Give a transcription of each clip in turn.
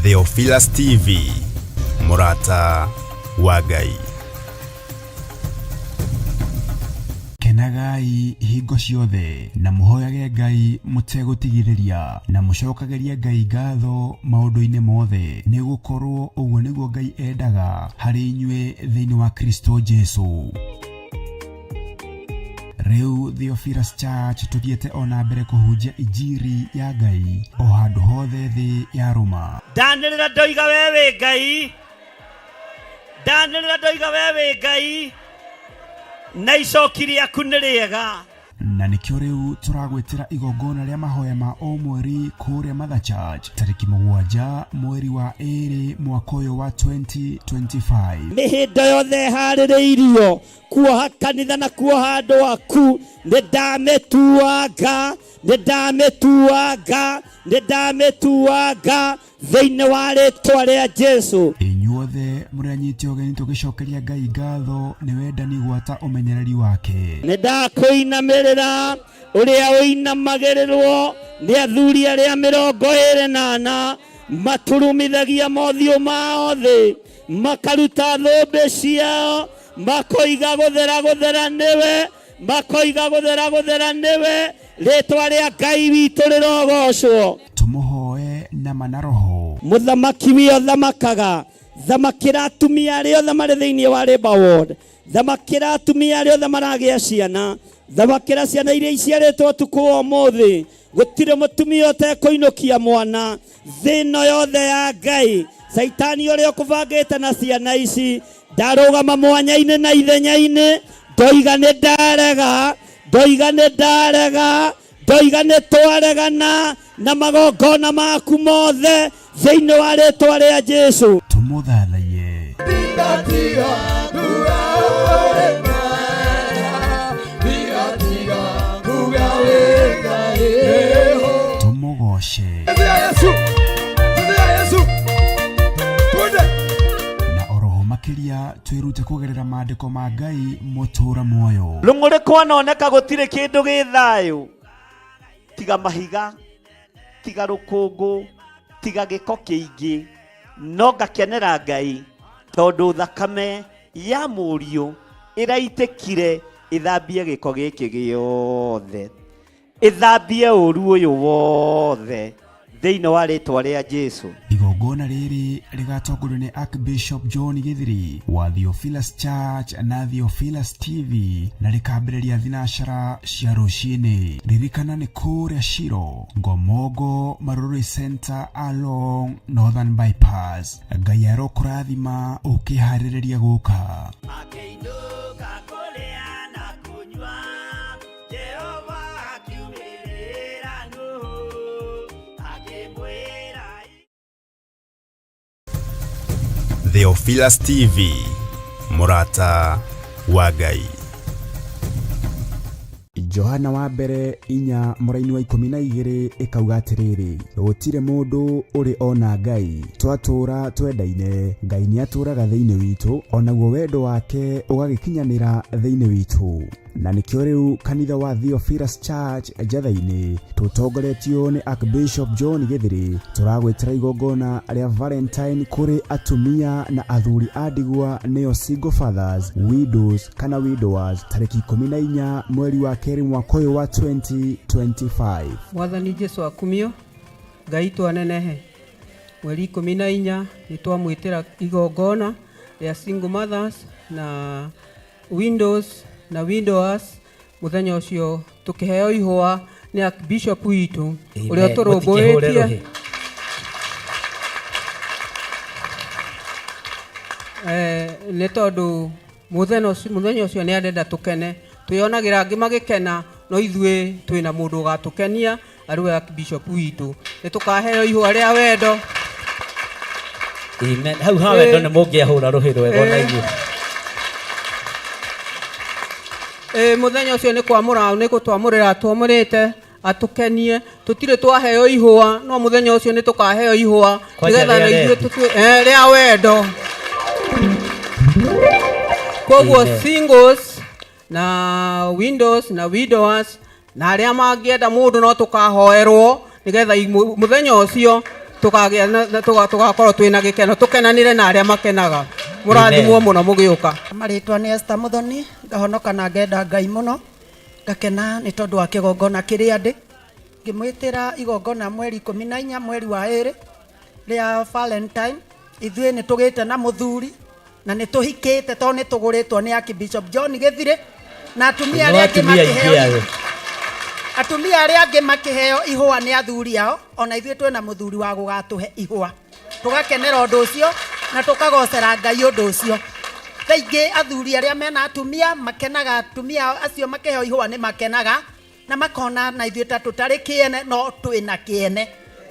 Theophilus TV, mũrata wa Ngai. Kenagai hingo ciothe na mũhoyage Ngai mũtegũtigithĩria, na mũcokagĩrie Ngai ngatho maũndũ-inĩ mothe, nĩ gũkorwo ũguo nĩguo Ngai endaga harĩ inyuĩ thĩinĩ wa Kristo Jesu. Rĩu Theophilus Church tũthiĩte o na mbere kũhunjia injiri ya Ngai o handũ hothe thĩ ya rũma. Ndanĩrĩra ndoiga we wĩ Ngai, ndanĩrĩra ndoiga we wĩ Ngai, na icoki rĩaku nĩ rĩega. Na nĩkĩo rĩu tũragwĩtĩra igongona rĩa mahoya ma o mweri kũrĩa Mother Church tarĩki 7 mweri wa 2 mwaka ũyũ wa 2025. Mĩhĩndo yothe ĩharĩrĩirio kuoha kanitha na kuoha andũ aku, nĩ ndamĩtuanga, nĩ ndamĩtuanga, nĩ ndamĩtuanga thĩinĩ wa rĩtwa rĩa Jesu. Inyuothe mũrĩ anyiti ũgeni tũgĩcokeria Ngai ngatho nĩ wendani gwata ũmenyereri wake. Nĩ ndakũinamĩrĩra ũrĩa ũinamagĩrĩrwo nĩ athuri arĩa 24, maturumithagia mothiũ mao thĩ, makaruta thũmbĩ ciao, makoiga gũthera gũthera nĩwe, makoiga gũthera gũthera nĩwe, rĩtwa rĩa Ngai witũ rĩrogocwo. Tũmũhoe na ma na roho. Mũthamaki wĩ ũthamakaga, thamakĩra atumia arĩa othe marĩ thĩinĩ wa Labour Ward, thamakĩra atumia arĩa othe maragĩa ciana, thamakĩra ciana iria iciarĩtwo ũtukũ wa ũmũthĩ. Gũtirĩ mũtumia ũtekũinũkia mwana thĩ ĩno yothe ya Ngai. Caitani ũrĩa ũkũbangĩte na ciana ici, ndarũgama mwanya-inĩ na ithenya-inĩ, ndoiga nĩ ndarega, ndoiga nĩ ndarega, ndoiga nĩ twaregana na magongona maku mothe thĩinĩ wa rĩtwa rĩa Jesu. Tũmũthathaiye. Tũmũgoce. Na oroho makĩria twĩrute kũgerera maandĩko ma Ngai mũtũra muoyo. Rũng'ũrĩ kwanoneka gũtirĩ kĩndũ gĩ thayũ, tiga mahiga, tiga rũkũngũ, tiga gĩko kĩingĩ, no ngakenera Ngai tondũ thakame ya mũriũ ĩraitĩkire ĩthambie gĩko gĩkĩ gĩothe, ĩthambie ũru ũyũ wothe thĩinĩ wa rĩtwa rĩa Jesu. Igongona rĩrĩ rĩgatongorio nĩ Archbishop John Githiri wa Theophilus Church na Theophilus TV na rĩkambĩrĩria thinacara cia rũcinĩ. Ririkana nĩ kũrĩa Shiro, Ngomongo, Marurui Center along Northern Bypass. Ngai arokũrathima ũkĩharĩrĩria gũka. Akĩinũka kũrĩa na kũnyua, Jehova akiumĩrĩra Nuhu, akĩmwĩra. Theophilus TV, mũrata wa Ngai. Johana wa mbere 4 mũraini wa 12 ĩkauga atĩrĩrĩ, gũtirĩ mũndũ ũrĩ ona Ngai, twatũũra twendaine, Ngai nĩatũũraga thĩinĩ witũ, onaguo wendo wake ũgagĩkinyanĩra thĩinĩ witũ. Na nĩkĩo rĩu kanitha wa Theophilus Church Njatha-inĩ tũtongoretio nĩ Archbishop John Githiri tũragwĩtĩra igongona rĩa Valentine kũrĩ atumia na athuri a ndigwa nĩo single fathers, widows kana widowers tarĩki 14 mweri wa 2 mwaka ũyũ wa 2025. Mwathani Jesu akumio, Ngai twanenehe. Mweri 14 nĩ twamwĩtĩra igongona rĩa single mothers na widows na widowers. Mũthenya ũcio tũkĩheo ihũa nĩ Archbishop witũ ũrĩa ũtũrũmbũĩtie. Nĩ tondũ mũthenya ũcio nĩ arenda tũkene, twĩonagĩra angĩ magĩkena, no ithuĩ twĩna mũndũ ũgatũkenia arĩ we Archbishop witũ. Nĩ tũkaheo ihũa rĩa wendo. Amen. Hau ha wendo nĩ mũngĩahũra rũhĩ rwega ona inyuĩ. Mũthenya ũcio nĩ kwamũra, nĩ gũtwamũrĩra atwamũrĩte atũkenie. Tũtirĩ twaheo ihũa, no mũthenya ũcio nĩ tũkaheo ihũa Kwanja nĩgetha rĩa na ithuĩ rendi. rĩa wendo. Koguo Amen. singles na widows na widowers na arĩa mangĩenda mũndũ no tũkahoerwo nĩgetha mũthenya ũcio Tũkagĩa tũgakorwo twĩna gĩkeno, tũkenanĩre na arĩa makenaga. Mũrathimwo mũno mũgĩũka. Marĩtwa nĩ Esther Muthoni, ngahonoka na ngenda Ngai mũno, ngakena nĩ tondũ wa kĩgongona kĩrĩa ndĩ. Ngĩmwĩtĩra igongona mweri 14 mweri wa 2 rĩa Valentine. Ithuĩ nĩ tũgĩte na mũthuri na nĩ tũhikĩte tondũ nĩ tũgũrĩtwo nĩ Archbishop John Gĩthirĩ na atumia arĩa angĩ makĩheo, atumia arĩa angĩ makĩheo ihũa nĩ athuri ao, ona ithuĩ twĩna mũthuri wa gũgatũhe ihũa. Tũgakenera ũndũ ũcio na tũkagocera Ngai ũndũ ũcio. Thaingĩ athuri arĩa mena atumia makenaga, atumia acio makĩheo ihũa nĩ makenaga na makona na ithuĩ ta tũtarĩ kĩene, no twĩna kĩene.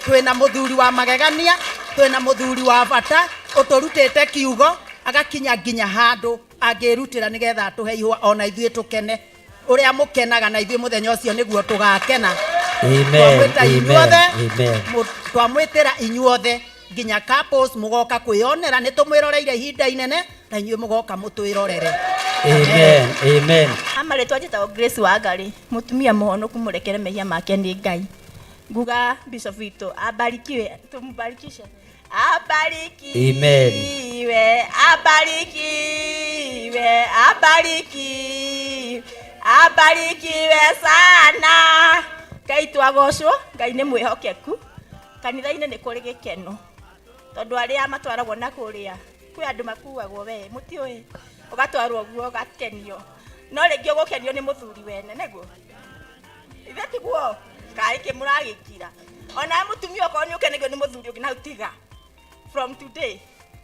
Twĩna mũthuri wa magegania, twĩna mũthuri wa bata ũtũrutĩte kiugo agakinya nginya handũ angĩrutĩra nĩgetha atũhe ihũa ona ithuĩ tũkene. Ũrĩa mũkenaga na ithuĩ mũthenya ũcio nĩguo tũgakena. Amen. Amen. Twamwĩtĩra inyuothe nginya couples mũgoka kwĩyonera, nĩ tũmwĩroreire ihinda inene na inyuĩ mũgoka mũtwĩrorere. Amen. Amen. Amarĩtwa njĩtagwo Grace Wangari, mũtumia mũhonoku mũrekere mehia make nĩ Ngai. Nguga bishop witũ abarikiwe, tumubarikishe. Abarikiwe. Amen. Abarikiwe, abarikiwe, abarikiwe sana. Ngai twagocwo, Ngai nĩ mwĩhokeku. Kanitha-inĩ nĩ kũrĩ gĩkeno tondũ arĩa matwaragwo na kũrĩa kwĩ andũ makuagwo we mũtiũĩ, ũgatwarwo guo ũgakenio, no rĩngĩ ũgũkenio nĩ mũthuri wene nĩguo ithe tiguo kaĩ kĩ mũragĩkira. Ona mũtumia okorwo nĩ ũkenagio nĩ mũthuri ũngĩ na tiga from today,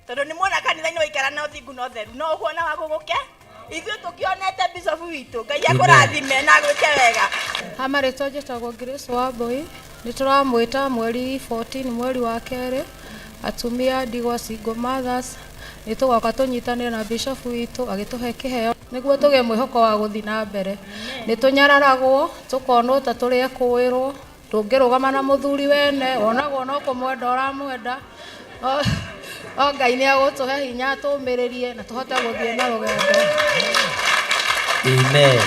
tondũ nĩ muona kanitha-inĩ waikara na ũthingu na ũtheru no ũkuona wa gũgũke. Ithuĩ tũkĩonete bishop witũ, Ngai akũrathime na agwĩke wega. Amarĩtwa njĩtagwo Grace Wambui, nĩ tũramwĩta mweri 14 mweri wa kerĩ, atumia ndigwa single mothers, nĩ tũgoka tũnyitanĩre na bishop witũ agĩtũhe kĩheo nĩguo tũgĩe mwĩhoko wa gũthiĩ na mbere. Nĩ tũnyararagwo tũkonwo ta tũrĩ ekũĩrwo, ndũngĩrũgama na mũthuri wene, wonagwo no kũmwenda ũramwenda. O Ngai nĩ agũtũhe hinya tũmĩrĩrie na tũhote gũthiĩ na rũgendo. Amen.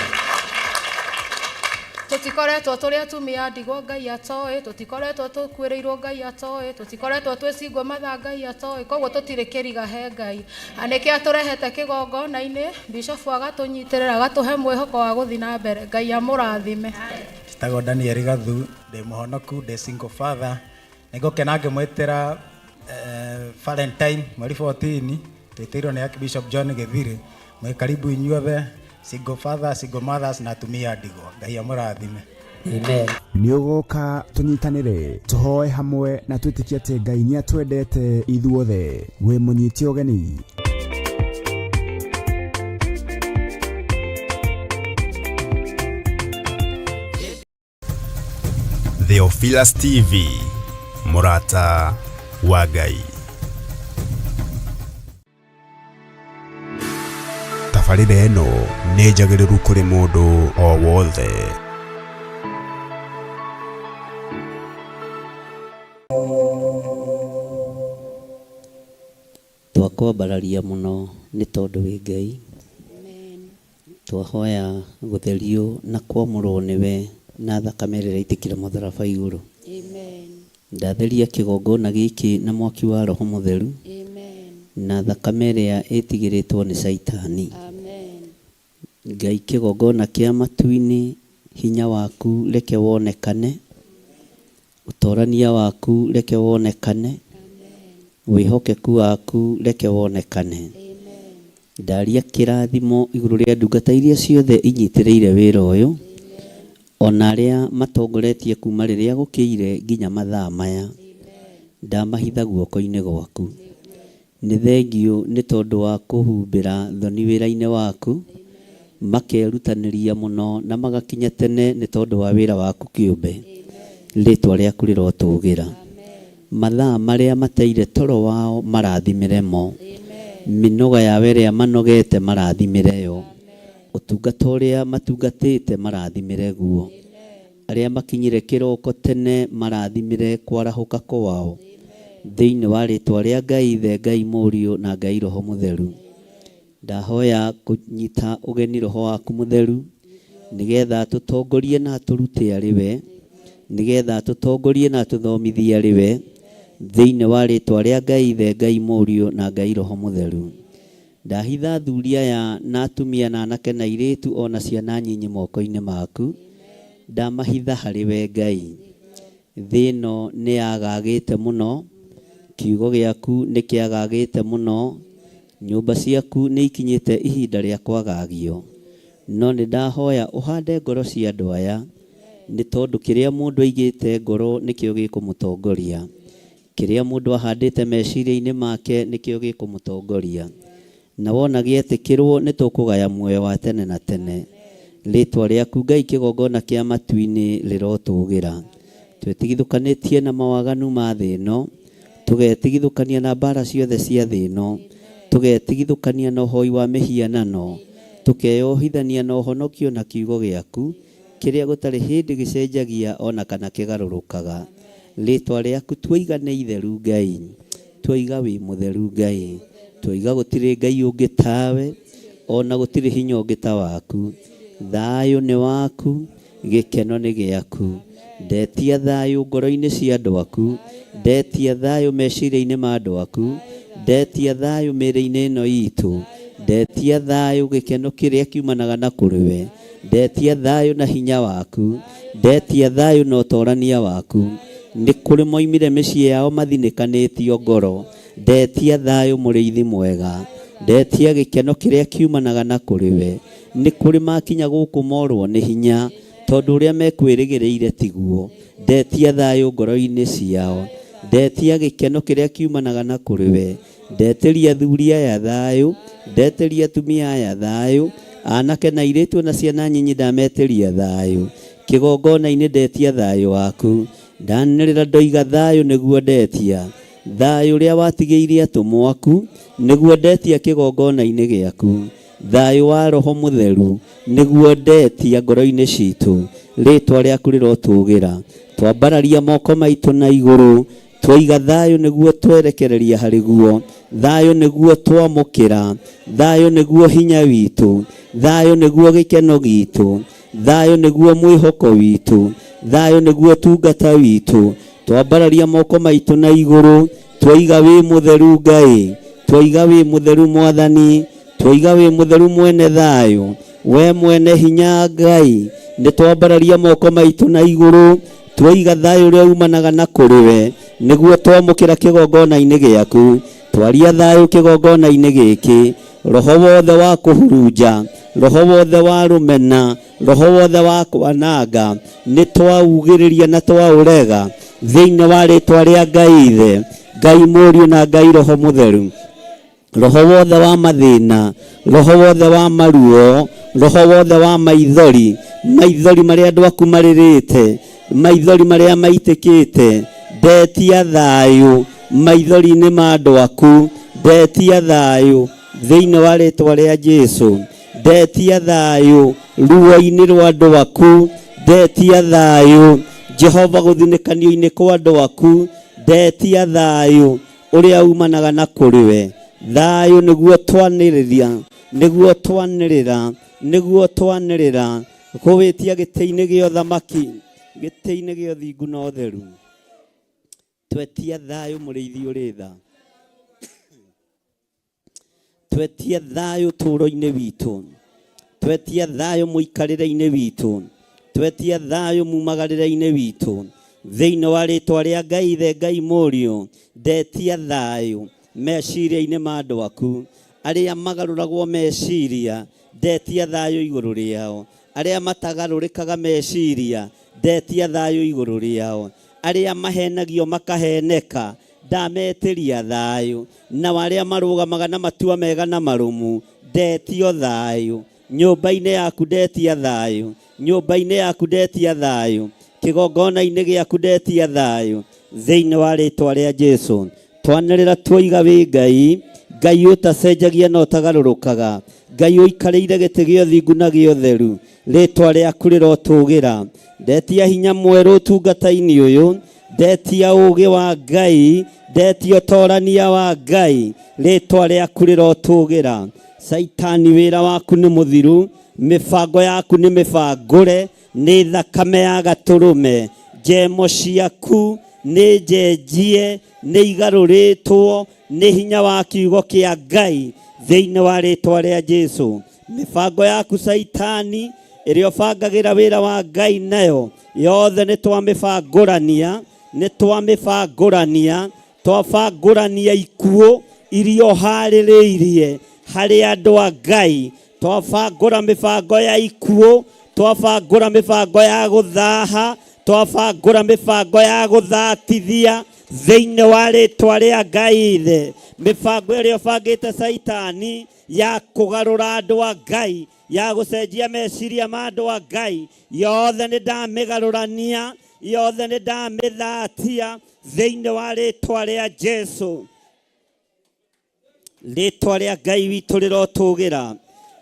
Tũtikoretwo tũrĩ atumia ndigwa Ngai atoĩ, tũtikoretwo tũkuĩrĩirwo Ngai atoĩ, tũtikoretwo twĩ single mother Ngai atoĩ, koguo tũtirĩ kĩriga he Ngai. Na nĩkĩo atũrehete kĩgongona-inĩ, bishop agatũnyitĩrĩra agatũhe mwĩhoko wa gũthiĩ na mbere. Ngai amũrathime. Njĩtagwo Daniel Gathu, ndĩ mũhonoku, ndĩ single father. Nĩngũkena ngĩmwĩtĩra Valentine mweri 14, twĩtĩirwo nĩ Archbishop John Gĩthirĩ. Mwĩ karibu inyuothe, single father, single mothers na atumia ndigwa. Ngai amũrathime. Amen. Nĩ ũgoka tũnyitanĩre, tũhoe hamwe na twĩtĩkie atĩ Ngai nĩ atwendete ithuothe. Wĩ mũnyite ũgeni. Theophilus TV, mũrata wa Ngai. Tabarĩra ĩno nĩ njagĩrĩru kũrĩ mũndũ o wothe. Twakwambararia mũno nĩ tondũ wĩ Ngai. Twahoya gũtherio na kwamũrwo nĩwe na thakame ĩrĩa ĩraitĩkire mũtharaba igũrũ. Ndatheria kĩgongona gĩkĩ na mwaki wa Roho Mũtheru na thakame ĩrĩa ĩtigĩrĩtwo nĩ Caitani. Ngai kĩgongona kĩa matu-inĩ, hinya waku reke wonekane, ũtorania waku reke wonekane, wĩhokeku waku reke wonekane. Ndaria kĩrathimo igũrũ rĩa ndungata iria ciothe inyitĩrĩire wĩra ũyũ, ona arĩa matongoretie kuma rĩrĩa gũkĩire nginya mathaa maya, ndamahitha guoko-inĩ gwaku. Nĩ thengiũ nĩ tondũ wa kũhumbĩra thoni wĩra-inĩ waku, makerutanĩria mũno na magakinya tene nĩ tondũ wa wĩra waku kĩũmbe. Rĩtwa rĩaku rĩrotũgĩra. Mathaa marĩa mateire toro wao marathimĩre mo. Mĩnoga yao ĩrĩa manogete marathimĩre yo. Ũtungata ũrĩa matungatĩte marathimĩre guo. Arĩa makinyire kĩroko tene marathimĩre kwarahũka kwao. Thĩinĩ wa rĩtwa rĩa Ngai Ithe, Ngai Mũriũ na Ngai Roho Mũtheru. Ndahoya kũnyita ũgeni Roho waku Mũtheru nĩgetha tũtongorie na atũrute arĩ we, nĩgetha tũtongorie na atũthomithie arĩ we, Thĩinĩ wa rĩtwa rĩa Ngai Ithe, Ngai Mũriũ na Ngai Roho Mũtheru. Ndahitha athuri aya na atumia na anake na airĩtu o na ciana nyinyi moko-inĩ maku. Ndamahitha harĩ we Ngai. Thĩ ĩno nĩ yagagĩte mũno, kiugo gĩaku nĩ kĩagagĩte mũno, nyũmba ciaku nĩ ikinyĩte ihinda rĩa kwagagio. No nĩ ndahoya ũhande ngoro cia andũ aya, nĩ tondũ kĩrĩa mũndũ aigĩte ngoro nĩkĩo gĩkũmũtongoria. Kĩrĩa mũndũ ahandĩte meciria-inĩ make nĩkĩo gĩkũmũtongoria. Na wona gĩetĩkĩrwo nĩ tũkũgaya muoyo wa tene na tene. Rĩtwa rĩaku Ngai kĩgongona kĩa matu-inĩ rĩrotũgĩra. Twĩtigithũkanĩtie na mawaganu ma thĩ ĩno, tũgetigithũkania na mbara ciothe cia thĩ ĩno, tũgetigithũkania na ũhoi wa mĩhianano, tũkeyohithania na ũhonokio na kiugo gĩaku, kĩrĩa gũtarĩ hĩndĩ gĩcenjagia ona kana kĩgarũrũkaga. Rĩtwa rĩaku tuoiga nĩ itheru Ngai, tuoiga wĩ mũtheru Ngai, tuoiga gũtirĩ Ngai ũngĩ tawe, ona gũtirĩ hinya ũngĩ ta waku. Thayũ nĩ waku, gĩkeno nĩ gĩaku. Ndetia thayũ ngoro-inĩ cia andũ aku, ndetia thayũ meciria-inĩ ma andũ aku, ndetia thayũ mĩĩrĩ-inĩ ĩno itũ, ndetia thayũ gĩkeno kĩrĩa kiumanaga na kũrĩ we, ndetia thayũ na hinya waku, ndetia thayũ na ũtorania waku. Nĩ kũrĩ moimire mĩciĩ yao mathinĩkanĩtio ngoro, ndetia thayũ mũrĩithi mwega, ndetia gĩkeno kĩrĩa kiumanaga na kũrĩ we. Nĩ kũrĩ makinya gũkũ morwo nĩ hinya, tondũ ũrĩa mekwĩrĩgĩrĩire tiguo. Ndetia thayũ ngoro-inĩ ciao, ndetia gĩkeno kĩrĩa kiumanaga na kũrĩ we. Ndetĩria athuri aya thayũ, ndetĩria atumia aya thayũ, anake na airĩtu na ciana nyinyi ndametĩria thayũ. Kĩgongona-inĩ ndetia thayũ waku, ndanĩrĩra ndoiga thayũ nĩguo ndetia. Thayũ ũrĩa watigĩirie atũmwo aku nĩguo ndetia kĩgongona-inĩ gĩaku. Thayũ wa Roho Mũtheru nĩguo ndetia ngoro-inĩ citũ. Rĩtwa rĩaku rĩrotũgĩra. Twambararia moko maitũ na igũrũ, twaiga thayũ nĩguo twerekereria harĩ guo, thayũ nĩguo twamũkĩra, thayũ nĩguo hinya witũ, thayũ nĩguo gĩkeno gitũ, thayũ nĩguo mwĩhoko witũ, thayũ nĩguo tungata witũ. Twambararia moko maitũ na igũrũ, twaiga wĩ mũtheru Ngai, twaiga wĩ mũtheru Mwathani, twaiga wĩ mũtheru mwene thayũ, we mwene hinya Ngai. Nĩ twambararia moko maitũ na igũrũ, twaiga thayũ ũrĩa umanaga na kũrĩ we, nĩguo twamũkĩra kĩgongona-inĩ gĩaku. Twaria thayũ kĩgongona-inĩ gĩkĩ, roho wothe wa kũhurunja, roho wothe wa rũmena, roho wothe wa kwananga, nĩ twaugĩrĩria na twaũrega thĩinĩ wa rĩtwa rĩa Ngai Ithe, Ngai Mũriũ na Ngai Roho Mũtheru. Roho wothe wa mathĩna, roho wothe wa maruo, roho wothe wa maithori, maithori marĩa andũ aku marĩrĩte, maithori marĩa maitĩkĩte, ndetia thayũ maithori-inĩ ma andũ aku, ndetia thayũ thĩinĩ wa rĩtwa rĩa Jesu, ndetia thayũ ruo-inĩ rwa andũ aku, ndetia thayũ Jehova gũthinĩkanio-inĩ kwa andũ aku, ndetia thayũ ũrĩa umanaga na kũrĩ we. Thayũ nĩguo twanĩrĩria, nĩguo twanĩrĩra, nĩguo twanĩrĩra kũwĩtia gĩtĩ-inĩ gĩa ũthamaki, gĩtĩ-inĩ gĩa ũthingu na ũtheru. Twetia thayũ mũrĩithi ũrĩ tha, twetia thayũ tũũro-inĩ witũ, twetia thayũ mũikarĩre-inĩ witũ, twetia thayũ mumagarĩre-inĩ witũ, thĩinĩ wa rĩtwa rĩa Ngai Ithe, Ngai Mũriũ. Ndetia thayũ meciria-inĩ ma andũ aku, arĩa magarũragwo meciria, ndetia thayũ igũrũ rĩao, arĩa matagarũrĩkaga meciria, ndetia thayũ igũrũ rĩao, arĩa mahenagio makaheneka, ndametĩria thayũ, nao arĩa marũgamaga na matua mega na marũmu, ndetio thayũ. Nyũmba-inĩ yaku ndetia thayũ, nyũmba-inĩ yaku ndetia thayũ, kĩgongona-inĩ gĩaku ndetia thayũ, thĩinĩ wa rĩtwa rĩa Jesu. Twanĩrĩra tuoiga wĩ Ngai, Ngai ũtacenjagia na ũtagarũrũkaga, Ngai ũikarĩire gĩtĩ gĩa ũthingu na gĩa ũtheru, rĩtwa rĩaku rĩrotũgĩra. Ndetia hinya mwerũ ũtungata-inĩ ũyũ, ndetia ũũgĩ wa Ngai, ndetia ũtorania wa Ngai, rĩtwa rĩaku rĩrotũgĩra. Caitani wĩra waku nĩ mũthiru, mĩbango yaku nĩ mĩbangũre, nĩ thakame ya gatũrũme, njemo ciaku Nĩ njenjie, nĩ igarũrĩtwo nĩ hinya wa kiugo kĩa Ngai thĩinĩ wa rĩtwa rĩa Jesu. Mĩbango yaku Caitani ĩrĩa ũbangagĩra wĩra wa Ngai nayo yothe nĩ twamĩbangũrania, nĩ twamĩbangũrania, twabangũrania ikuũ iria ũharĩrĩirie harĩ andũ a Ngai, twabangũra mĩbango ya ikuũ, twabangũra mĩbango ya gũthaha, twabangũra mĩbango ya gũthatithia thĩinĩ wa rĩtwa rĩa Ngai Ithe. Mĩbango ĩrĩa ũbangĩte Caitani ya kũgarũra andũ a Ngai, ya gũcenjia meciria ma andũ a Ngai, yothe nĩ ndamĩgarũrania, yothe nĩ ndamĩthatia thĩinĩ wa rĩtwa rĩa Jesu. Rĩtwa rĩa Ngai witũ rĩrotũgĩra,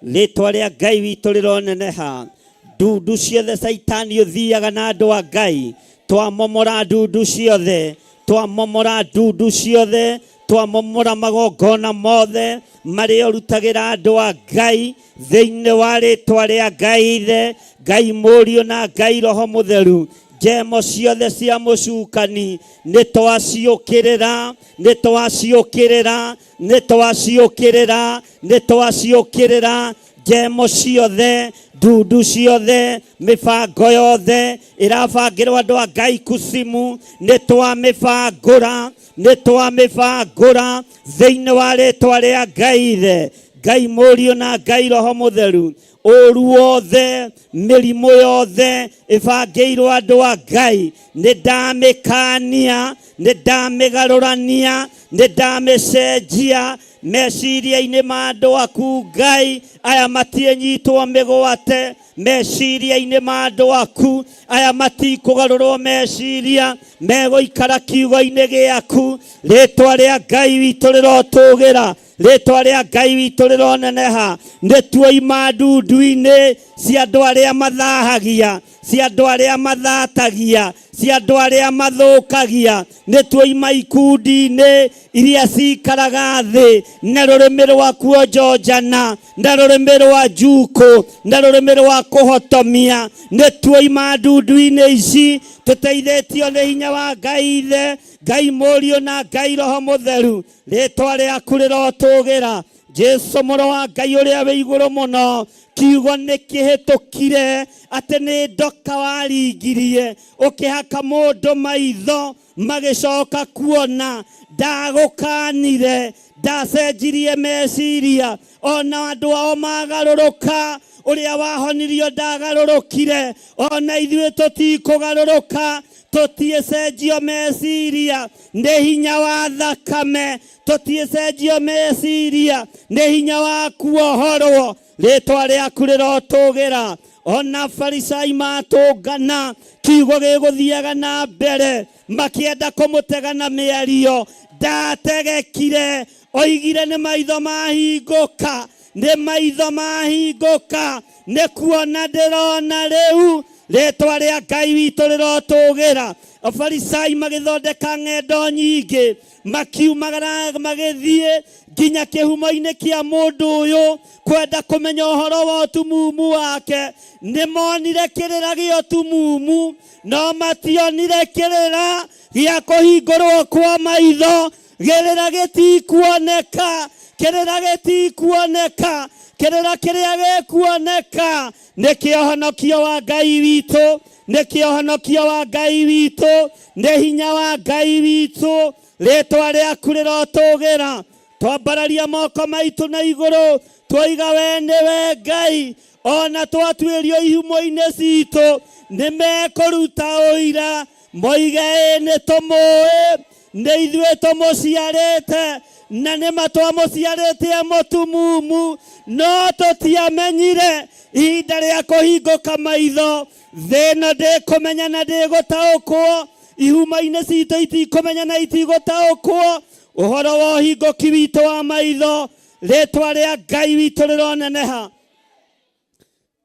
rĩtwa rĩa Ngai witũ rĩroneneha. Ndundu ciothe Caitani ũthiaga na andũ a Ngai, twamomora ndundu ciothe, twamomora ndundu ciothe, twamomora magongona mothe marĩa ũrutagĩra andũ a Ngai thĩinĩ wa rĩtwa rĩa Ngai Ithe, Ngai Mũriũ na Ngai Roho Mũtheru. Njemo ciothe cia mũcukani nĩ twaciũkĩrĩra, nĩ twaciũkĩrĩra, nĩ twaciũkĩrĩra, nĩ twaciũkĩrĩra. Njemo ciothe, ndundu ciothe, mĩbango yothe ĩrabangĩrwo andũ a Ngai kucimu, nĩ twamĩbangũra, nĩ twamĩbangũra thĩinĩ wa rĩtwa rĩa Ngai Ithe, Ngai Mũriũ na Ngai Roho Mũtheru. Ũru wothe, mĩrimũ yothe ĩbangĩirwo andũ a Ngai, nĩ ndamĩkania, nĩ ndamĩgarũrania, nĩ ndamĩcenjia meciria-inĩ ma andũ aku Ngai. Aya matiĩnyitwo mĩgwate meciria-inĩ ma andũ aku, aya matikũgarũrwo meciria, megũikara kiugo-inĩ gĩaku. Rĩtwa rĩa Ngai witũ rĩrotũgĩra, rĩtwa rĩa Ngai witũ rĩroneneha. Nĩ tuoima ndundu-inĩ cia andũ arĩa mathahagia, cia andũ arĩa mathatagia, cia andũ arĩa mathũkagia. Nĩ tuoima ikundi-inĩ iria cikaraga thĩ na rũrĩmĩ rwa kuonjonjana, na rũrĩmĩ rwa njukũ, na rũrĩmĩ rwa kũhotomia. Nĩ tuoima ndundu-inĩ ici tũteithĩtio nĩ hinya wa Ngai Ithe, Ngai Mũriũ na Ngai Roho Mũtheru. Rĩtwa rĩaku rĩrotũgĩra, Jesu mũrũ wa Ngai ũrĩa wĩ igũrũ mũno. Kiugo nĩ kĩhĩtũkire atĩ nĩ ndoka waringirie ũkĩhaka mũndũ maitho magĩcoka kuona. Ndagũkanire, ndacenjirie meciria, ona andũ ao magarũrũka. Ũrĩa wahonirio ndagarũrũkire, ona ithuĩ tũtikũgarũrũka, tũtiĩcenjio meciria nĩ hinya wa thakame, tũtiĩcenjio meciria nĩ hinya wa kuohorwo. Rĩtwa rĩaku rĩrotũgĩra. Ona Farisai matũngana, kiugo gĩgũthiaga na mbere, makĩenda kũmũtega na mĩario. Ndategekire, oigire nĩ maitho mahingũka, nĩ maitho mahingũka, nĩ kuona ndĩrona rĩu. Rĩtwa rĩa Ngai witũ rĩrotũgĩra. Afarisai magĩthondeka ng'endo nyingĩ, makiumagara magĩthiĩ nginya kĩhumo-inĩ kĩa mũndũ ũyũ kwenda kũmenya ũhoro wa ũtumumu wake. Nĩ monire kĩrĩra gĩa ũtumumu, no mationire kĩrĩra gĩa kũhingũrwo kwa maitho. Kĩrĩra gĩtikuoneka, kĩrĩra gĩtikuoneka, kĩrĩra kĩrĩa gĩkuoneka nĩ kĩhonokio wa Ngai witũ, nĩ kĩhonokio wa Ngai witũ, nĩ hinya wa Ngai witũ. Rĩtwa rĩaku rĩrotũgĩra. Twambararia moko maitũ na igũrũ, twoiga we nĩwe Ngai. Ona twatuĩrio ihumo-inĩ citũ, nĩ mekũruta ũira, moige ĩ nĩ tũmũĩ, nĩ ithuĩ tũmũciarĩte, na nĩ ma twamũciarĩte e mũtumumu, no tũtiamenyire ihinda rĩa kũhingũka maitho. Thĩ ĩno ndĩkũmenya na ndĩgũtaũkwo, ihumo-inĩ citũ itikũmenya na itigũtaũkwo ũhoro wa ũhingũki witũ wa maitho. Rĩtwa rĩa Ngai witũ rĩroneneha.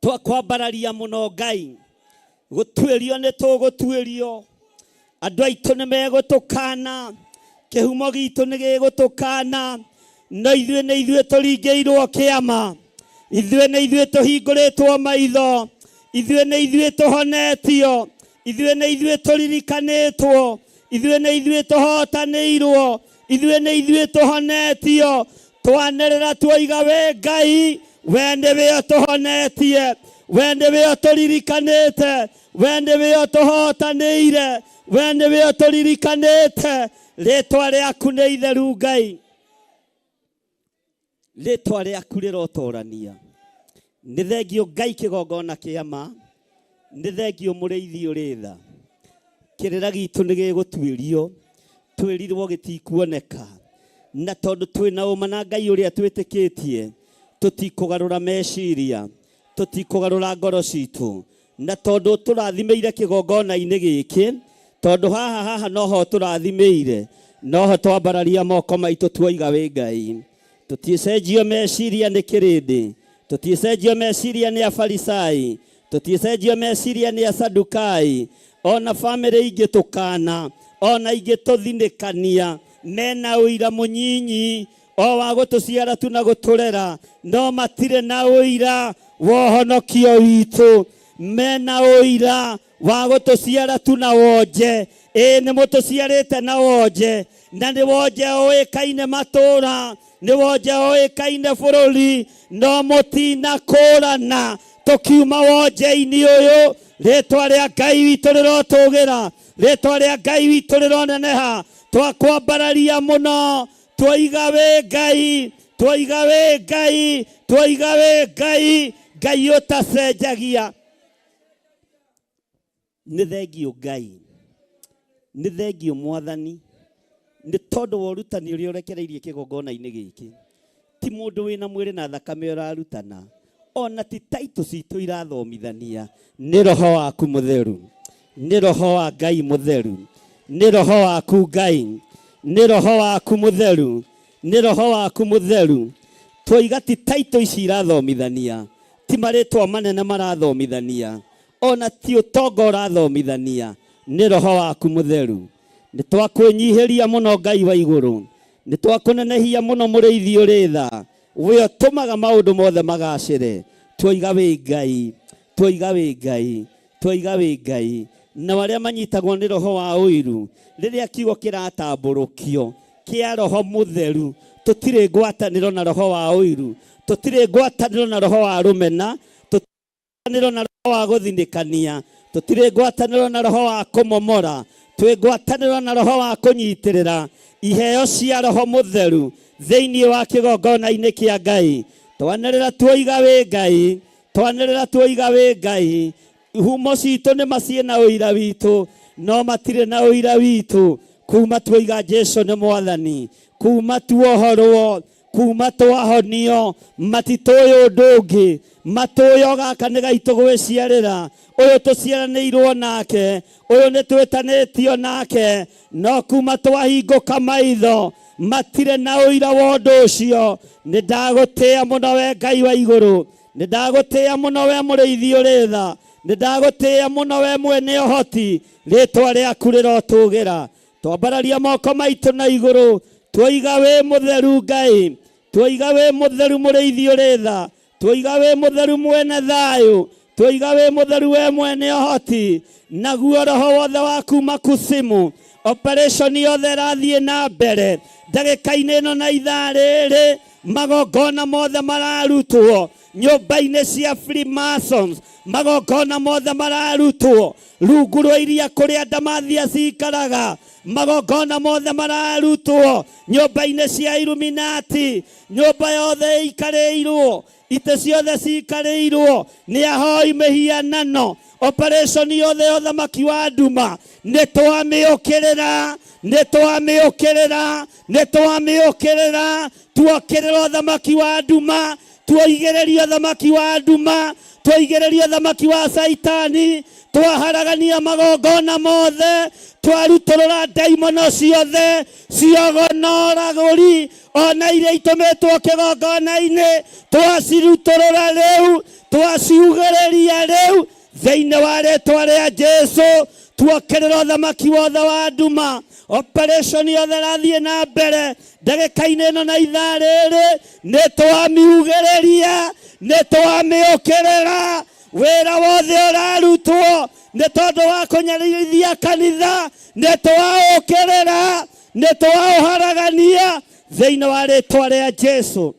Twakwambararia mũno Ngai, gũtuĩrio nĩ tũgũtuĩrio, andũ aitũ nĩ megũtũkana, kĩhumo gitũ nĩ gĩgũtũkana, no ithuĩ nĩ ithuĩ tũringĩirwo kĩama, ithuĩ nĩ ithuĩ tũhingũrĩtwo maitho, ithuĩ nĩ ithuĩ tũhonetio, ithuĩ nĩ ithuĩ tũririkanĩtwo, Ithuĩ nĩ ithuĩ tũhotanĩirwo, ithuĩ nĩ ithuĩ tũhonetio. Twanĩrĩra tuoiga wĩ Ngai, we nĩwe ũtũhonetie, we nĩwe ũtũririkanĩte, we nĩwe ũtũhotanĩire, we nĩwe ũtũririkanĩte. Rĩtwa rĩaku nĩ itheru Ngai, rĩtwa rĩaku rĩrotorania. Nĩ thengio Ngai kĩgongona kĩa ma, nĩ thengio mũrĩithi ũrĩ tha. Kĩrĩra gitũ nĩ gĩgũtuĩrio, twĩrirwo gĩtikuoneka, na tondũ twĩna ũma na Ngai ũrĩa twĩtĩkĩtie, tũtikũgarũra meciria, tũtikũgarũra ngoro citũ, na tondũ tũrathimĩire kĩgongona-inĩ gĩkĩ, tondũ haha haha noho tũrathimĩire, noho twambararia moko maitũ tuoiga wĩ Ngai. Tũtiĩcenjio meciria nĩ kĩrĩndĩ, tũtiĩcenjio meciria nĩ Afarisai, tũtiĩcenjio meciria nĩ Asadukai, ona bamĩrĩ ingĩ tũkana, ona ingĩ tũthinĩkania, mena ũira mũnyinyi o wa gũtũciara tu na gũtũrera, no matirĩ na ũira wa ũhonokio witũ. Mena ũira wa gũtũciara tu na wonje. Ĩĩ nĩ mũtũciarĩte na wonje, na nĩ wonje ũĩkaine matũũra, nĩ wonje ũĩkaine bũrũri, no mũtinakũrana. Tũkiuma wonje-inĩ ũyũ, rĩtwa rĩa Ngai witũ rĩrotũgĩra, rĩtwa rĩa Ngai witũ rĩroneneha. Twakwambararia mũno, twoiga wĩ Ngai, twoiga wĩ Ngai, twoiga wĩ Ngai, Ngai ũtacenjagia. Nĩ thengio Ngai, nĩ thengio Mwathani, nĩ tondũ wa ũrutani ũrĩa ũrekereirie kĩgongona-inĩ gĩkĩ. Ti mũndũ wĩna mwĩrĩ na thakame ũrarutana, ona ti taitũ citũ irathomithania, nĩ roho waku mũtheru, nĩ roho wa Ngai mũtheru, nĩ roho waku Ngai, nĩ roho waku mũtheru, nĩ roho waku mũtheru. Twoiga ti taitũ ici irathomithania, ti marĩtwa manene marathomithania, ona ti ũtonga ũrathomithania, nĩ roho waku mũtheru. Nĩ twakwĩnyihĩria mũno Ngai wa igũrũ, nĩ twakũnenehia mũno mũrĩithi ũrĩ tha, we ũtũmaga maũndũ mothe magacĩre. Twoiga wĩ Ngai, twoiga wĩ Ngai, twoiga wĩ Ngai. Nao arĩa manyitagwo nĩ roho wa ũiru, rĩrĩa kiugo kĩratambũrũkio kĩa roho mũtheru, tũtirĩ ngwatanĩro na roho wa ũiru, tũtirĩ ngwatanĩro na roho wa rũmena, ngwatanĩro na roho wa gũthinĩkania, tũtirĩ ngwatanĩro na roho wa kũmomora, twĩ ngwatanĩro na roho wa kũnyitĩrĩra iheo cia roho mũtheru thĩinĩ wa kĩgongona-inĩ kĩa Ngai. Twanĩrĩra tuoiga wĩ Ngai, twanĩrĩra tuoiga wĩ Ngai. Ihumo citũ nĩ ma ciĩna ũira witũ, no matirĩ na ũira witũ. Kuma tuoiga Jesu nĩ Mwathani, kuma tuohorwo, kuma twahonio, matitũĩ ũndũ ũngĩ, matũĩ o gaka nĩ gaitũ gwĩciarĩra, ũyũ tũciaranĩirwo nake, ũyũ nĩ twĩtanĩtio nake, no kuma twahingũka maitho, matirĩ na ũira wa ũndũ ũcio. Nĩ ndagũtĩĩa mũno we Ngai wa igũrũ, nĩ ndagũtĩĩa mũno we mũrĩithi ũrĩ tha, nĩ ndagũtĩĩa mũno we mwene ũhoti, rĩtwa rĩaku rĩrotũgĩra. Twambararia moko maitũ na igũrũ, twoiga wĩ mũtheru Ngai, twoiga wĩ mũtheru mũrĩithi ũrĩ tha, twoiga wĩ mũtheru mwene thayũ, twoiga wĩ mũtheru we mwene ũhoti. Naguo roho wothe wa kuma kusimu, operation yothe ĩrathiĩ na mbere ndagĩka-inĩ ĩno na ithaa rĩrĩ, magongona mothe mararutwo nyũmba-inĩ cia Freemasons, magongona mothe mararutwo rungu rwa iria kũrĩa ndamathia cikaraga, magongona mothe mararutwo nyũmba-inĩ cia Illuminati, nyũmba yothe ĩikarĩirwo, itĩ ciothe cikarĩirwo nĩ ahoi mĩhianano, operation yothe ya ũthamaki wa nduma nĩ twamĩũkĩrĩra, nĩ twamĩũkĩrĩra, nĩ twamĩũkĩrĩra, tuokĩrĩra ũthamaki wa nduma, tuoigĩrĩria ũthamaki wa nduma, twaigĩrĩria ũthamaki wa Saitani, twaharagania magongona mothe, twarutũrũra ndaimono ciothe, ciogonoragũri ona iria itũmĩtwo kĩgongona-inĩ, twacirutũrũra rĩu, twaciugĩrĩria rĩu thĩinĩ wa rĩtwa rĩa Jesu. Tuokĩrĩra ũthamaki wothe wa nduma, operation yothe ĩrathiĩ na mbere ndagĩka-inĩ ĩno na ithaa rĩrĩ, nĩ twamiugĩrĩria, nĩ twamĩũkĩrĩra. Wĩra wothe ũrarutwo Nĩ tondũ wa kũnyarithia kanitha, nĩ twaũkĩrĩra, nĩ twaũharagania thĩinĩ wa rĩtwa rĩa Jesu.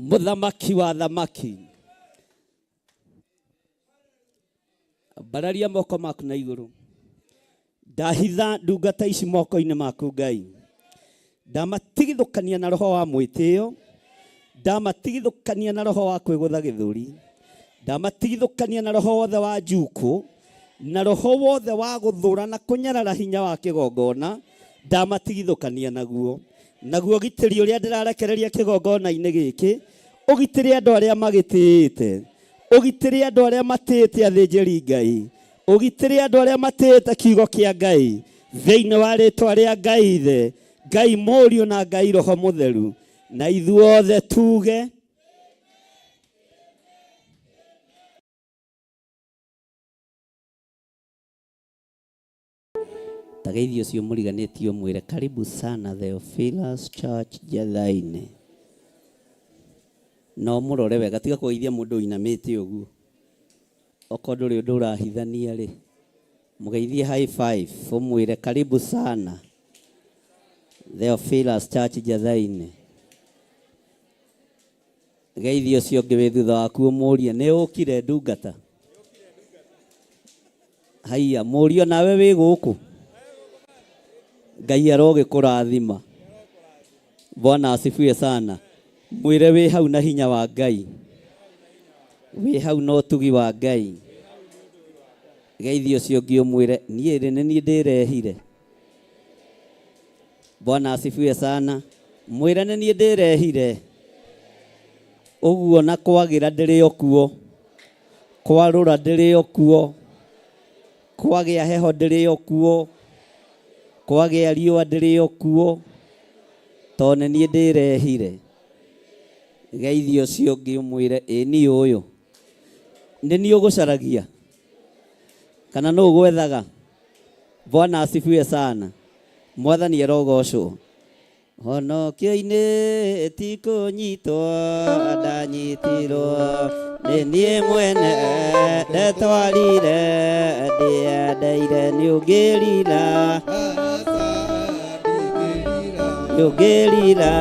Mũthamaki wa thamaki, mbararia moko maku na igũrũ. Ndahitha ndungata ici moko-inĩ maku Ngai, ndamatigithũkania na roho wa mwĩtĩo, ndamatigithũkania na roho wa kwĩgũtha gĩthũri, ndamatigithũkania na roho wothe wa njukũ, na roho wothe wa gũthũra na kũnyarara hinya wa kĩgongona, ndamatigithũkania naguo. Naguo ũgitĩri ũrĩa ndĩrarekereria kĩgongona-inĩ gĩkĩ, ũgitĩre andũ arĩa magĩtĩĩte, ũgitĩre andũ arĩa matĩĩte athĩnjĩri Ngai, ũgitĩre andũ arĩa matĩĩte kiugo kĩa Ngai, thĩinĩ wa rĩtwa rĩa Ngai Ithe, Ngai Mũriũ na Ngai Roho Mũtheru. Na ithuothe tuge Tageithio ũcio mũriganĩtie ũmwĩre karibu sana Theophilus Church Njathainĩ. Na ũmũrore wega, tiga kũgeithia mũndũ ũinamĩte ũguo. Okorwo ndũrĩ ũndũ ũrahithania rĩ, mũgeithie high five, ũmwĩre karibu sana Theophilus Church Njathainĩ. Geithia ũcio ũngĩ wĩ thutha waku ũmũrie nĩ ũkire ndungata. Haiya, mũrio nawe wĩ gũkũ. Ngai arogĩkũrathima. Bwana asifiwe sana. Mwĩre wĩ hau na hinya wa Ngai, wĩ hau na ũtugi wa Ngai. Geithia ũcio ũngĩ ũmwĩre niĩ rĩ nĩ niĩ ndĩrehire. Bwana asifiwe sana. Mwĩre nĩ niĩ ndĩrehire. Ũguo na kwagĩra ndĩrĩ o kuo, kwarũra ndĩrĩ o kuo, kwagĩa heho ndĩrĩ o kuo, kwagĩa riũa ndĩrĩ o kuo, tondũ nĩ niĩ ndĩrehire. Geithia ũcio ũngĩ ũmwĩre ĩ niĩ ũyũ nĩ niĩ ũgũcaragia kana nũ ũgwethaga. Bwana asifiwe sana. Mwathani arogocwo. Honokio-inĩ ti kũnyitwo ndanyitirwo, nĩ niĩ mwene ndetwarire, ndĩendeire nĩ ũngĩrira, nĩ ũngĩrira,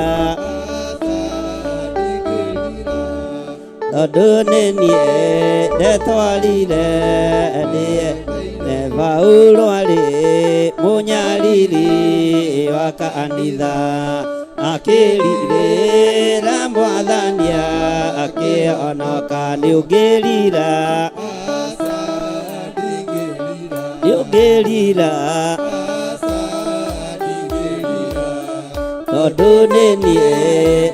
tondũ nĩ niĩ ndetwarire, ndĩendeire. Paulo arĩ mũnyariri wa kanitha, akĩrirĩra Mwathani akĩhonoka. Nĩ ũngĩrira, nĩ ũngĩrira, tondũ nĩ niĩ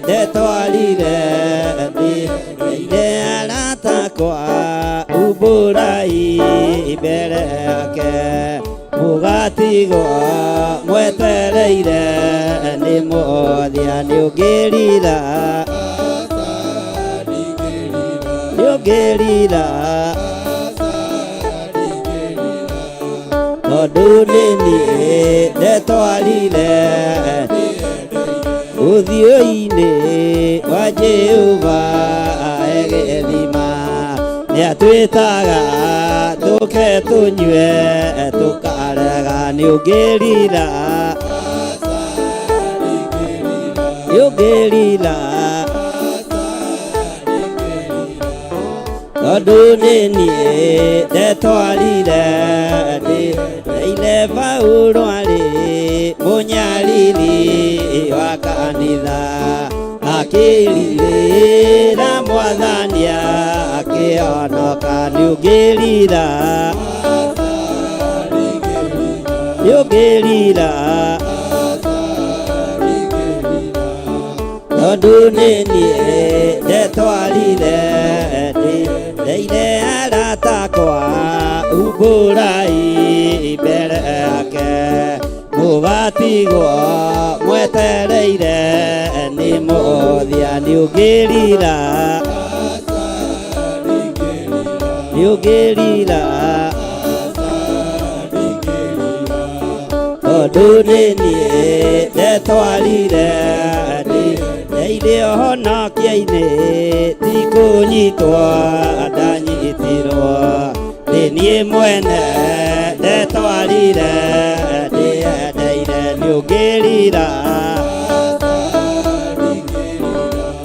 ndetwarire, ndĩendeire arata akwa, umbũrai mbere yake, mũgatigwo mwetereire nĩ mũthia. Nĩ ũngĩrira, nĩ ũngĩrira, tondũ nĩ niĩ ndetwarire ũthiũ-inĩ wa Jehova egethima. Nĩatwĩtaga tũke tũnyue, tũkarega. Nĩ ũngĩrira, nĩ ũngĩrira, tondũ nĩ niĩ ndetwarire, ndĩendeire. Paulo arĩ mũnyariri wa kanitha, akĩrirĩra Mwathani akĩhonoka. Nĩ ũngĩrira, nĩ ũngĩrira, tondũ nĩ niĩ ndetwarire, ndĩendeire arata akwa, umbũrai mbere yake, mũgatigwo mwetereire nĩ mũthia. Nĩ ũngĩrira, nĩ ũngĩrira, tondũ nĩ niĩ ndetwarire, ndĩendeire. Ndeire ũhonokia-inĩ ti kũnyitwo ndanyitirwo nĩ niĩ mwene ndetwarire ndĩyendeire nĩũngĩrira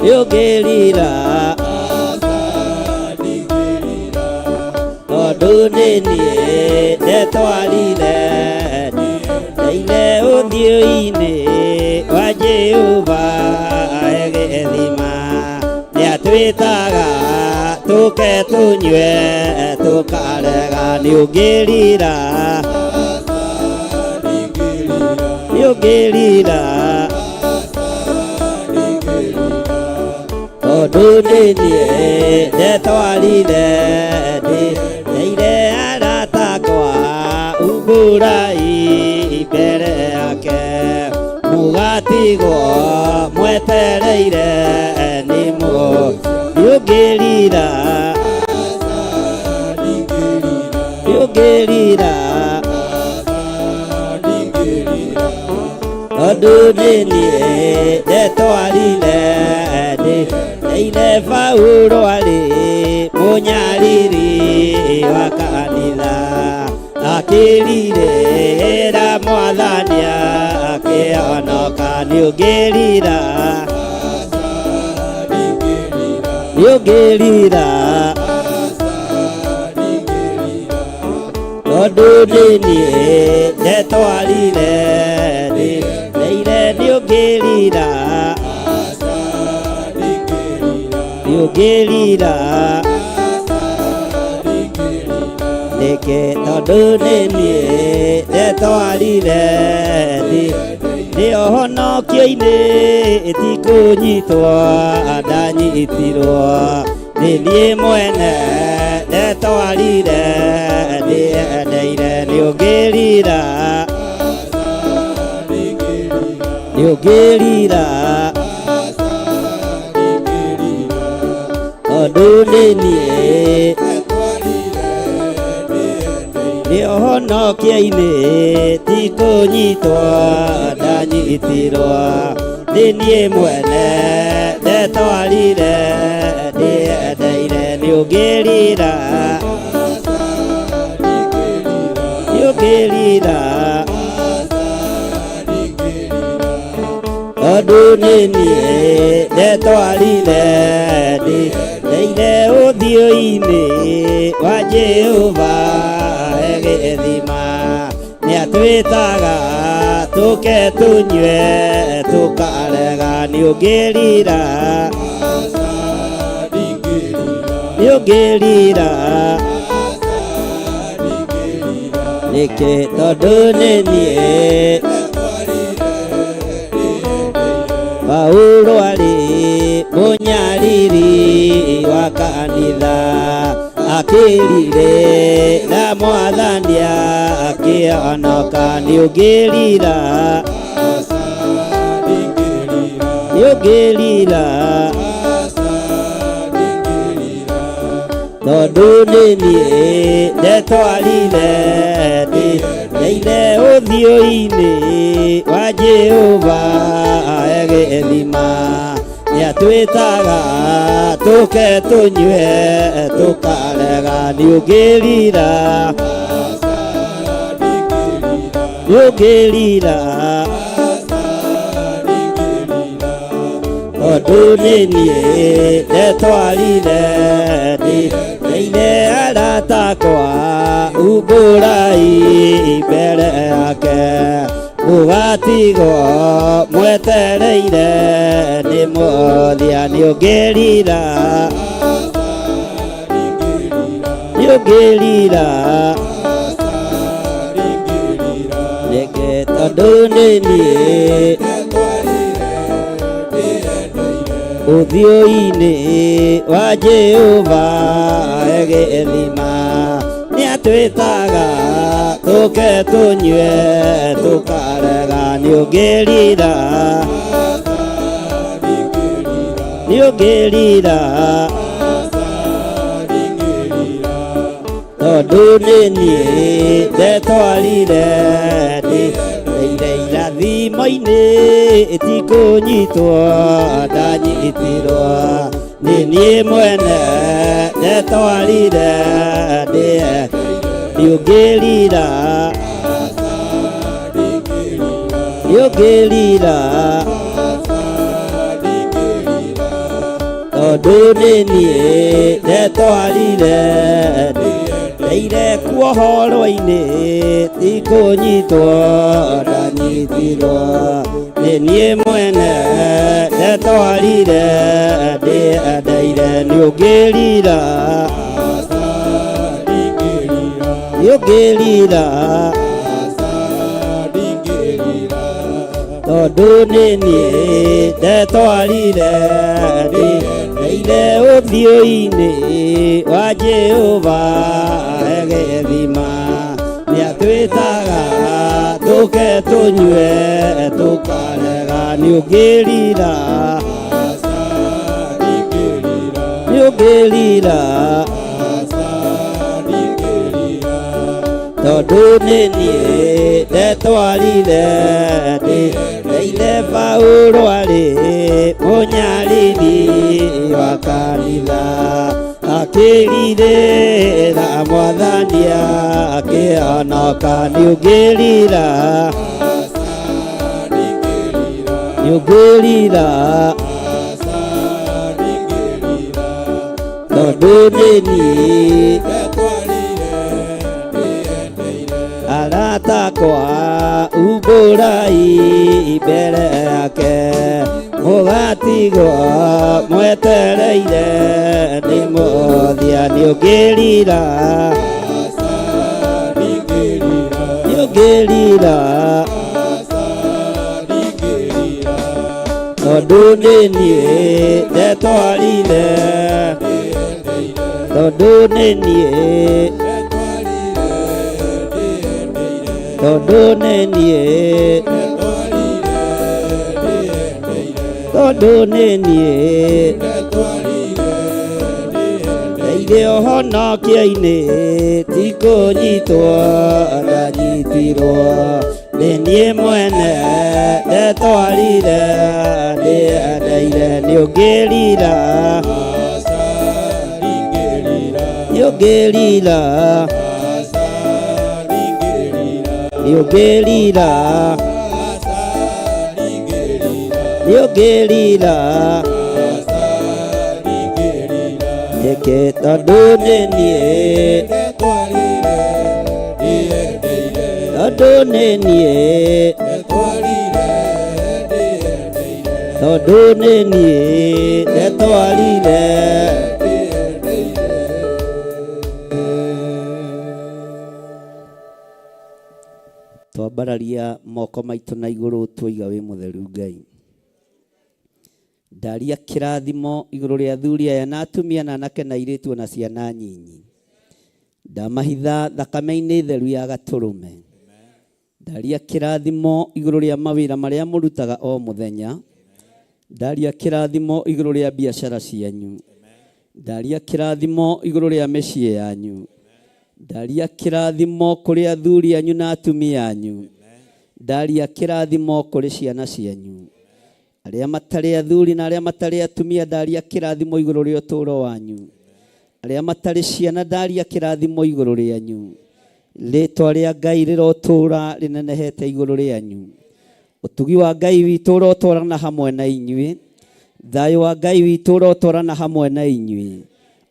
nĩũngĩrira tondũ nĩ niĩ ndetwarire ndeire ũthiũ-inĩ wa Jehova gĩthima nĩatwĩtaga tũke tũnyue tũkarega nĩũngĩrira nĩũngĩrira tondũ nĩ niĩ ndetwarire ndĩire arata akwa umbũrai mbere yake mũgatigwo mwetereire nĩ mũ nĩũngĩrira nĩũngĩrira tondũ nĩ niĩ ndetwarire ndĩire Paulo arĩ mũnyariri wa kanitha akĩrirĩra mwathani akĩhonoka nĩũngĩrira nĩũngĩrira tondũ nĩ niĩ ndetwarire ndĩire nĩũngĩrira nĩũngĩrira nĩkĩ tondũ nĩ niĩ ndetwarire ndĩ ũhonokio-inĩ ti kũnyitwo ndanyitirwo nĩ niĩ mwene ndetwarire ndĩyendeire nĩũngĩrira nĩũngĩrira tondũ nĩ niĩ nĩ ũhonokia-inĩ ti kũnyitwo ndanyitirwo nĩ niĩ mwene ndetwarire ndĩyendeire nĩũngĩrira nĩũngĩrira tondũ nĩ niĩ ndetwarire ndĩire ũthiũ-inĩ wa Jehova gĩthima nĩatwĩtaga tũke tũnyue tũkarega nĩũngĩrira nĩũngĩrira nĩkĩ tondũ nĩ niĩ Paulo arĩ mũnyariri wa kanitha akĩrirĩra mwathani akĩhonoka nĩũngĩrira nĩũngĩrira tondũ nĩ niĩ ndetwarire ndĩire ũthiũ-inĩ wa Jehova gĩthima nĩatwĩtaga tũke tũnyue tũkarega nĩũngĩrira nĩũngĩrira tondũ nĩ niĩ ndetwarire ndĩire arata akwa umbũrai mbere yake mũgatigwo mwetereire nĩ mũthia nĩũngĩrira nĩũngĩrira nĩkĩ tondũ nĩ niĩ ũthiũ-inĩ wa Jehova gĩthima nĩatwĩtaga tũke tũnyue tũkarega nĩũngĩrira nĩũngĩrira tondũ nĩ niĩ ndetwarire ndĩire irathimo ũhoro-inĩ ti kũnyitwo ndanyitirwo nĩ niĩ mwene ndetwarire ndĩe ndiũngĩrira ndiũngĩrira tondũ nĩ niĩ ndetwarire ndeire kuohorwo-inĩ ti kũnyitwo ndanyitirwo nĩ niĩ mwene ndetwarire ndĩendeire nĩũngĩrira nĩũngĩrira tondũ nĩ niĩ ndetwarire ndĩendeire ũthiũ-inĩ wa Jehova gĩthima nĩatwĩtaga tũke tũnyue tũkarega nĩũngĩrira nĩũngĩrira tondũ nĩ niĩ ndetwarire ndĩreire Paũlũ arĩ mũnyariri wa kanitha akĩrirĩra mwathani akĩhonoka nĩũngĩrira nĩũngĩrira tondũ nĩ niĩ aratakwa umbũrai mbere yake mũgatigwo mwetereire nĩ mũthia nĩũngĩrira nĩũngĩrira tondũ nĩ niĩ ndetwarire tondũ nĩ niĩ tondũ nĩ niĩ tondũ nĩ niĩ ndeire ũhonokia-inĩ ti kũnyitwo ndanyitirwo nĩ niĩ mwene ndetwarire ndĩendeire nĩũngĩrira nĩũngĩrira nĩũngĩrira nĩũngĩrira nĩkĩ tondũ nĩ niĩ tondũ nĩ niĩ tondũ nĩ niĩ ndetwarire twambararia moko maitũ na igũrũ twoiga wĩ mũtheru Ngai ndaria kĩrathimo igũrũ rĩa athuri aya na atumia na anake na airĩtu ona ciana nyinyi ndamahitha thakame-inĩ theru ya gatũrũme ndaria kĩrathimo igũrũ rĩa mawĩra marĩa mũrutaga o mũthenya ndaria kĩrathimo igũrũ rĩa biacara cianyu ndaria kĩrathimo igũrũ rĩa mĩciĩ yanyu ndaria kĩrathimo kũrĩ athuri anyu na atumia anyu ndaria kĩrathimo kũrĩ ciana cianyu arĩa matarĩ athuri na arĩa matarĩ atumia ndaria kĩrathimo igũrũ rĩa ũtũũro wanyu arĩa matarĩ ciana ndaria kĩrathimo igũrũ rĩanyu rĩtwa rĩa Ngai rĩrotũũra rĩnenehete igũrũ rĩanyu ũtugi wa Ngai witũ ũrotwarana hamwe na inyuĩ thayũ wa Ngai witũ ũrotwarana hamwe na inyuĩ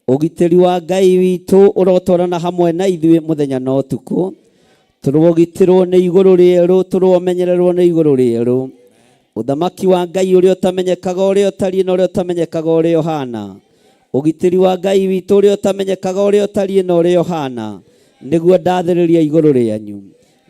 ũgitĩri wa Ngai witũ ũrotwarana hamwe na ithuĩ mũthenya na ũtukũ tũrogitĩrwo nĩ igũrũ rĩerũ tũromenyererwo nĩ igũrũ rĩerũ ũthamaki wa Ngai ũrĩa ũtamenyekaga ũrĩa ũtariĩ na ũrĩa ũtamenyekaga ũrĩa ũhana ũgitĩri wa Ngai witũ ũrĩa ũtamenyekaga ũrĩa ũtariĩ na ũrĩa ũhana nĩguo ndathĩrĩria igũrũ rĩanyu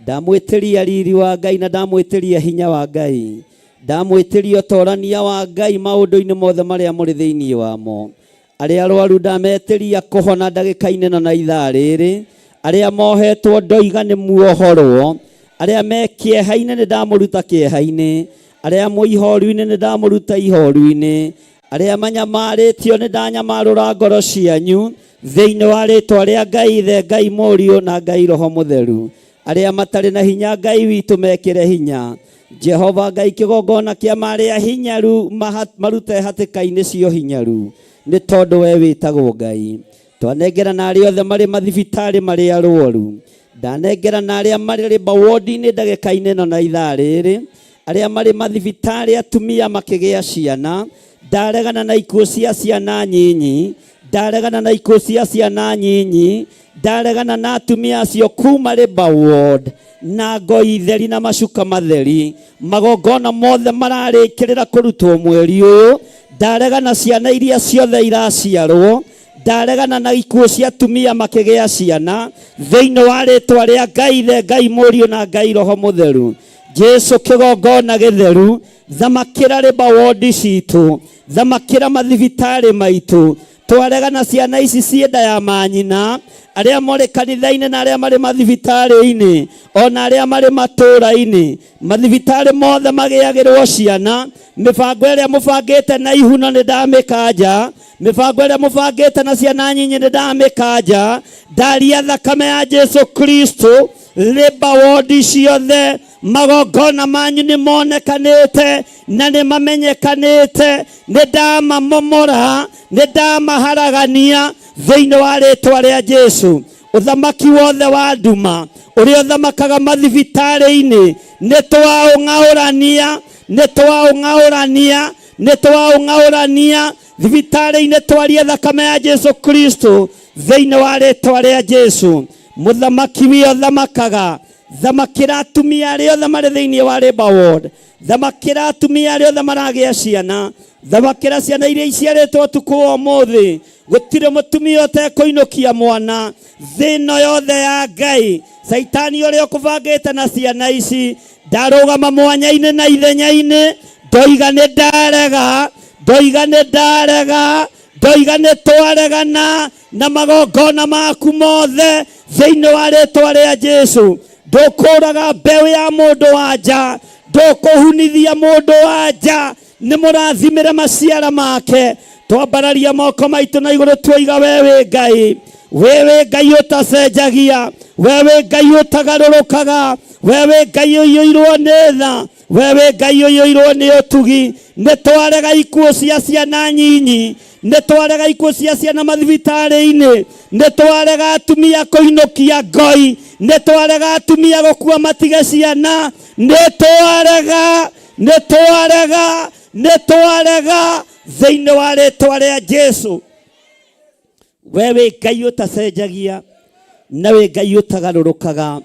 ndamwĩtĩria riri wa Ngai na ndamwĩtĩria hinya wa Ngai ndamwĩtĩria ũtorania wa Ngai maũndũ-inĩ mothe marĩa mũrĩ thĩinĩ wamo arĩa arwaru ndametĩria kũhona ndagĩka-inĩ ĩno na ithaa rĩrĩ arĩa mohetwo ndoiga nĩ muohorwo arĩa me kĩeha-inĩ nĩ ndamũruta kĩeha-inĩ arĩa mwĩ ihoru-inĩ nĩ ndamũruta ihoru-inĩ arĩa manyamarĩtio nĩ ndanyamarũra ngoro cianyu thĩinĩ wa rĩtwa rĩa Ngai Ithe Ngai Mũriũ na Ngai Roho Mũtheru Arĩa matarĩ na hinya Ngai witũ mekĩre hinya. Jehova Ngai kĩgongona kĩa marĩa hinyaru marute hatĩka-inĩ cio hinyaru, nĩ tondũ we wĩtagwo Ngai. Twanengerana arĩa othe marĩ mathibitarĩ marĩ arwaru, ndanengerana arĩa marĩ labour ward-inĩ ndagĩka-inĩ ĩno na ithaa rĩrĩ, arĩa marĩ mathibitarĩ atumia makĩgĩa ciana, ndaregana na ikuũ cia ciana nyinyi, ndaregana na ikuũ cia ciana nyinyi, ndaregana na atumia acio kuma labour ward na ngoi theri na macuka matheri, magongona mothe mararĩkĩrĩra kũrutwo mweri ũyũ, ndaregana ciana iria ciothe iraciarwo, ndaregana na ikuũ cia atumia makĩgĩa ciana, thĩinĩ wa rĩtwa rĩa Ngai Ithe, Ngai Mũriũ na Ngai Roho Mũtheru. Jesu kĩgongona gĩtheru, thamakĩra labour ward citũ, thamakĩra mathibitarĩ maitũ, twaregana ciana ici ciĩ nda ya manyina, arĩa marĩ kanitha-inĩ na arĩa marĩ mathibitarĩ-inĩ, ona arĩa marĩ matũũra-inĩ, mathibitarĩ mothe magĩagĩrwo ciana, mĩbango ĩrĩa mũbangĩte na ihuno nĩ ndamĩkanja, mĩbango ĩrĩa mũbangĩte na ciana nyinyi nĩ ndamĩkanja, ndaria thakame ya Jesu Kristo, labour ward ciothe, magongona manyu nĩ monekanĩte na nĩ mamenyekanĩte, nĩ ndamamomora, nĩ ndamaharagania thĩinĩ wa rĩtwa rĩa Jesu. Ũthamaki wothe wa nduma ũrĩa ũthamakaga mathibitarĩ-inĩ nĩ twaũng'aũrania, nĩ twaũng'aũrania, nĩ twaũng'aũrania thibitarĩ-inĩ, twarie thakame ya Jesu Kristo thĩinĩ wa rĩtwa rĩa Jesu. Mũthamaki wĩ ũthamakaga, thamakĩra atumia arĩa othe marĩ thĩinĩ wa labour ward, thamakĩra atumia arĩa othe maragĩa ciana, thamakĩra ciana iria iciarĩtwo ũtukũ wa ũmũthĩ. Gũtirĩ mũtumia ũtekũinũkia mwana thĩ ĩno yothe ya Ngai. Caitani ũrĩa ũkũbangĩte na ciana ici, ndarũgama mwanya-inĩ na ithenya-inĩ, ndoiga nĩ ndarega, ndoiga nĩ ndarega, ndoiga nĩ twaregana na magongona maku mothe thĩinĩ wa rĩtwa rĩa Jesu. Ndũkũraga mbeũ ya mũndũ wa nja, ndũkũhunithia mũndũ wa nja, nĩ mũrathimĩre maciara make. Twambararia moko maitũ na igũrũ tuoiga we wĩ Ngai, we wĩ Ngai ũtacenjagia, we wĩ Ngai ũtagarũrũkaga, we wĩ Ngai ũiyũirwo nĩ tha, we wĩ Ngai ũiyũirwo nĩ ũtugi. Nĩ twarega ikuũ cia ciana nyinyi, nĩ twarega ikuũ cia ciana mathibitarĩ-inĩ, nĩ twarega atumia kũinũkia ngoi, nĩ twarega atumia gũkua matige ciana, nĩ twarega, nĩ twarega, nĩ twarega thĩinĩ wa rĩtwa rĩa Jesu. We wĩ Ngai ũtacenjagia na wĩ Ngai ũtagarũrũkaga.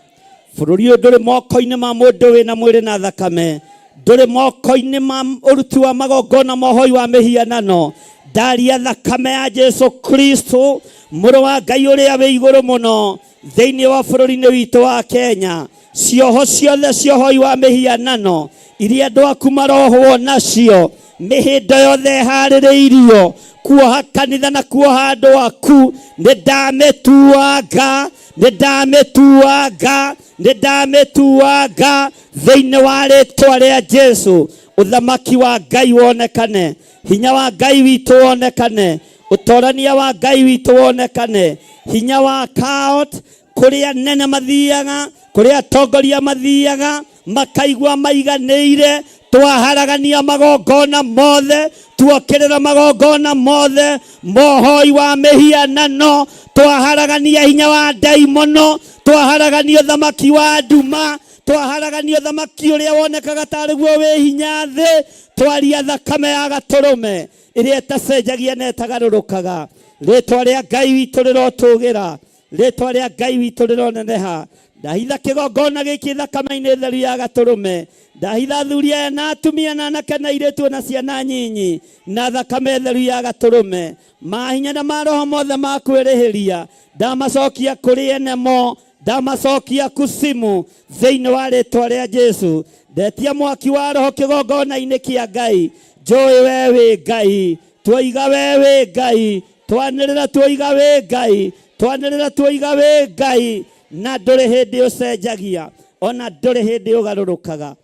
Bũrũri ũyũ ndũrĩ moko-inĩ ma mũndũ wĩna mwĩrĩ na thakame, ndũrĩ moko-inĩ ma ũruti wa magongona ma ũhoi wa mĩhianano. Ndaria thakame ya Jesu Kristo mũrũ wa Ngai ũrĩa wĩ igũrũ mũno thĩinĩ wa bũrũri-inĩ witũ wa Kenya. Cioho ciothe cia ũhoi wa mĩhianano iria andũ aku marohwo nacio, mĩhĩndo yothe ĩharĩrĩirio kuoha kanitha na kuoha andũ aku, nĩ ndamĩtuanga, nĩ ndamĩtuanga, nĩ ndamĩtuanga thĩinĩ wa rĩtwa rĩa Jesu. Ũthamaki wa Ngai wonekane, hinya wa Ngai witũ wonekane, ũtorania wa Ngai witũ wonekane, hinya wa kaot kũrĩa nene mathiaga, kũrĩa atongoria mathiaga makaigua maiganĩire. Twaharagania magongona mothe, tuokĩrĩra magongona mothe mohoi wa mĩhianano, twaharagania hinya wa ndaimono, twaharagania ũthamaki wa nduma, twaharagania ũthamaki ũrĩa wonekaga tarĩ guo wĩ hinya thĩ, twaria thakame ya gatũrũme ĩrĩa ĩtacenjagia na ĩtagarũrũkaga. Rĩtwa rĩa Ngai witũ rĩrotũgĩra, rĩtwa rĩa Ngai witũ rĩroneneha. Ndahitha kĩgongona gĩkĩ thakame-inĩ theru ya gatũrũme, ndahitha athuri aya na atumia na anake na airĩtu na ciana nyinyi na thakame theru ya gatũrũme. Mahinya na maroho mothe ma kwĩrĩhĩria ndamacokia kũrĩ ene mo, ndamacokia kusimu thĩinĩ wa rĩtwa rĩa Jesu. Ndetia mwaki wa roho kĩgongona-inĩ kĩa Ngai. Njũĩ we wĩ Ngai, tuoiga we wĩ Ngai, twanĩrĩra tuoiga wĩ Ngai, twanĩrĩra tuoiga wĩ Ngai, na ndũrĩ hĩndĩ ũcenjagia, ona ndũrĩ hĩndĩ ũgarũrũkaga.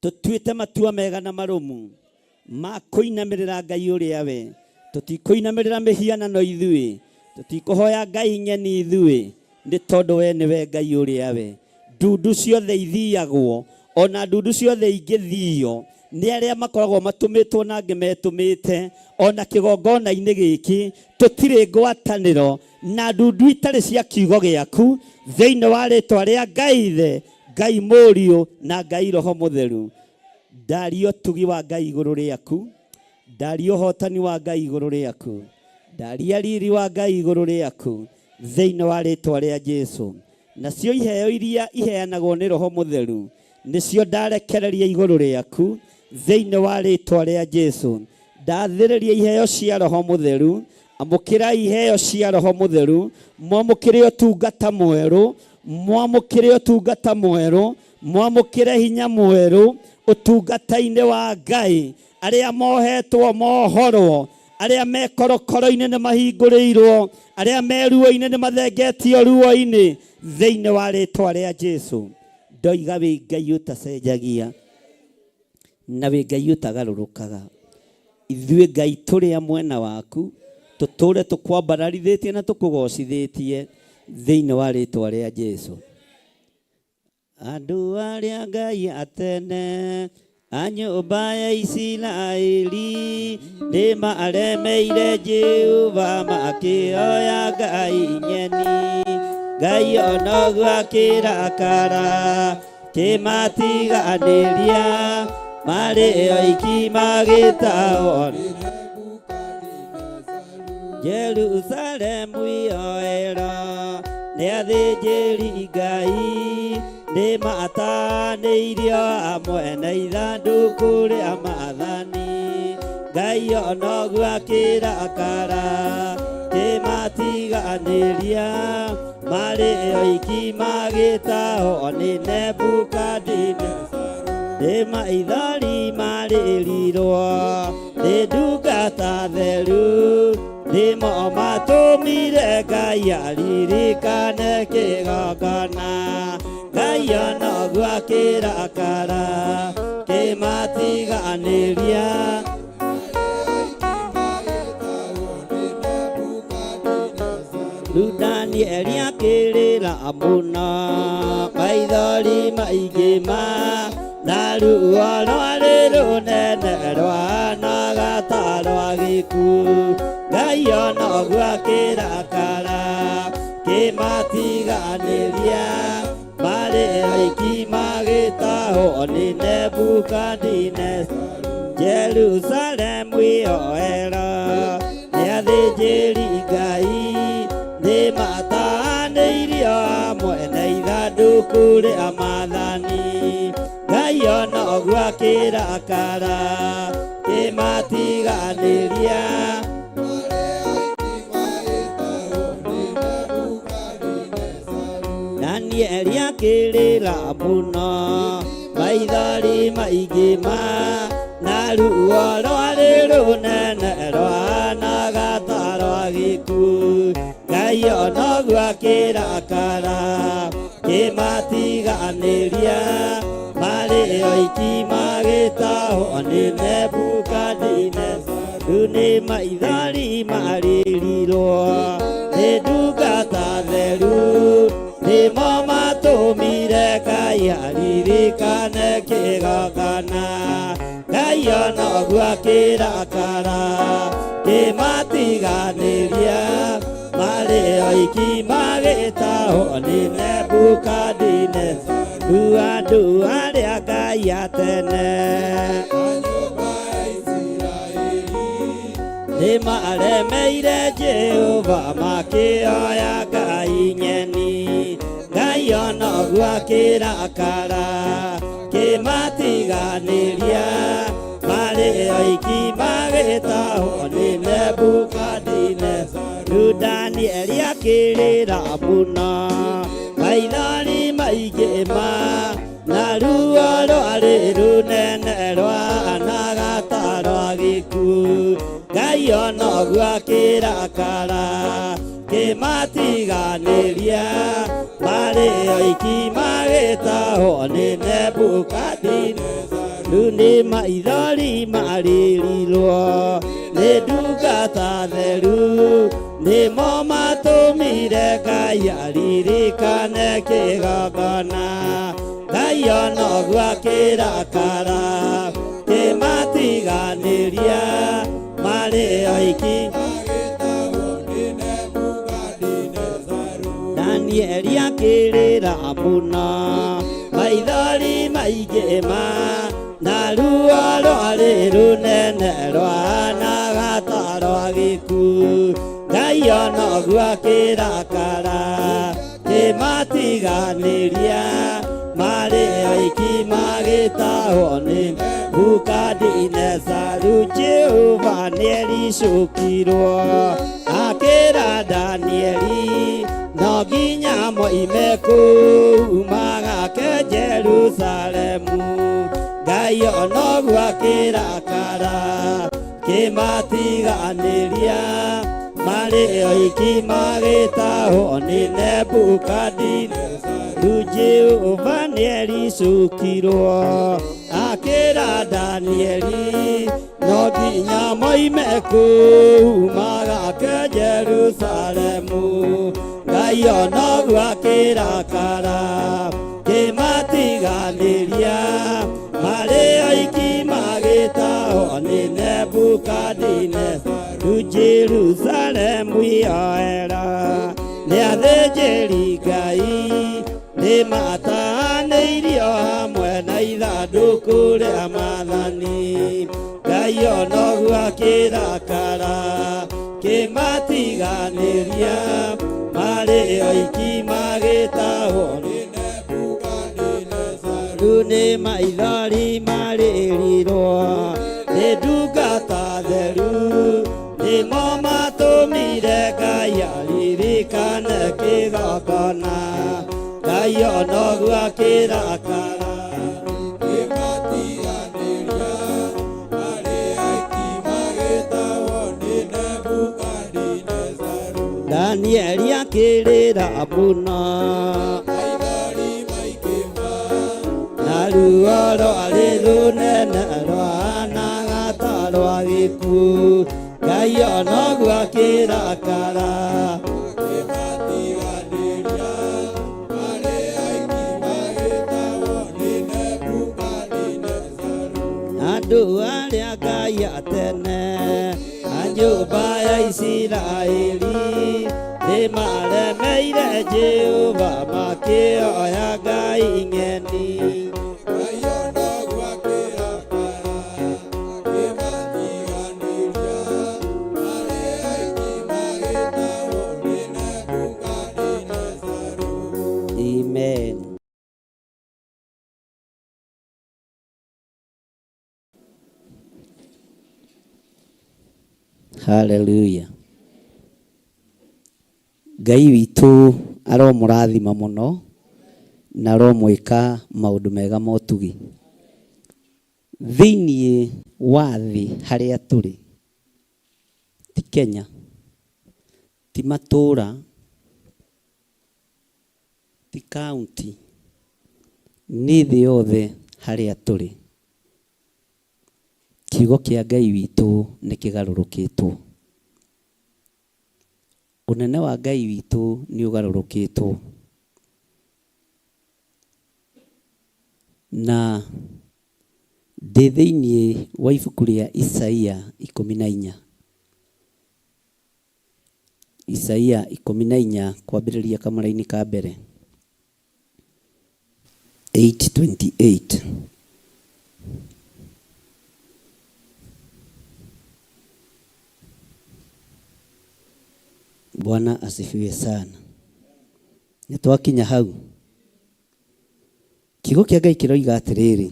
Tũtuĩte matua mega na marũmu ma kũinamĩrĩra Ngai ũrĩa we. Tũtikũinamĩrĩra mĩhianano ithuĩ, tũtikũhoya Ngai ng'eni ithuĩ. Nĩ tondũ we nĩwe Ngai ũrĩa we. Ndundu ciothe ithiagwo, ona ndundu ciothe ingĩthio nĩ arĩa makoragwo matũmĩtwo na angĩ metũmĩte, ona kĩgongona-inĩ gĩkĩ tũtirĩ ngwatanĩro na ndundu itarĩ cia kiugo gĩaku, thĩinĩ wa rĩtwa rĩa Ngai Ithe, Ngai Mũriũ na Ngai Roho Mũtheru. Ndaria ũtugi wa Ngai igũrũ rĩaku, ndaria ũhotani wa Ngai igũrũ rĩaku, ndaria riri wa Ngai igũrũ rĩaku, thĩinĩ wa rĩtwa rĩa Jesu. Nacio iheo iria iheanagwo nĩ Roho Mũtheru nĩcio ndarekereria igũrũ rĩaku, thĩinĩ wa rĩtwa rĩa Jesu. Ndathĩrĩria iheo cia Roho Mũtheru, amũkĩra iheo cia Roho Mũtheru, mwamũkĩre ũtungata mwerũ, mwamũkĩre ũtungata mwerũ, mwamũkĩre hinya mwerũ ũtungata-inĩ wa Ngai. Arĩa mohetwo mohorwo, arĩa me korokoro-inĩ nĩ mahingũrĩirwo, arĩa me ruo-inĩ nĩ mathengetio ruo-inĩ, thĩinĩ wa rĩtwa rĩa Jesu. Ndoiga wĩ Ngai ũtacenjagia na wĩ Ngai ũtagarũrũkaga. Ithuĩ Ngai tũrĩ a mwena waku, tũtũre tũkwambararithĩtie na tũkũgocithĩtie thĩinĩ wa rĩtwa rĩa Jesu. Andũ arĩa Ngai atene a nyũmba ya Isiraeli nĩ maremeire Jehova makĩoya ngai ng'eni. Ngai onoguo akĩrakara kĩmatiganĩria, marĩ oiki magĩtahwo. Jerusalemu yoerwo nĩ athĩnjĩri Ngai, nĩ matanĩirio amwe na ithandũkũ rĩa maathani. Ngai onoguo akĩrakara kĩmatiganĩria, marĩ oiki magĩtahwo nĩ Nebukadineza. Nĩ maithori marĩrirwo nĩ ndungata theru, nĩmo matũmire Ngai aririkane kĩgongona. Ngai onoguo akĩrakara kĩmatiganĩria. Rĩu Danieli akĩrĩra mũno, maithori maingĩ ma na ruo rwarĩ rũnene rwahanaga ta rwa gĩkuũ. Ngai onoguo akĩrakara kĩmatiganĩria, marĩ oiki magĩtahwo nĩ Nebukadineza. Jerusalemu yoerwo nĩ athĩnjĩri Ngai, nĩ matanĩirio hamwe na ithandũkũ rĩa maathani. Ngai onoguo akĩrakara kĩmatiganĩria. Danieli akĩrĩra mũno, maithori maingĩ ma na ruo rwarĩ rũnene rwahanaga ta rwa gĩkuũ. Ngai onoguo akĩrakara kĩmatiganĩria, marĩ oiki magĩtahwo nĩ Nebukadineza. Rĩu nĩ maithori marĩrirwo nĩ ndungata theru, nĩmo matũmire Ngai aririkane kĩgongona. Ngai onoguo akĩrakara kĩmatiganĩria, marĩ oiki magĩtahwo nĩ Nebukadineza. Rĩu andũ arĩa Ngai atene nĩ maremeire Jehova makĩoya ngai ng'eni. Ngai onoguo akĩrakara kĩmatiganĩria, marĩ oiki magĩtahwo nĩ Nebukadineza. Rĩu Danieli akĩrĩra mũno, maithori maingĩ ma na ruo rwarĩ rũnene rwahanaga ta rwa gĩkuũ. Ngai onoguo akĩrakara kĩmatiganĩria, marĩ oiki magĩtahwo nĩ Nebukadineza. Rĩu nĩ maithori marĩrirwo nĩ ndungata theru, Nĩmo matũmire Ngai aririkane kĩgongona. Ngai onoguo akĩrakara, kĩmatiganĩria marĩ oiki. Danieli akĩrĩra mũno, maithori maingĩ ma, na ruo rwarĩ rũnene rwahanaga ta rwa gĩkuũ. Ngai onoguo akĩrakara, kĩmatiganĩria marĩ oiki magĩtahwo nĩ Nebukadinezaru. Jehova nĩericũkirwo, akĩra Danieli no nginya moime kũu magake Jerusalemu. Ngai onoguo akĩrakara, kĩmatiganĩria marĩ oiki magĩtahwo nĩ Nebukadinezaru. Jehova nĩericũkirwo, akĩra Danieli no nginya moime kũu magake Jerusalemu. Ngai onoguo akĩrakara, kĩmatiganĩria marĩ oiki magĩtahwo nĩ Nebukadinezaru. Jerusalemu yoera nĩ athĩnjĩri Ngai nĩmatahanĩirio hamwe na ithandũkũ rĩa maathani. Ngai onoguo akĩrakara, kĩmatiganĩria marĩ oiki magĩtahwo nĩ Nebukadinezaru. Nĩ maithori marĩrirwo nĩ ndungata theru, nĩmo matũmire Ngai aririkane kĩgongona. Ngai onoguo akĩrakara, kĩmatiganĩria marĩ oiki magĩtahwo nĩ Nebukadinezaru. Danieli akĩrĩra mũno, maithori maingĩ ma, na ruo rwarĩ rũnene rwahanaga ta rwa gĩkuũ. Ngai onoguo akĩrakara, kĩmatiganĩria marĩ oiki magĩtahwo nĩ Nebukadinezaru. Andũ arĩa Ngai a tene a nyũmba ya Isiraeli nĩmaremeire Jehova makĩoya ngai ng'eni. Ngai onoguo akĩrakara, kĩmatiganĩria marĩ oiki magĩtahwo nĩ Nebukadinezaru. Amen. Hallelujah. Ngai witũ aromũrathima mũno na aromwĩka maũndũ mega ma ũtugi. Thĩinĩ wa thĩ harĩa tũrĩ, ti Kenya, ti matũũra, ti kaunti, nĩ thĩ yothe harĩa tũrĩ. Kiugo kĩa Ngai witũ nĩ kĩgarũrũkĩtwo. Ũnene wa Ngai witũ nĩ ũgarũrũkĩtwo. Na ndĩ thĩinĩ wa ibuku rĩa Isaia 14. Isaia 14 kwambĩrĩria kamũraini ka mbere. 8:28. Bwana asifiwe sana. Nĩ twakinya hau. Kiugo kĩa Ngai kĩroiga atĩrĩrĩ,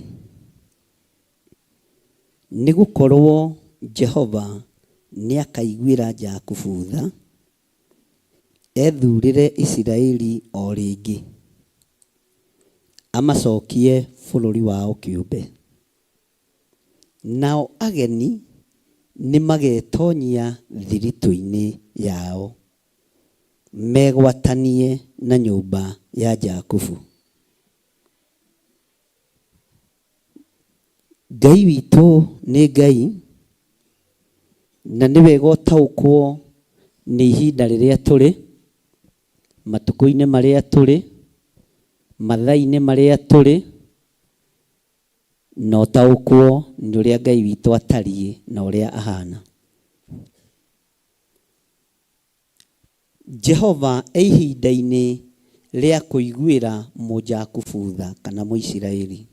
nĩ gũkorwo Jehova nĩ akaiguĩra Jakubu tha, ethurĩre Isiraeli o rĩngĩ, amacokie bũrũri wao kĩũmbe. Nao ageni nĩ magetonyia thiritũ-inĩ yao, megwatanie na nyũmba ya Jakubu. Ngai witũ nĩ Ngai, na nĩ wega ũtaũkwo Nĩ ihinda rĩrĩa tũrĩ, matukũ-inĩ marĩa tũrĩ, mathaa-inĩ marĩa tũrĩ, na ũtaũkwo nĩ ũrĩa Ngai witũ atariĩ na ũrĩa ahana. Jehova e ihinda-inĩ rĩa kũiguĩra Mũjakubu tha kana Mũisiraeli.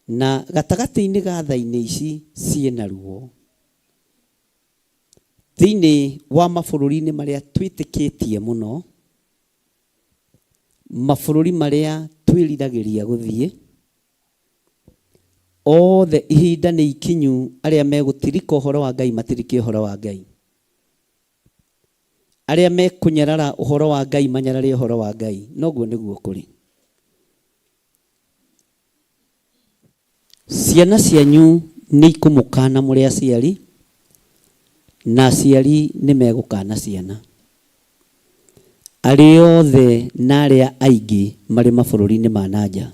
Na gatagatĩ-inĩ ga tha-inĩ ici ciĩna ruo, thĩinĩ wa mabũrũri-inĩ marĩa twĩtĩkĩtie mũno, mabũrũri marĩa twĩriragĩria gũthiĩ, othe ihinda nĩ ikinyu arĩa megũtirika ũhoro wa Ngai matirike ũhoro wa Ngai. Arĩa mekũnyarara ũhoro wa Ngai manyarare ũhoro wa Ngai. Noguo nĩguo kũrĩ. Ciana cianyu nĩ ikũmũkana mũrĩ aciari, na aciari nĩ megũkana ciana. Arĩa othe na arĩa aingĩ marĩ mabũrũri-inĩ ma na nja.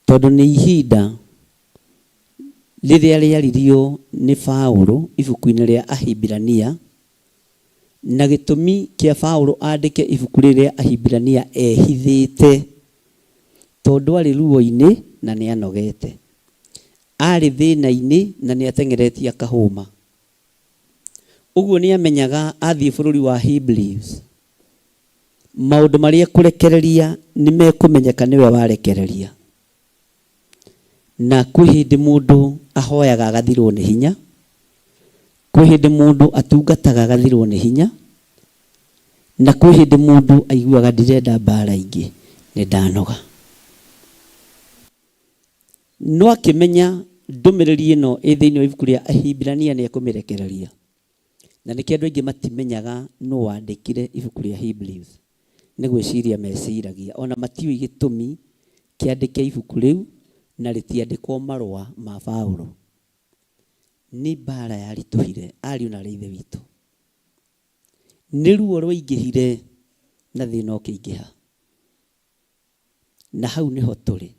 Tondũ nĩ ihinda rĩrĩa rĩaririo nĩ Paulo ibuku-inĩ rĩa Ahibirania, na gĩtũmi kĩa Paulo andĩke ibuku rĩrĩ rĩa Ahibirania ehithĩte tondũ arĩ ruo-inĩ na nĩ anogete. Arĩ thĩna-inĩ na nĩ ateng'eretie akahũma. Ũguo nĩ amenyaga athiĩ bũrũri wa Hebrews, maũndũ marĩa ekũrekereria nĩ mekũmenyeka nĩwe warekereria. Na kwĩ hĩndĩ mũndũ ahoyaga agathirwo nĩ hinya, kwĩ hĩndĩ mũndũ atungataga agathirwo nĩ hinya, na kwĩ hĩndĩ mũndũ aiguaga ndirenda mbara ingĩ, nĩ ndanoga. No akĩmenya ndũmĩrĩri ĩno ĩ thĩinĩ wa ibuku rĩa Ahibirania nĩ ekũmĩrekereria. Na nĩkĩo andũ aingĩ matimenyaga nũ wandĩkire ibuku rĩa Hebrews. Nĩ gwĩciria meciragia. O na matiũĩ gĩtũmi kĩandĩke ibuku rĩu na rĩtiandĩkwo marũa ma Paulo. Nĩ mbaara yaritũhire ariũ na aarĩ a Ithe witũ. Nĩ ruo rwaingĩhire na thĩna ũkĩingĩha. Na hau nĩho tũrĩ.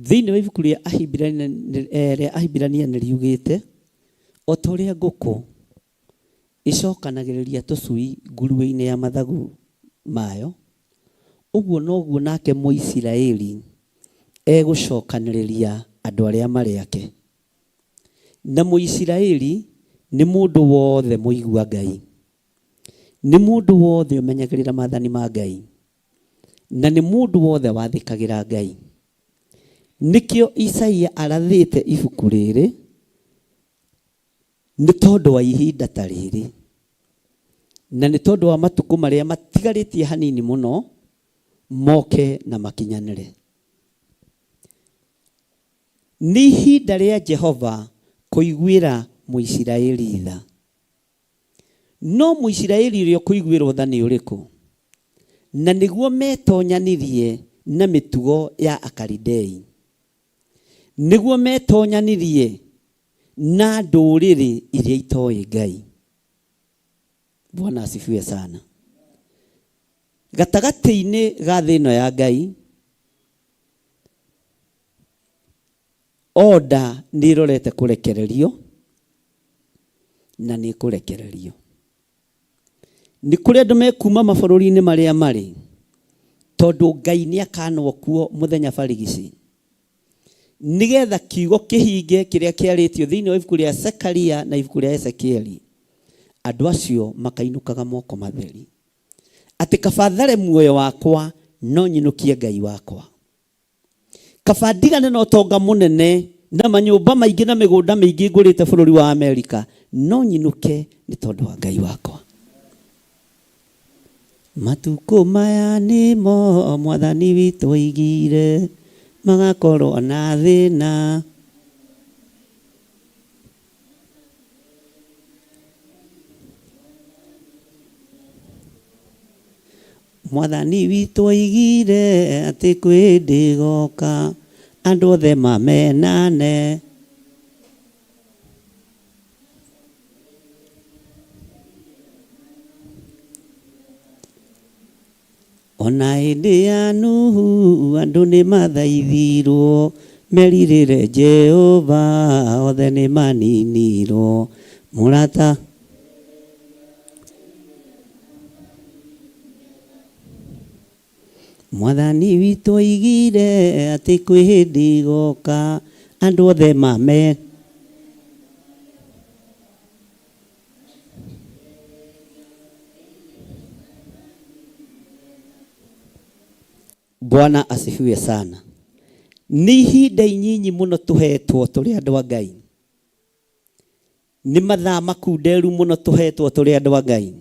Thĩinĩ wa ibuku rĩa Ahibirania, eh, rĩa Ahibirania nĩ riugĩte o ta ũrĩa ngũkũ ĩcokanagĩrĩria tũcui nguruĩ-inĩ ya mathagu mayo, ũguo noguo nake Mũisiraeli egũcokanĩrĩria andũ arĩa marĩ ake. Na Mũisiraeli nĩ mũndũ wothe mũigua Ngai. Nĩ mũndũ wothe ũmenyagĩrĩra maathani ma Ngai. Na nĩ mũndũ wothe wathĩkagĩra Ngai. Nĩkĩo Isaia arathĩte ibuku rĩrĩ, nĩ tondũ wa ihinda ta rĩrĩ, na nĩ tondũ wa matukũ marĩa matigarĩtie hanini mũno moke na makinyanĩre. Nĩ ihinda rĩa Jehova kũiguĩra Mũisiraeli tha. No Mũisiraeli ũrĩa ũkũiguĩrwo tha nĩ ũrĩkũ? Na nĩguo metonyanirie na mĩtugo ya Akalidei, nĩguo metonyanirie na ndũrĩrĩ iria itoĩ Ngai. Bwana asifiwe sana. Gatagatĩ-inĩ ga thĩ ĩno ya Ngai, Order nĩ ĩrorete kũrekererio na nĩ ĩkũrekererio. Nĩ kũrĩ andũ mekuma mabũrũri-inĩ marĩa marĩ tondũ Ngai nĩ akanwo kuo mũthenya barigici nĩgetha kiugo kĩhinge kĩrĩa kĩarĩtio thĩinĩ wa ibuku rĩa Zekaria na ibuku rĩa Ezekieli, andũ acio makainũkaga moko matheri, atĩ kaba thare muoyo wakwa no nyinũkie Ngai wakwa. Kaba ndigane na ũtonga mũnene na manyũmba maingĩ na mĩgũnda mĩingĩ ngũrĩte bũrũri wa Amerika, no nyinũke nĩ tondũ wa Ngai wakwa. Matukũ maya nĩmo mwathani witũ oigire magakorwo na thĩna. Mwathani witũ oigire atĩ kwĩ hĩndĩ ĩgoka andũ othe mamenane. Ona hĩndĩ ya Nuhu andũ nĩ mathaithirwo merirĩre Jehova othe nĩ maninirwo. Mũrata Mwathani witũ oigire atĩ kwĩ hĩndĩ igoka andũ othe mame Bwana asifiwe sana. Nĩ ihinda inyinyi mũno tũhetwo tũrĩ andũ a Ngai. Nĩ mathaa makunderu mũno tũhetwo tũrĩ andũ a Ngai.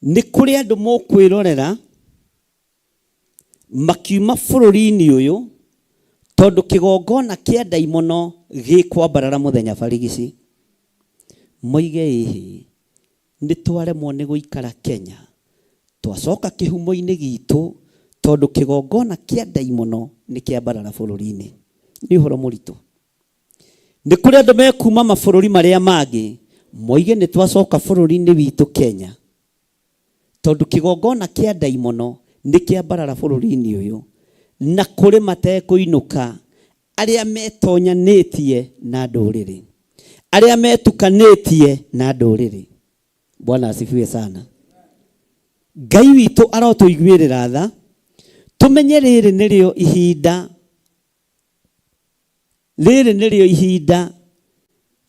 Nĩ kũrĩ andũ mũkwĩrorera makiuma bũrũri-inĩ ũyũ tondũ kĩgongona kĩa ndaimono gĩkwambarara mũthenya barigici. Moige ĩhĩ, nĩ twaremwo nĩ gũikara Kenya, twacoka kĩhumo-inĩ gitũ tondũ kĩgongona kĩa ndaimono nĩ kĩambarara bũrũri-inĩ. Nĩ ũhoro mũritũ. Nĩ kũrĩ andũ mekuma mabũrũri marĩa mangĩ moige nĩ twacoka bũrũri-inĩ witũ Kenya tondũ kĩgongona kĩa ndaimono nĩ kĩambarara bũrũri-inĩ ũyũ, na kũrĩ matekũinũka arĩa metonyanĩtie na ndũrĩrĩ, arĩa metukanĩtie na ndũrĩrĩ. Bwana asifiwe sana. Ngai witũ arotũiguĩrĩra tha, tũmenye rĩrĩ nĩrĩo ihinda, rĩrĩ nĩrĩo ihinda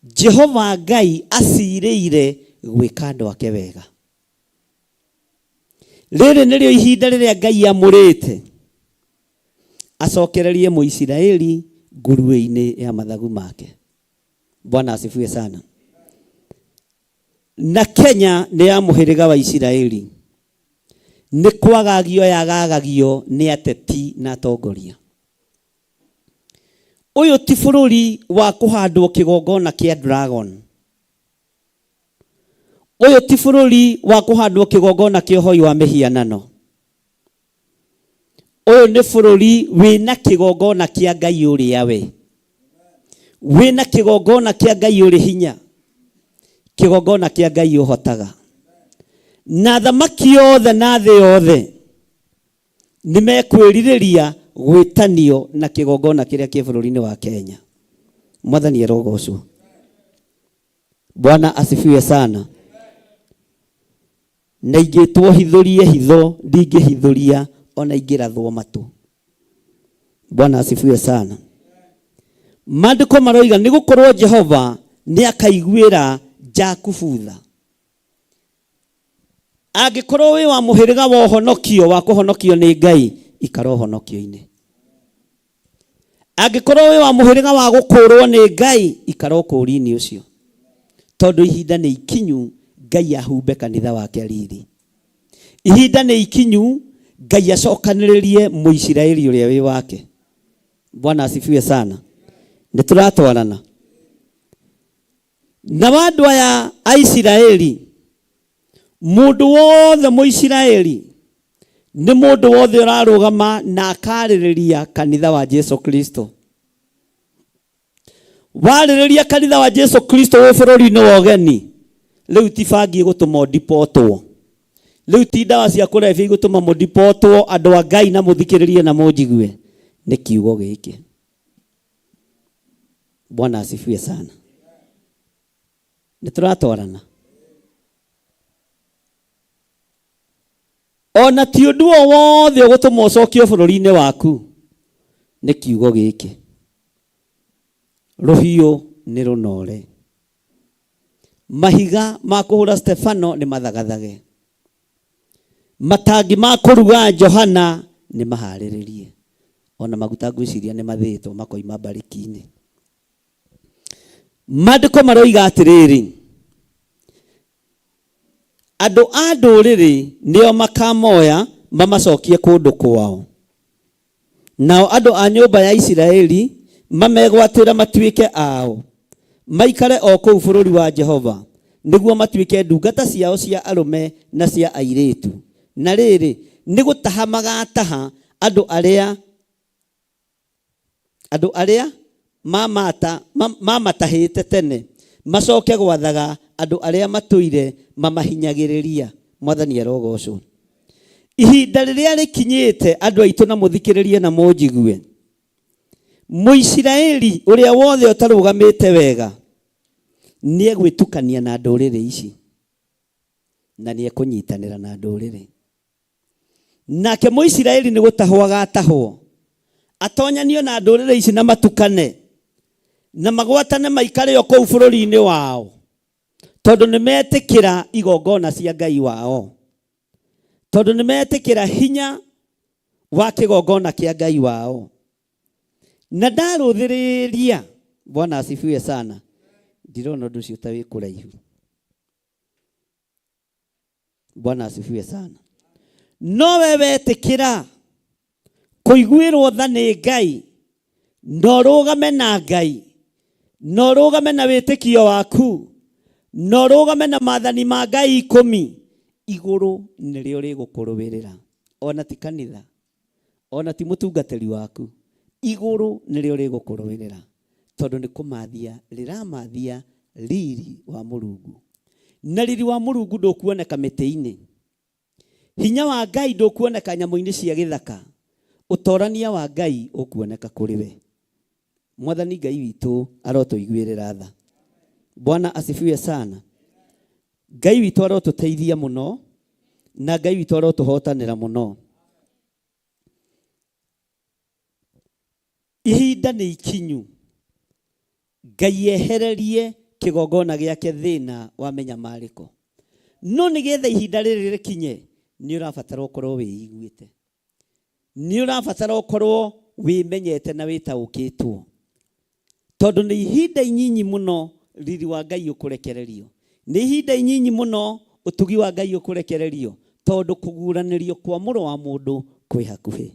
Jehova Ngai acirĩire gwĩka andũ ake wega. Rĩrĩ nĩrĩo ihinda rĩrĩa Ngai amũrĩte acokererie Mũisiraeli nguruĩ-inĩ ya mathagu make. Bwana asifiwe sana. Na Kenya nĩ ya mũhĩrĩga wa Isiraeli. Nĩ kwagagio yagagagio nĩ ateti na atongoria. Ũyũ ti bũrũri wa kũhandwo kĩgongona kĩa dragon. Ũyũ ti bũrũri wa kũhandwo kĩgongona kĩa ũhoi wa mĩhianano. Ũyũ nĩ bũrũri wĩna kĩgongona kĩa Ngai ũrĩa we. Wĩna kĩgongona kĩa Ngai ũrĩ hinya. Kĩgongona kĩa Ngai ũhotaga. Na thamaki yothe na thĩ yothe nĩ mekwĩrirĩria gwĩtanio na kĩgongona kĩrĩa kĩ bũrũri-inĩ wa Kenya. Mwathani arogocwo. Bwana asifiwe sana. Na ingĩtwo hithũrie hitho ndingĩhithũria ona ingĩrathwo matũ. Bwana asifiwe sana. Maandĩko maroiga nĩ gũkorwo Jehova nĩ akaiguĩra Jakubu tha. Angĩkorwo wĩ wa mũhĩrĩga wa ũhonokio wa kũhonokio nĩ Ngai, ikara ũhonokio-inĩ. Angĩkorwo wĩ wa mũhĩrĩga wa gũkũrwo nĩ Ngai, ikara ũkũũri-inĩ ũcio. Tondũ ihinda nĩ ikinyu Ngai ahumbe kanitha wake riri. Ihinda nĩ ikinyu Ngai acokanĩrĩrie Mũisiraeli ũrĩa wĩ wake. Bwana asifiwe sana. Nĩ tũratwarana. Nao andũ aya a Isiraeli, mũndũ wothe Mũisiraeli nĩ mũndũ wothe ũrarũgama na akarĩrĩria kanitha wa Jesu Kristo. Warĩrĩria kanitha wa Jesu Kristo wĩ bũrũri-inĩ wa ũgeni, rĩu ti bangi ĩgũtũma ũndipotwo, rĩu ti ndawa cia kũrebia igũtũma mũndipotwo. Andũ a Ngai na mũthikĩrĩrie na mũnjigue, nĩ kiugo gĩkĩ. Bwana asifiwe sana. Nĩ tũratwarana. Ona ti ũndũ o wothe ũgũtũma ũcokio bũrũri-inĩ waku, nĩ kiugo gĩkĩ. Rũhiũ nĩ rũnore. Mahiga ma kũhũra Stefano nĩ mathagathage. Matangi ma kũruga Johana nĩ maharĩrĩrie. Ona maguta ngwĩciria nĩ mathĩĩtwo makoima mbarĩki-inĩ. Maandĩko maroiga atĩrĩrĩ, andũ a ndũrĩrĩ nĩo makamoya mamacokie kũndũ kwao, nao andũ a nyũmba ya Isiraeli mamegwatĩra matuĩke ao, maikare o kũu bũrũri wa Jehova, nĩguo matuĩke ndungata ciao cia arũme na cia airĩtu. Na rĩrĩ, nĩ gũtaha magataha andũ arĩa andũ arĩa mamatahĩte tene, macoke gwathaga andũ arĩa matũire mamahinyagĩrĩria. Mwathani arogocwo. Ihinda rĩrĩa rĩkinyĩte, andũ aitũ, na mũthikĩrĩrie na mũnjigue, Mũisiraeli ũrĩa wothe ũtarũgamĩte wega Nĩ egwĩtukania na ndũrĩrĩ ici na nĩ ekũnyitanĩra na ndũrĩrĩ. Nake Mũisiraeli nĩ gũtahwo agatahwo, atonyanio na ndũrĩrĩ ici na matukane na magwatane maikare o kũu bũrũri-inĩ wao, tondũ nĩ metĩkĩra igongona cia Ngai wao, tondũ nĩ metĩkĩra hinya wa kĩgongona kĩa Ngai wao. Na ndarũthĩrĩria, Bwana asifiwe sana, ndirona ũndũ ũcio ta wĩ kũraihu. Bwana asifiwe sana. No we wetĩkĩra kũiguĩrwo tha nĩ Ngai, na ũrũgame na Ngai, na ũrũgame na wĩtĩkio waku, na ũrũgame na maathani ma Ngai 10, igũrũ nĩrĩo rĩgũkũrũĩrĩra. Ona ti kanitha, ona ti mũtungatĩri waku, igũrũ nĩrĩo rĩgũkũrũĩrĩra, tondũ nĩ kũmathia rĩramathia riri wa Mũrungu. Na riri wa Mũrungu ndũkuoneka mĩtĩ-inĩ, hinya wa Ngai ndũkuoneka nyamũ-inĩ cia gĩthaka, ũtorania wa Ngai ũkuoneka kũrĩ we. Mwathani Ngai witũ arotũiguĩrĩra tha. Bwana asifiwe sana. Ngai witũ arotũteithia mũno, na Ngai witũ arotũhotanĩra mũno. Ihinda nĩ ikinyu Ngai ehererie kĩgongona gĩake thĩna wa mĩnyamarĩko. No nĩgetha ihinda rĩrĩ rĩkinye, nĩ ũrabatara ũkorwo wĩiguĩte, nĩ ũrabatara ũkorwo wĩmenyete na wĩtaũkĩtwo, tondũ nĩ ihinda inyinyi mũno riri wa Ngai ũkũrekererio, nĩ ihinda inyinyi mũno ũtugi wa Ngai ũkũrekererio, tondũ kũguũranĩrio kwa mũrũ wa mũndũ kwĩ hakuhĩ.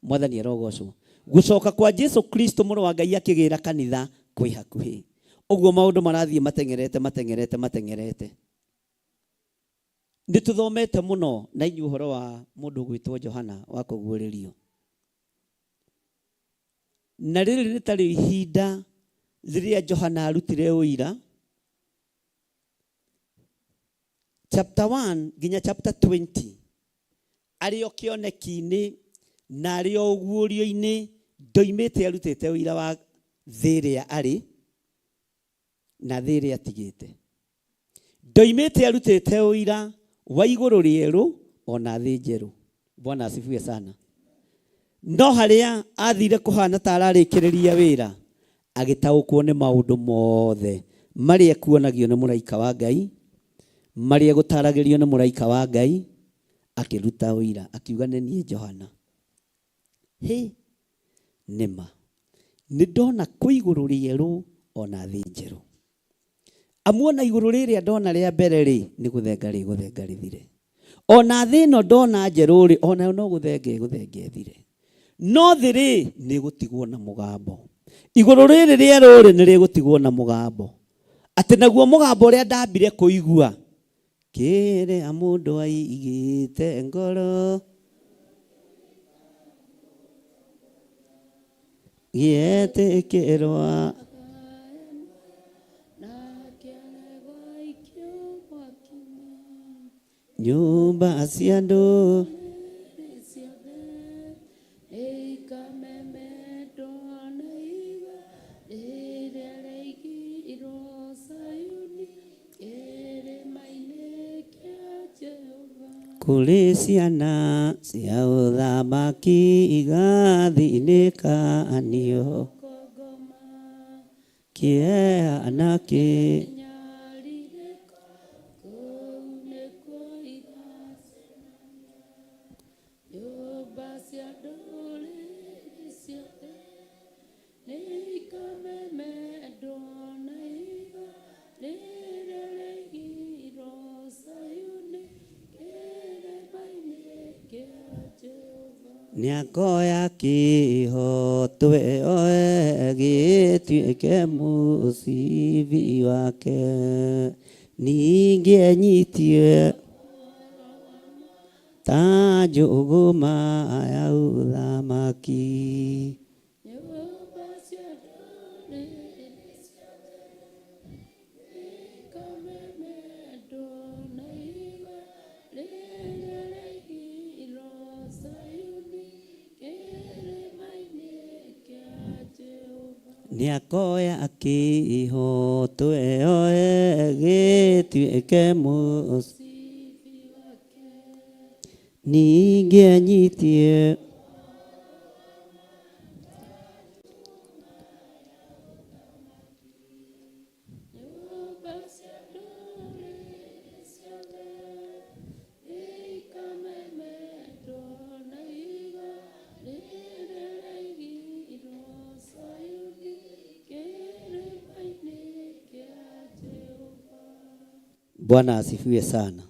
Mwathani arogocwo. Gũcoka kwa Jesu Kristo mũrũ wa Ngai akĩgĩra kanitha kwĩ hakuhĩ. Ũguo maũndũ marathiĩ mateng'erete mateng'erete mateng'erete. Nĩ tũthomete mũno na inyuĩ ũhoro wa mũndũ ũgwĩtwo Johana wa kũguũrĩrio. Na rĩrĩ rĩtarĩ ihinda rĩrĩa Johana arutire ũira, chapter 1 nginya chapter 20, arĩ o kĩoneki-inĩ na arĩ o ũguũrio-inĩ, ndoimĩte arutĩte ũira wa thĩ ĩrĩa arĩ na thĩ ĩrĩa atigĩte. Ndoimĩte arutĩte ũira wa igũrũ rĩerũ ona thĩ njerũ. Bwana asifiwe sana. No harĩa athire kũhana ta ararĩkĩrĩria wĩra, agĩtaũkwo nĩ maũndũ mothe marĩa ekuonagio nĩ mũraika wa Ngai, marĩa egũtaragĩrio nĩ mũraika wa Ngai, akĩruta ũira, akiuga nĩ niĩ Johana. Hĩ, nĩma nĩ ndona kwĩ igũrũ rĩerũ ona thĩ njerũ. Amu ona igũrũ rĩrĩa ndona rĩa mbere rĩ, nĩ gũthenga rĩgũthenga rĩthire. Ona thĩ ĩno ndona njerũ rĩ, onayo no gũthenga ĩgũthenga ĩthire. No thĩ rĩ, nĩ ĩgũtigwo na mũgambo. Igũrũ rĩrĩ rĩerũ rĩ, nĩ rĩgũtigwo na mũgambo. Atĩ naguo mũgambo ũrĩa ndambire kũigua, kĩrĩa mũndũ aigĩte ngoro, gĩetĩkĩrwa nyũmba cia andũ. Kũrĩ ciana cia ũthamaki igathinĩkanio, kĩeha na kĩ nĩakoya kĩhotwe oe gĩtuĩke mũcibi wake, ningĩ enyitie ta njũgũma ya ũthamaki. Nĩakoya kĩhoto eoe gĩtuĩke mũcibi ningĩ anyitie Bwana asifiwe sana.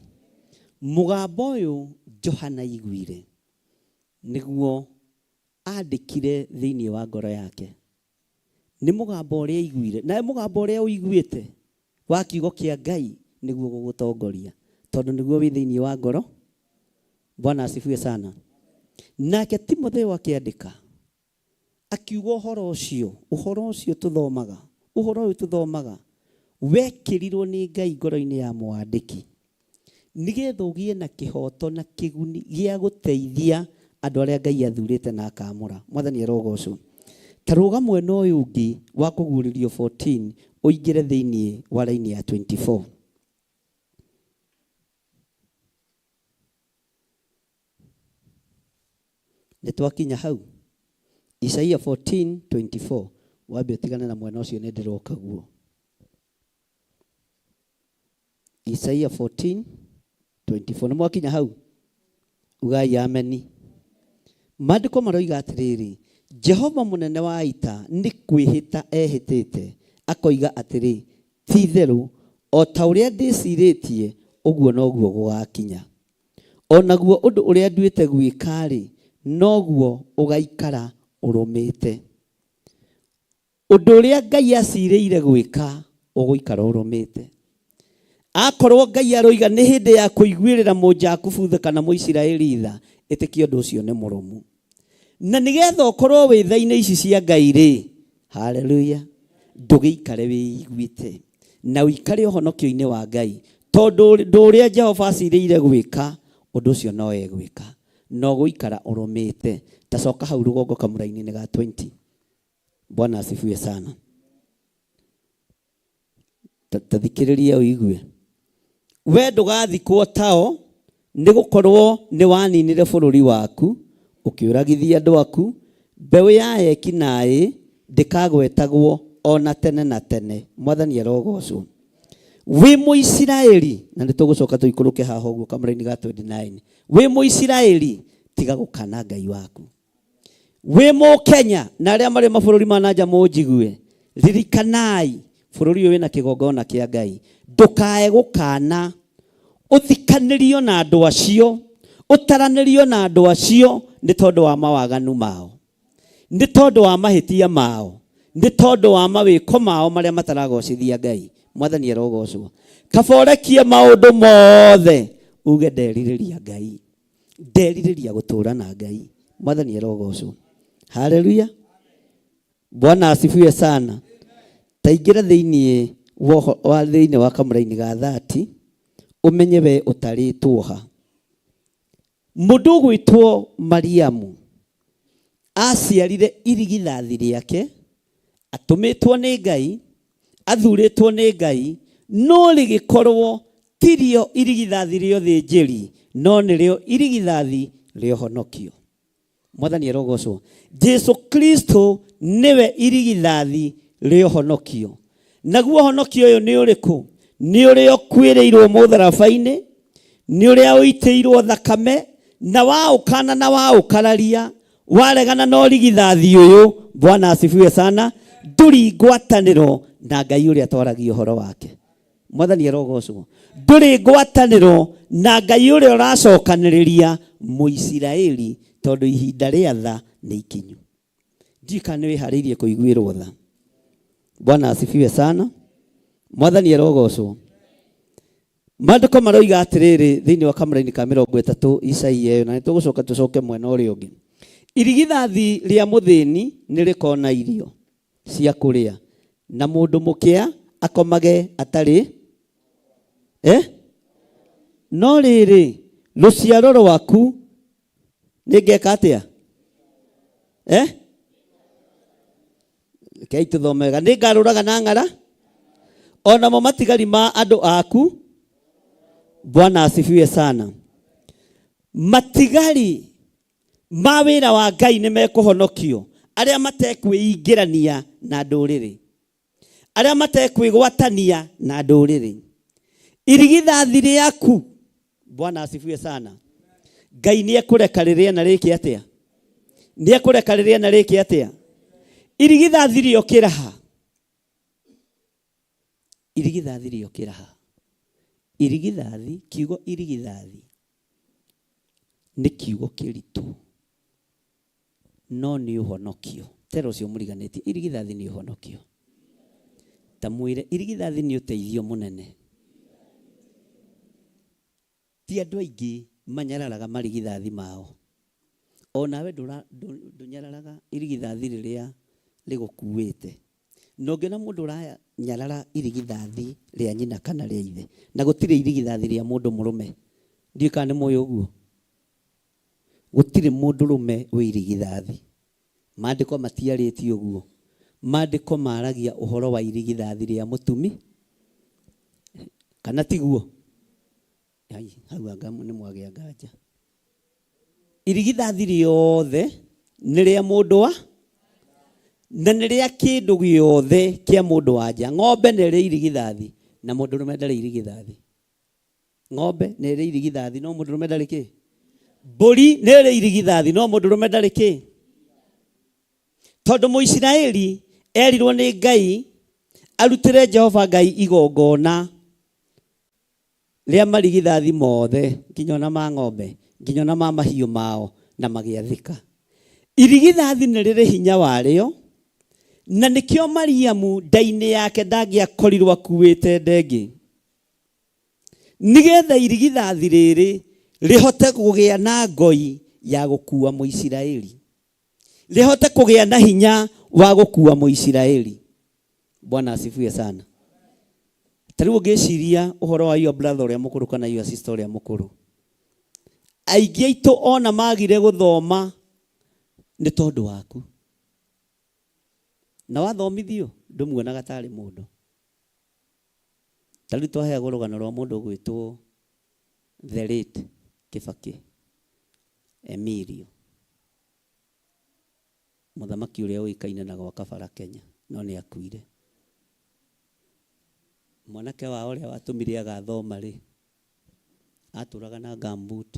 Mũgambo ũyũ Johana aiguire nĩguo andĩkire thĩinĩ wa ngoro yake. Nĩ mũgambo ũrĩa aiguire, nawe mũgambo ũrĩa ũiguĩte wa kiugo kĩa Ngai nĩguo gũgũtongoria, tondũ nĩguo wĩ thĩinĩ wa ngoro. Bwana asifiwe sana. Nake Timotheo akĩandĩka akiuga ũhoro ũcio, ũhoro ũcio tũthomaga, ũhoro ũyũ tũthomaga wekĩrirwo nĩ Ngai ngoro-inĩ ya mwandĩki nĩgetha ũgĩe na kĩhoto na kĩguni gĩa gũteithia andũ arĩa Ngai athurĩte na akamũra. Mwathani arogocwo. Ta rũga mwena ũyũ ũngĩ wa kũguũrĩrio 14 ũingĩre thĩinĩ wa raini ya 24. Nĩ twakinya hau. Isaia 14:24 wambe ũtigane na mwena ũcio nĩ ndĩroka guo. Isaia 14:24 nĩ mwakinya hau? Ugai ameni. Maandĩko maroiga atĩrĩrĩ, Jehova mũnene wa ita nĩ kwĩhĩta ehĩtĩte akoiga atĩrĩ, ti-itherũ o ta ũrĩa ndĩcirĩtie ũguo noguo gũgakinya. O naguo ũndũ ũrĩa nduĩte gwĩka-rĩ, noguo ũgaikara ũrũmĩte. Ũndũ ũrĩa Ngai acirĩire gwĩka ũgũikara ũrũmĩte. Akorwo Ngai aroiga nĩ hĩndĩ ya kũiguĩrĩra Mũjakubu tha kana Mũisiraeli tha, ĩtĩkia ũndũ ũcio nĩ mũrũmu. Na nĩgetha ũkorwo wĩ tha-inĩ ici cia Ngai rĩ, haleluya, ndũgĩikare wĩiguĩte na ũikare ũhonokio-inĩ wa Ngai, tondũ ũndũ ũrĩa Jehova acirĩire gwĩka, ũndũ ũcio no egwĩka, na ũgũikara ũrũmĩte. Ta coka hau rũgongo kamũraini-inĩ ga 20. Bwana asifiwe sana. Ta thikĩrĩria ũigue. We ndũgathikwo tao, nĩ gũkorwo nĩ waninire bũrũri waku, ũkĩũragithia andũ aku. Mbeũ ya eki naĩ ndĩkagwetagwo o na tene na tene. Mwathani arogocwo. Wĩ Mũisiraeli, na nĩ tũgũcoka tũikũrũke haha ũguo kamũraini ga 29. Wĩ Mũisiraeli, tiga gũkana Ngai waku. Wĩ Mũkenya na arĩa marĩ mabũrũri ma nanja mũnjigue, ririkanai bũrũri ũyũ wĩna kĩgongona kĩa Ngai. Ndũkae gũkana, ũthikanĩrio na andũ acio, ũtaranĩrio na andũ acio nĩ tondũ wa mawaganu mao, nĩ tondũ wa mahĩtia mao, nĩ tondũ wa mawĩko mao marĩa mataragocithia Ngai. Mwathani arogocwo. Kaba ũrekie maũndũ mothe uge nderirĩria Ngai, nderirĩria gũtũũra na Ngai. Mwathani arogocwo. Haleluya. Bwana asifiwe sana. Taingĩra thĩinĩ wa thĩinĩ wa kamũraini ga 30 ũmenye we ũtarĩtwo ha. Mũndũ ũgwĩtwo Mariamu aciarire irigithathi rĩake, atũmĩtwo nĩ Ngai, athurĩtwo nĩ Ngai, no rĩgĩkorwo tirio irigithathi rĩa ũthĩnjĩri, no nĩrĩo irigithathi rĩa ũhonokio. Mwathani arogocwo. Jesu Kristo nĩwe irigithathi rĩa ũhonokio. Naguo ũhonokio ũyũ nĩ ũrĩkũ? Nĩ ũrĩa ũkuĩrĩirwo mũtharaba-inĩ, nĩ ũrĩa ũitĩirwo thakame, na waũkana na waũkararia, waregana na ũrigithathi ũyũ. Bwana asifiwe sana. Ndũri ngwatanĩro na Ngai ũrĩa twaragia ũhoro wake. Mwathani arogocwo. Ndũrĩ ngwatanĩro na Ngai ũrĩa ũracokanĩrĩria Mũisiraeli, tondũ ihinda rĩa tha nĩ ikinyu. Ndiũĩ kana nĩ wĩharĩirie kũiguĩrwo tha. Bwana asifiwe sana. Mwathani arogocwo. Maandĩko maroiga atĩrĩrĩ thĩinĩ wa kamũraini ka 30 Isaia ĩyo, na nĩ tũgũcoka tũcoke mwena ũrĩa ũngĩ. Irigithathi rĩa mũthĩni nĩ rĩkona irio cia kũrĩa, na mũndũ mũkĩa akomage atarĩ No rĩrĩ, rũciaro rwaku nĩ ngeka atĩa? Rekei tũthome wega. Nĩ ngarũraga na ng'ara onamo matigari ma andũ aku. Bwana asifiwe sana. Matigari ma wĩra wa Ngai nĩ mekũhonokio, arĩa matekwĩingĩrania na ndũrĩrĩ, arĩa matekwĩgwatania na ndũrĩrĩ. Irigithathi rĩaku, Bwana asifiwe sana, Ngai nĩ ekũreka rĩrĩe na rĩke atĩa? Nĩ ekũreka rĩrĩe na rĩke atĩa? Irigithathi rĩokĩra ha? Irigithathi rĩokĩra ha? Irigithathi, kiugo irigithathi nĩ kiugo kĩritũ, no nĩ ũhonokio. Tera ũcio mũriganĩtie, irigithathi nĩ ũhonokio. Ta mwĩre irigithathi nĩ ũteithio mũnene. Ti andũ aingĩ manyararaga marigithathi mao. Onawe ndũnyararaga irigithathi rĩrĩa rĩgũkuĩte. Na ũngĩona mũndũ ũranyarara irigithathi rĩa nyina kana rĩa ithe, na gũtirĩ irigithathi rĩa mũndũ mũrũme. Ndiũĩ kana nĩ mũĩ ũguo. Gũtirĩ mũndũrũme wĩ irigithathi. Maandĩko matiarĩtie ũguo. Maandĩko maragia ũhoro wa irigithathi rĩa mũtumi, kana tiguo? Ai, hau anga nĩ mwagĩa nganja. Irigithathi rĩothe nĩ rĩa mũndũ wa na nĩ rĩa kĩndũ gĩothe kĩa mũndũ wa nja. Ng'ombe nĩ ĩrĩ irigithathi na mũndũrũme ndarĩ irigithathi. Ng'ombe nĩ ĩrĩ irigithathi no mũndũrũme ndarĩ kĩ? Mbũri nĩ ĩrĩ irigithathi no mũndũrũme ndarĩ kĩ? Tondũ Mũisiraeli erirwo nĩ Ngai arutĩre Jehova Ngai igongona rĩa marigithathi mothe, nginya ona ma ng'ombe, nginya ona ma mahiũ mao, na magĩathĩka. Irigithathi nĩ rĩrĩ hinya warĩo, na nĩkĩo Mariamu nda-inĩ yake ndangĩakorirwo akuĩte nda ĩngĩ, nĩgetha irigithathi rĩrĩ rĩhote kũgĩa na ngoi ya gũkua Mũisiraeli, rĩhote kũgĩa na hinya wa gũkua Mũisiraeli. Bwana asifiwe sana. Ta rĩu ũngĩciria ũhoro wa your brother ũrĩa mũkũrũ kana your sister ũrĩa mũkũrũ, aingĩ aitũ ona magire gũthoma nĩ tondũ waku, na wathomithio ndũmuonaga tarĩ mũndũ. Ta rĩu twaheagwo rũgano rwa mũndũ ũgwĩtwo the late Kibaki Emilio, mũthamaki ũrĩa ũĩkaine na gwaka bara Kenya, no nĩ akuire. Mwanake wao ũrĩa watũmire agathoma rĩ, atũraga na gumboot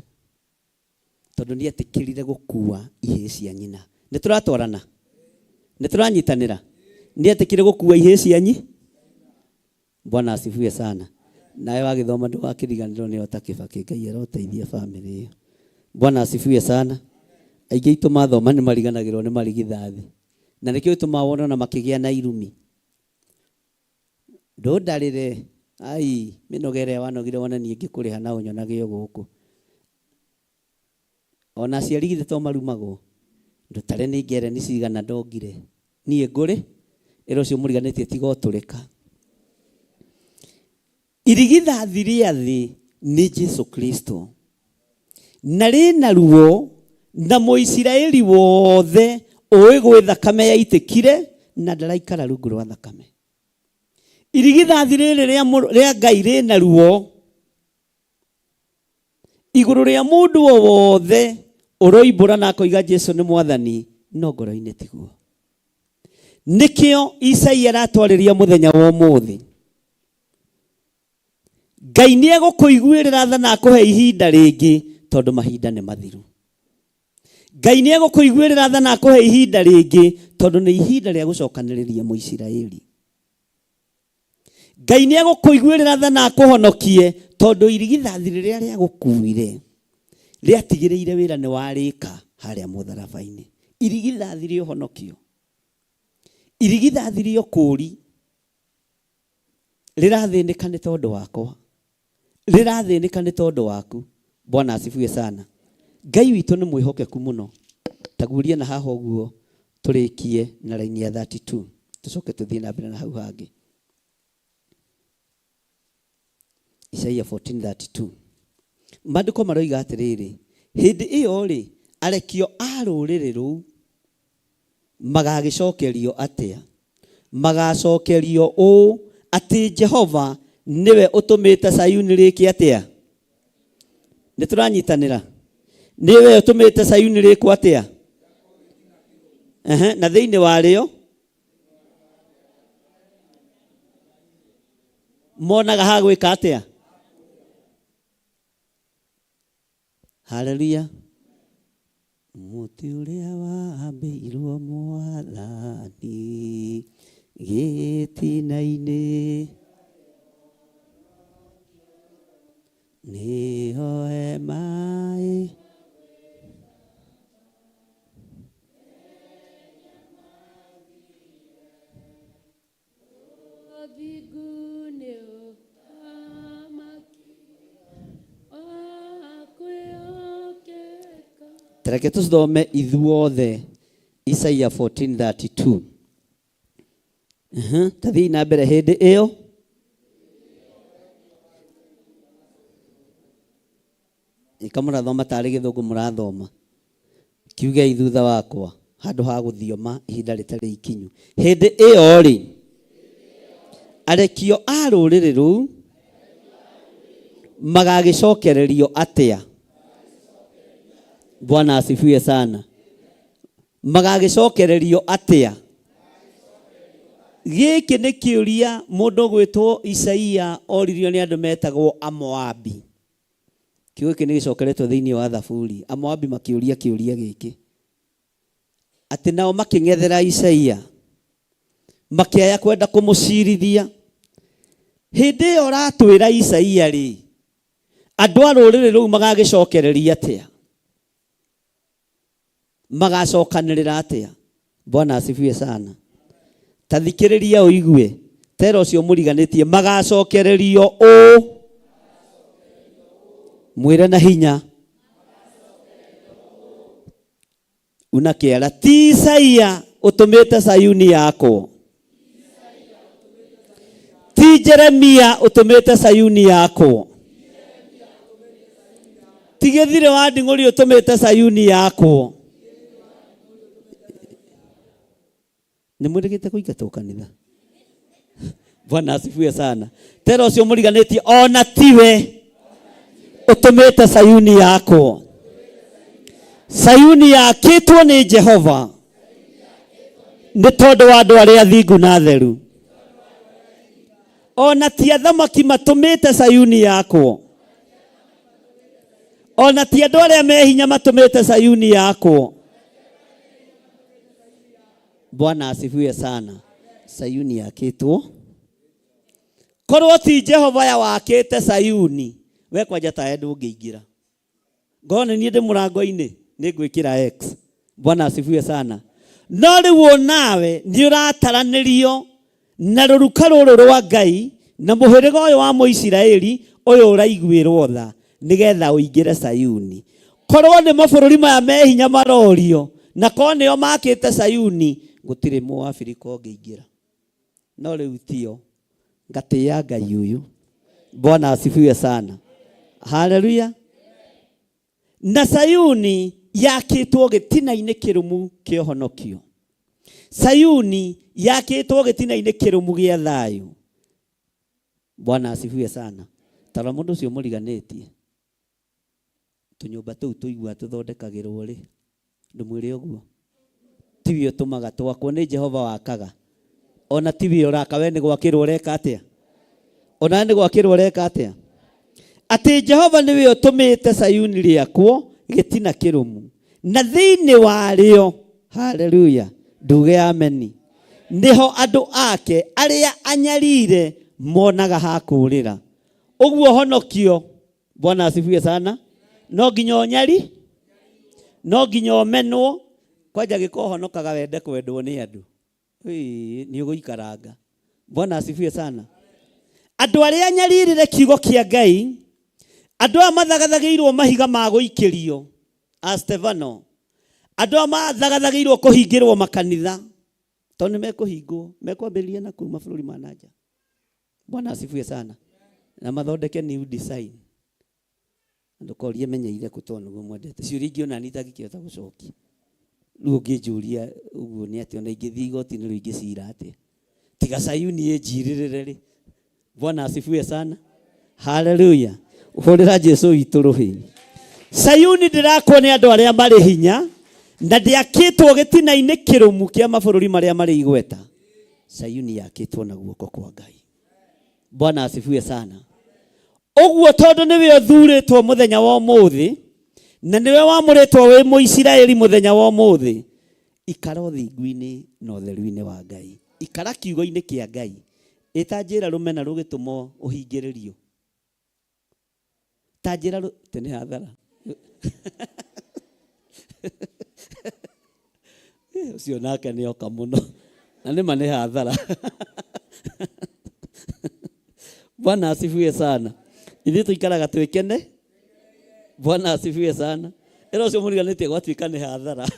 tondũ nĩ etĩkĩrire gũkua ihĩĩ cia nyina. Nĩ tũratwarana? Nĩ tũranyitanĩra? Nĩ etĩkĩrire gũkua ihĩĩ cia nyi? Bwana asifiwe sana. Nawe wagĩthoma ndũgakĩriganĩrwo nĩ ota Kibaki. Ngai aroteithia bamĩrĩ ĩyo. Bwana asifiwe sana. Aingĩ aitũ mathoma nĩ mariganagĩrwo nĩ marigithathi, na nĩkĩo gĩtũmaga wone ona makĩgĩa na irumi. Ndũndarĩre, ai mĩnoga ĩrĩa wanogire wone niĩ ngĩkũrĩha na ũnyonage o gũkũ. Ona aciari githĩ to marumagwo, ndũtare nĩ ngereni cigana ndongire, niĩ ngũrĩ ĩra ũcio mũriganĩtie tiga ũtũrĩka. Irigithathi rĩa thĩ nĩ Jesu Kristo, na rĩna ruo, na Mũisiraeli wothe ũĩ gwĩ thakame yaitĩkire na ndaraikara rungu rwa thakame. Irigithathi rĩrĩ rĩa Ngai rĩna ruo igũrũ rĩa mũndũ o wothe ũroimbũra na akoiga Jesu nĩ mwathani, no ngoro-inĩ tiguo. Nĩkĩo Isaia aratwarĩria mũthenya wa ũmũthĩ. Ngai nĩ egũkũiguĩrĩra tha na akũhe ihinda rĩngĩ, tondũ mahinda nĩ mathiru. Ngai nĩ egũkũiguĩrĩra tha na akũhe ihinda rĩngĩ, tondũ nĩ ihinda rĩa gũcokanĩrĩria Mũisiraeli. Ngai nĩ egũkũiguĩrĩra tha na akũhonokie, tondũ irigithathi rĩrĩa rĩagũkuire rĩatigĩrĩire wĩra nĩ warĩka harĩa mũtharaba-inĩ. Irigithathi rĩa ũhonokio, irigithathi rĩa ũkũũri rĩrathĩnĩka nĩ tondũ wakwa, rĩrathĩnĩka nĩ tondũ waku. Bwana asifiwe sana. Ngai witũ nĩ mwĩhokeku mũno. Taguũria na haha ũguo tũrĩkie na raini ya 32, tũcoke tũthiĩ na mbere na hau hangĩ. Isaia 14:32. Maandĩko maroiga atĩrĩrĩ, hĩndĩ ĩyo rĩ, arekio a rũrĩrĩ rũu magagĩcokerio atĩa? Magacokerio ũũ atĩ Jehova nĩwe ũtũmĩte Sayuni rĩke atĩa? Nĩ tũranyitanĩra? Nĩwe ũtũmĩte Sayuni rĩkwo atĩa? Ehe, na thĩinĩ warĩo monaga ha gwĩka atĩa? Haleluya. Mũtĩ ũrĩa wambĩirwo mwathani gĩtina-inĩ nĩho hema ĩ. Tareke tũcithome ithuothe Isaia 14:32. Ta thiĩi na mbere hĩndĩ ĩyo. Ĩka mũrathoma tarĩ gĩthũngũ mũrathoma. Kiugei thutha wakwa handũ ha gũthioma ihinda rĩtarĩ ikinyu. Hĩndĩ ĩyo rĩ, arekio a rũrĩrĩ rũu magagĩcokererio atĩa? Bwana asifiwe sana. Magagĩcokererio atĩa? Gĩkĩ nĩ kĩũria mũndũ ũgwĩtwo Isaia oririo nĩ andũ metagwo Amoabi. Kiugo gĩkĩ nĩ gĩcokeretwo thĩinĩ wa Thaburi. Amoabi makĩũria kĩũria gĩkĩ. Atĩ nao makĩng'ethera Isaia. Makĩaya kwenda kũmũcirithia. Hĩndĩ ĩyo ũratwĩra Isaia rĩ, andũ a rũrĩrĩ rũu magagĩcokereria atĩa? Magacokanĩrĩra atĩa? Bwana asifiwe sana. Ta thikĩrĩria ũigue. Tera ũcio mũriganĩtie magacokererio ũũ. Mwĩre na hinya. Una kĩara ti Isaia ũtũmĩte Sayuni yakwo. Ti Jeremia ũtũmĩte Sayuni yakwo. Ti Gĩthirĩ wa Nding'ũri ũtũmĩte Sayuni yakwo. Nĩ mwĩrĩgĩte kũingatwo kanitha? Bwana asifiwe sana. Tera ũcio mũriganĩtie ona tiwe ũtũmĩte Sayuni yakwo. Sayuni yakĩtwo nĩ Jehova nĩ tondũ wa andũ arĩa athingu na atheru. Ona ti athamaki matũmĩte Sayuni yakwo. Ona ti andũ arĩa me hinya matũmĩte Sayuni yakwo. Bwana asifiwe sana. Sayuni yakĩtwo. Korwo ti Jehova ya wakĩte Sayuni, we kwanja tawe ndũngĩingĩra. Ngorwo nĩ niĩ ndĩ mũrango-inĩ, nĩ ngwĩkĩra X. Bwana asifiwe sana. No rĩu onawe nĩ ũrataranĩrio na rũruka rũrũ rwa Ngai na mũhĩrĩga ũyũ wa Mũisiraeli ũyũ ũraiguĩrwo tha nĩgetha ũingĩre Sayuni. Korwo nĩ mabũrũri maya me hinya marorio na korwo nĩo makĩte Sayuni, gũtirĩ Mũabirika ũngĩingĩra. No rĩu tio. Ngatĩĩa Ngai ũyũ. Bwana asifiwe sana. Haleluya. Na Sayuni yakĩtwo gĩtina-inĩ kĩrũmu kĩa ũhonokio. Sayuni yakĩtwo gĩtina-inĩ kĩrũmu gĩa thayũ. Bwana asifiwe sana. Tara mũndũ ũcio mũriganĩtie. Tũnyũmba tũu tũigua tũthondekagĩrwo rĩ, ndũmwĩre ũguo. Tiwe ũtũmaga twakwo, nĩ Jehova wakaga. Ona tiwe ũraka, we nĩ gwakĩrwo ũreka atĩa? Ona we nĩ gwakĩrwo ũreka atĩa? Atĩ Jehova nĩwe ũtũmĩte Sayuni rĩakwo gĩtina kĩrũmu, na thĩinĩ warĩo, haleluya, nduge ameni, nĩho andũ ake arĩa anyarire monaga ha kũũrĩra. Ũguo honokio, Bwana asifiwe sana, no nginya ũnyari, no nginya ũmenwo, kwanja gĩko ũhonokaga wende kwendwo nĩ andũ. Nĩ ũgũikaranga. Bwana asifiwe sana. Andũ arĩa anyaririre kiugo kĩa Ngai, andũ aya mathagathagĩirwo mahiga ma gũikĩrio a Stefano, andũ aya mathagathagĩirwo kũhingĩrwo makanitha, tondũ nĩ mekũhingwo, mekwambĩrĩria na kũu mabũrũri ma na nja. Bwana asifiwe sana. Na mathondeke new design. Ndũkorie menyeire kũ tondũ nĩguo mwendete. Ciũria ingĩ ona niĩ itangĩkĩhota gũcokia. Rĩu ũngĩnjũria ũguo nĩ atĩa, ona ingĩthiĩ igoti-inĩ rĩu ingĩcira atĩa? Tiga Sayuni ĩnjirĩrĩre rĩ. Bwana asifiwe sana. Haleluya. Hũrĩra Jesu witũ rũhĩ. Sayuni ndĩrakwo nĩ andũ arĩa marĩ hinya na ndĩakĩtwo gĩtina-inĩ kĩrũmu kĩa mabũrũri marĩa marĩ igweta. Sayuni yakĩtwo na guoko kwa Ngai. Bwana asifiwe sana. Ũguo tondũ nĩwe ũthurĩtwo mũthenya wa ũmũthĩ na nĩwe wamũrĩtwo wĩ Mũisiraeli mũthenya wa ũmũthĩ, ikara ũthingu-inĩ na ũtheru-inĩ wa Ngai. Ikara kiugo-inĩ kĩa Ngai. Ĩ ta njĩra rũmena rũgĩtũma ũhingĩrĩrio. Ta njĩra rũ... Tene hathara. Ũcio nake nĩ oka mũno. Na nĩ ma nĩ hathara. Bwana asifiwe sana. Ithuĩ tũikaraga twĩkene. Bwana asifiwe sana. Ĩra ũcio mũriganĩtie gwatuĩka nĩ hathara.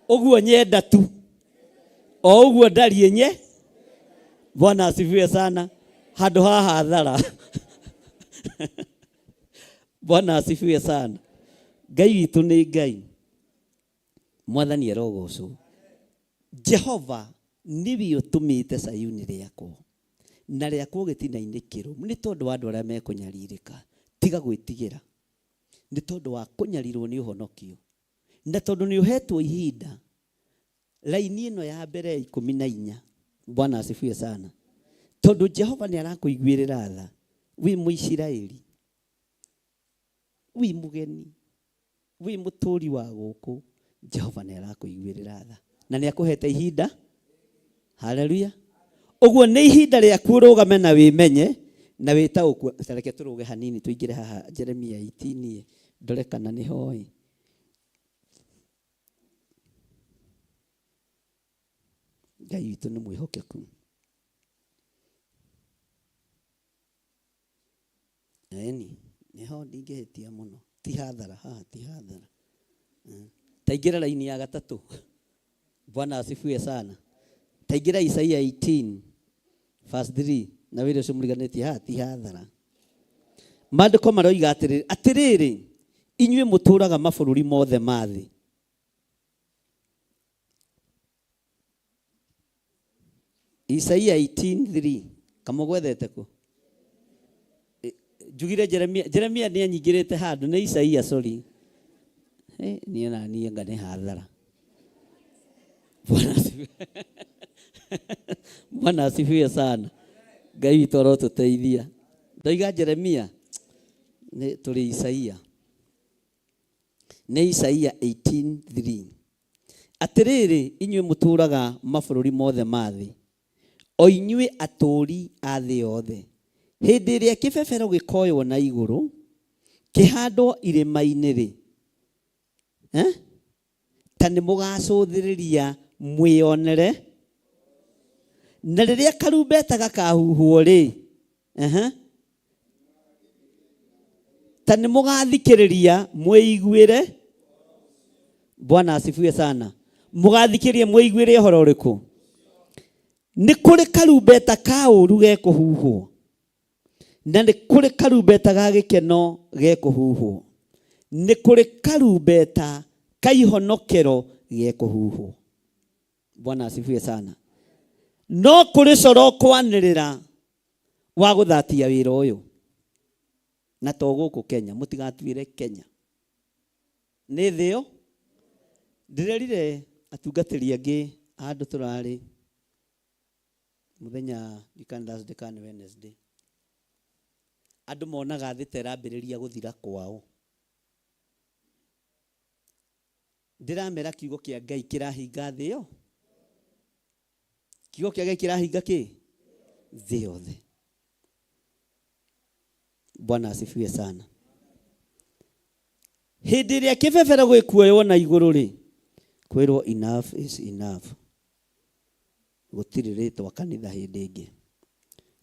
Ũguo nyenda tu. O ũguo ndariĩ nye. Bwana asifiwe sana. Handũ ha hathara. Bwana asifiwe sana. Ngai witũ nĩ Ngai. Mwathani arogocwo. Jehova nĩwe ũtũmĩte Sayuni rĩakwo na rĩakwo gĩtina-inĩ kĩrũmu nĩ tondũ wa andũ arĩa mekũnyarirĩka. Tiga gwĩtigĩra nĩ tondũ wa kũnyarirwo nĩ ũhonokio, na tondũ nĩ ũhetwo ihinda raini ĩno ya mbere ya 14. Bwana asifiwe sana. Tondũ Jehova nĩ arakũiguĩrĩra tha wĩ Mũisiraeli, wĩ mũgeni, wĩ mũtũri wa gũkũ, Jehova nĩ arakũiguĩrĩra tha na nĩ akũhete ihinda. Haleluya. Ũguo nĩ ihinda rĩaku ũrũgame na wĩmenye na wĩtaũkwo. Ta reke tũrũge hanini tũingĩre haha Jeremia 18 ndore kana nĩ hoe. Ngai witũ nĩ mwĩhokeku. Eni, nĩho ndingĩhĩtia mũno. Ti hathara, haha ti hathara. Taingĩra raini ya gatatũ. Bwana asifiwe sana. Taingĩra Isaia 18 verse 3 na wĩra ũcio mũriganĩtie haha ti hathara. Maandĩko maroiga atĩrĩrĩ, atĩrĩrĩ inyuĩ mũtũũraga mabũrũri mothe ma thĩ. Isaia 18:3 kamũgwethete kũ? Njugire Jeremia, Jeremia nĩ anyingĩrĩte handũ nĩ Isaia, sorry. Niĩ na niĩ anga nĩ hathara. Bwana asifiwe. Bwana asifiwe sana. Ngai witũ arotũteithia. Ndoiga Jeremia nĩ tũrĩ Isaia. Nĩ Isaia 18:3. Atĩrĩrĩ inyuĩ mũtũũraga mabũrũri mothe ma thĩ, o inyuĩ atũũri a thĩ yothe, hĩndĩ ĩrĩa kĩbebero gĩkoywo na igũrũ kĩhandwo irĩma-inĩ rĩ, ta nĩ mũgacũthĩrĩria mwĩonere, na rĩrĩa karumbeta gakahuhwo rĩ, ta nĩ mũgathikĩrĩria mwĩiguĩre. Bwana asifiwe sana. Mũgathikĩrĩria mwĩiguĩre ũhoro ũrĩkũ? Nĩ kũrĩ karumbeta ka ũũru gekũhuhwo, na nĩ kũrĩ karumbeta ga gĩkeno gekũhuhwo, nĩ kũrĩ karumbeta ka ihonokero gekũhuhwo. Bwana asifiwe sana. No kũrĩ coro kwanĩrĩra wa gũthatia wĩra ũyũ, na to gũkũ Kenya, mũtigatuĩre Kenya nĩ thĩ ĩyo. Ndĩrerire atungatĩri angĩ handũ tũrarĩ mũthenya ndikana Thursday kana Wednesday, andũ monaga thĩ ta ĩrambĩrĩria gũthira kwao. Ndĩramera kiugo kĩa Ngai kĩrahinga thĩ ĩyo. Kiugo kĩa Ngai kĩrahinga kĩ? Thĩ yothe. Bwana asifiwe sana. Hĩndĩ ĩrĩa kĩbebero gĩkuoywo na igũrũ rĩ, kwĩrwo enough is enough. Gũtirĩ rĩtwa kanitha hĩndĩ ĩngĩ,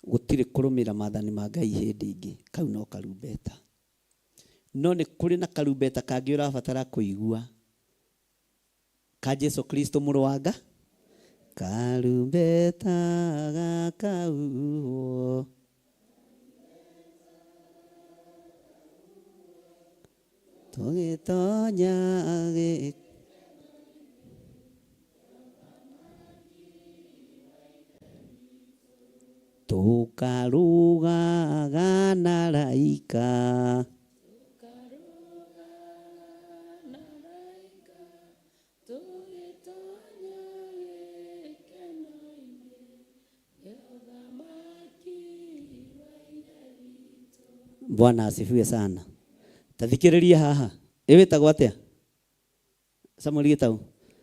gũtirĩ kũrũmĩra maathani ma Ngai hĩndĩ ĩngĩ, kau no karumbeta. No nĩ kũrĩ na karumbeta kangĩ ũrabatara kũigua, ka Jesu Kristo mũrũ wa Ngai. Karumbeta gakahuhwo tũgĩtonya gĩ Tũkarũgaga na araika. Bwana asifiwe sana. Tathikĩrĩria haha. Ĩ wĩtagwo atĩa? Samuel Gĩtaũ.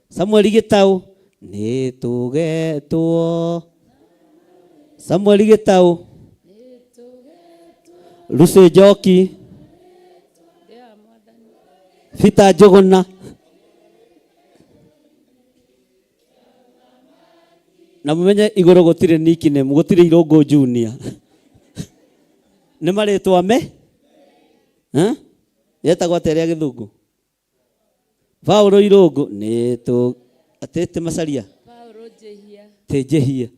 Samuel Gĩtaũ nĩ tũgetwo. Samuel Gĩtaũ. Lucy Njoki. Peter Njũgũna. Na mumenye igũrũ gũtirĩ nickname, gũtirĩ Irũngũ Junior. Nĩ marĩtwa me? Eh? Yetagwo atĩa rĩa gĩthũngũ? Paulo Irũngũ nĩ tũ atĩ ti Macharia? Paulo Njĩhia. Ti Njĩhia.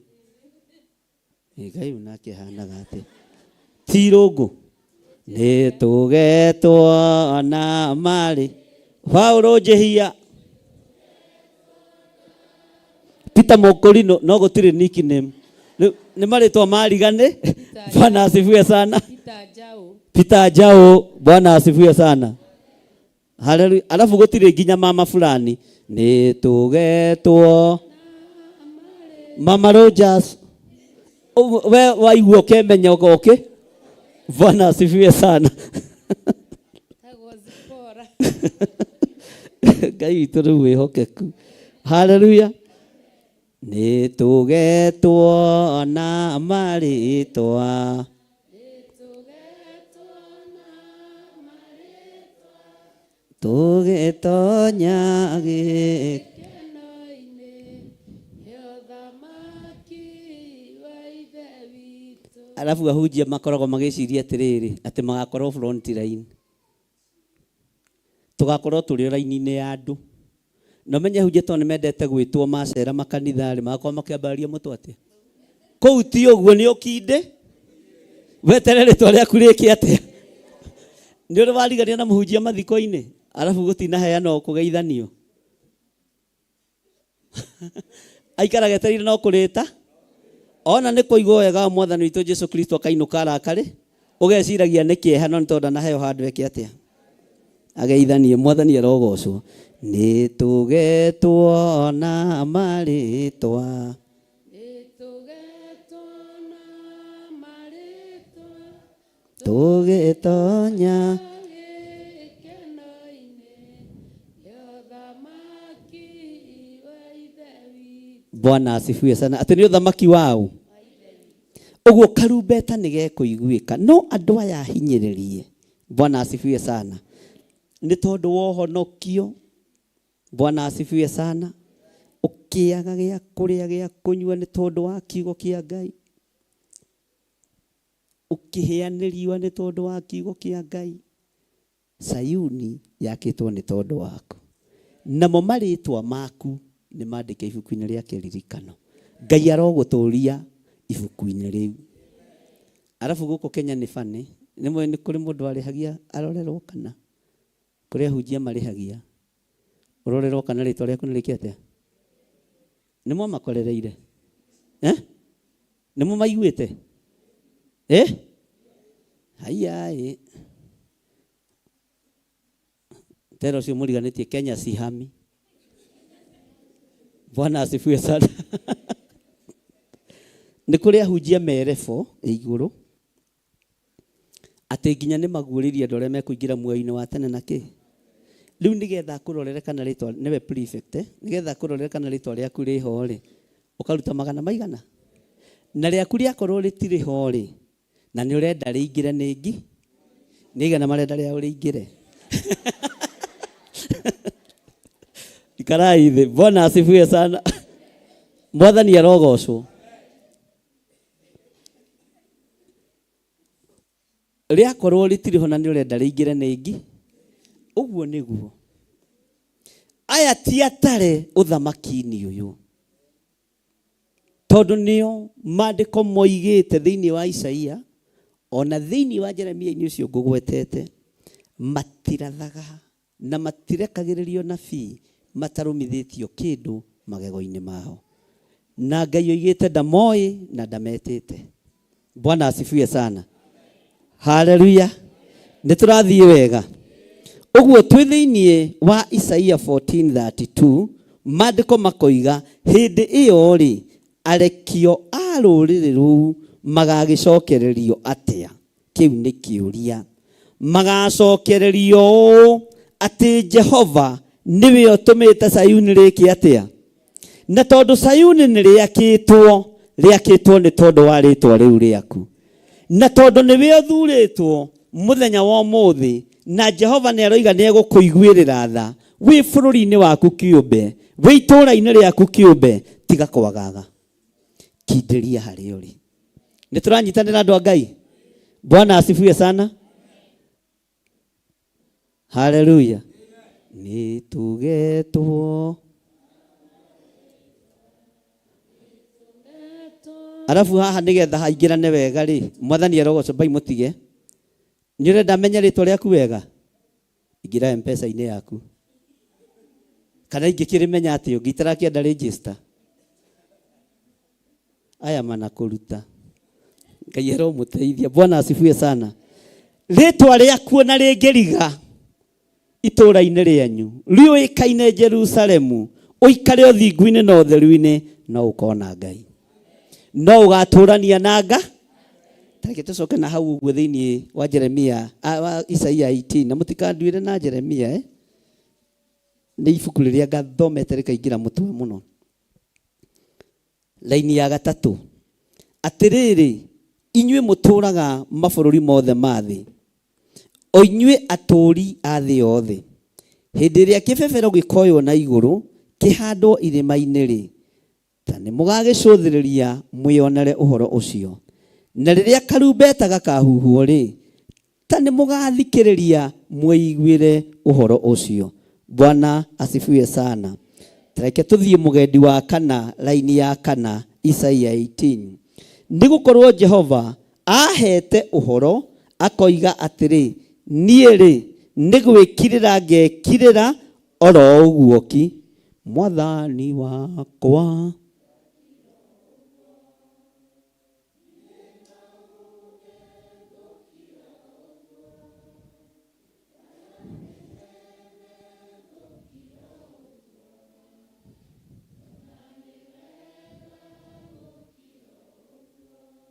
Ngai ũyũ nake ahanaga atĩa? Ti Irũngũ. Nĩ tũgetwo na marĩ. Paulo Njĩhia. Peter Mũkũrinũ no gũtirĩ nickname. Rĩu nĩ marĩtwa marigane. Bwana asifiwe sana. Peter Njaũ. Peter Njaũ, Bwana asifiwe sana. Haleluya. Alafu gũtirĩ nginya mama fulani. Nĩ tũgetwo Mama Rogers. Ũguo we waigua ũkemenya ũgoke. Bwana asifiwe sana. Tagwo Zipporah. Ngai witũ rĩu wĩhokeku. Haleluya. Nĩ tũgetwo na marĩtwa. Tũgĩtonya gĩ Alafu ahunjia makoragwo magĩciria atĩrĩrĩ, atĩ magakorwo front line. Tũgakorwo tũrĩ raini-inĩ ya andũ. Na ũmenye ahunjia tondũ nĩ mendete gwĩtwo macera makanitha-rĩ, magakorwo makĩambararia mũtwe atĩa? Kũu ti ũguo, nĩ ũkinde. Weterere rĩtwa rĩaku rĩke atĩa? Nĩ ũrĩ warigania na mũhunjia mathiko-inĩ, arabu gũtinaheanwo kũgeithanio. Aikaraga etereire no kũrĩta. Ona nĩ kũigwo wega wa Mwathani witũ Jesu Kristo akainũka arakarĩ, ũgeciragia nĩ kĩeha no nĩ tondũ ndanaheo handũ eke atĩa? Ageithanie. Mwathani arogocwo. Nĩ tũgetwo na marĩtwa. Tũgĩtonya Bwana asifiwe sana. Atĩ nĩ ũthamaki wao. Ũguo karumbeta nĩ gekũiguĩka. No andũ aya ahinyĩrĩrie. Bwana asifiwe sana. Nĩ tondũ wa ũhonokio. Bwana asifiwe sana. Ũkĩaga gĩa kũrĩa gĩa kũnyua nĩ tondũ wa kiugo kĩa Ngai. Ũkĩhĩanĩrio nĩ tondũ wa kiugo kĩa Ngai. Sayuni yakĩtwo nĩ tondũ waku. Namo marĩtwa maku nĩ mandĩke ibuku-inĩ rĩa kĩririkano. Ngai arogũtũria ibuku-inĩ rĩu. Arabu gũkũ Kenya nĩ funny. Nĩ mũĩ nĩ kũrĩ mũndũ arĩhagia arorerwo kana? Kũrĩ ahunjia marĩhagia. Ũrorerwo kana rĩtwa rĩaku nĩ rĩke atĩa? Nĩ mwamakorereire? Eh? Nĩ mũmaiguĩte? Eh? Haiya ĩ. Tera ũcio mũriganĩtie Kenya sihami. Bwana asifiwe sana. Nĩ kũrĩ ahunjia merebo igũrũ atĩ nginya nĩ maguũrĩrie andũ arĩa mekũingĩra muoyo-inĩ wa tene na kĩ. Rĩu nĩgetha akũrorere kana rĩtwa, nĩwe prefect, nĩgetha akũrorere kana rĩtwa rĩaku rĩho rĩ, ũkaruta magana maigana. Na rĩaku rĩakorwo rĩtirĩ ho rĩ, na nĩ ũrenda rĩingĩre nĩ ngi, nĩ igana marenda rĩao rĩingĩre. Ikarai thĩ. Bwana asifiwe sana. Mwathani arogocwo. Rĩakorwo rĩtirĩ ho na nĩ ũrenda rĩingĩre nĩ ngi, ũguo nĩguo. Aya ti atare ũthamaki-inĩ ũyũ. Tondũ nĩo maandĩko moigĩte thĩinĩ wa Isaia, ona thĩinĩ wa Jeremia-inĩ ũcio ngũgwetete, matirathaga na matirekagĩrĩrio nabii matarũmithĩtio kĩndũ magego-inĩ mao. Na Ngai oigĩte ndamoĩ na ndametĩte. Bwana asifiwe sana. Haleluya. Nĩ tũrathiĩ wega. Ũguo twĩ thĩinĩ wa Isaia 14:32 maandĩko makoiga hĩndĩ ĩyo rĩ arekio a rũrĩrĩ rũu magagĩcokererio atĩa? Kĩu nĩ kĩũria. Magacokererio ũũ atĩ Jehova nĩwe ũtũmĩte Sayuni rĩke atĩa? Na tondũ Sayuni nĩ rĩakĩtwo, rĩakĩtwo nĩ tondũ wa rĩtwa rĩu rĩaku. Na tondũ nĩwe ũthurĩtwo mũthenya wa ũmũthĩ, na Jehova nĩ aroiga nĩ egũkũiguĩrĩra tha, wĩ bũrũri-inĩ waku kĩũmbe, wĩ itũũra-inĩ rĩaku kĩũmbe, tiga kwagaga. Kindĩria harĩa ũrĩ. Nĩ tũranyitanĩra andũ a Ngai? Bwana asifiwe sana. Haleluya. Nĩ tũgetwo. Arabu haha nĩgetha haingĩrane wega rĩ, Mwathani arogocwo mbai mũtige. Nĩ ũrenda menye rĩtwa rĩaku wega? Ingĩra M-Pesa-inĩ yaku. Kana ingĩkĩrĩmenya atĩ ũngĩ itarakĩenda register. Aya manakũruta. Ngai aromũteithia. Bwana asifiwe sana. Rĩtwa rĩaku ona rĩngĩriga itũũra-inĩ rĩanyu, rĩũĩkaine Jerusalemu, ũikare ũthingu-inĩ na ũtheru-inĩ, no ũkona Ngai. No ũgatũrania na Nga. Tareke tũcoke na hau ũguo thĩinĩ wa Jeremia, wa Isaia 18, na mũtikanduĩre na Jeremia, eh? Nĩ ibuku rĩrĩa ngathomete rĩkaingĩra mũtwe mũno. Laini ya gatatũ. Atĩrĩrĩ, inyuĩ mũtũũraga mabũrũri mothe ma thĩ, o inyuĩ atũũri a thĩ yothe, hĩndĩ ĩrĩa kĩbebero gĩkoywo na igũrũ kĩhandwo irĩma-inĩ-rĩ, ta nĩ mũgagĩcũthĩrĩria mwĩonere ũhoro ũcio. Na rĩrĩa karumbeta gakahuhwo-rĩ, ta nĩ mũgathikĩrĩria mwĩiguĩre ũhoro ũcio. Bwana asifiwe sana. Reke tũthiĩ mũgendi wa kana, laini ya kana, Isaia 18. Nĩ gũkorwo Jehova ahete ũhoro akoiga atĩrĩ, niĩ-rĩ, nĩ gwĩkirĩra ngekirĩra oro ũguo ki. Mwathani wakwa.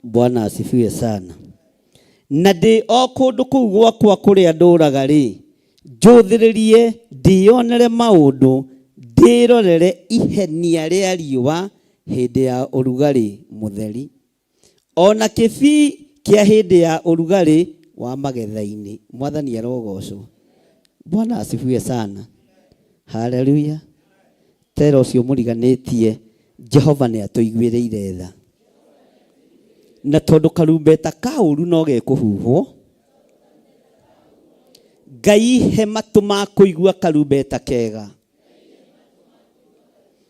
Bwana asifiwe sana. Na ndĩ o kũndũ kũu gwakwa kũrĩa ndũraga rĩ, njũthĩrĩrie ndĩyonere maũndũ, ndĩrorere ihenia rĩa riũa hĩndĩ ya ũrugarĩ mũtheri, o na kĩbii kĩa hĩndĩ ya ũrugarĩ wa magetha-inĩ. Mwathani arogocwo. Bwana asifiwe sana. Haleluya. Tera ũcio mũriganĩtie, Jehova nĩ atũiguĩrĩire tha. Na tondũ karumbeta ka ũru no gekũhuhwo, Ngai he matũ ma kũigua karumbeta kega,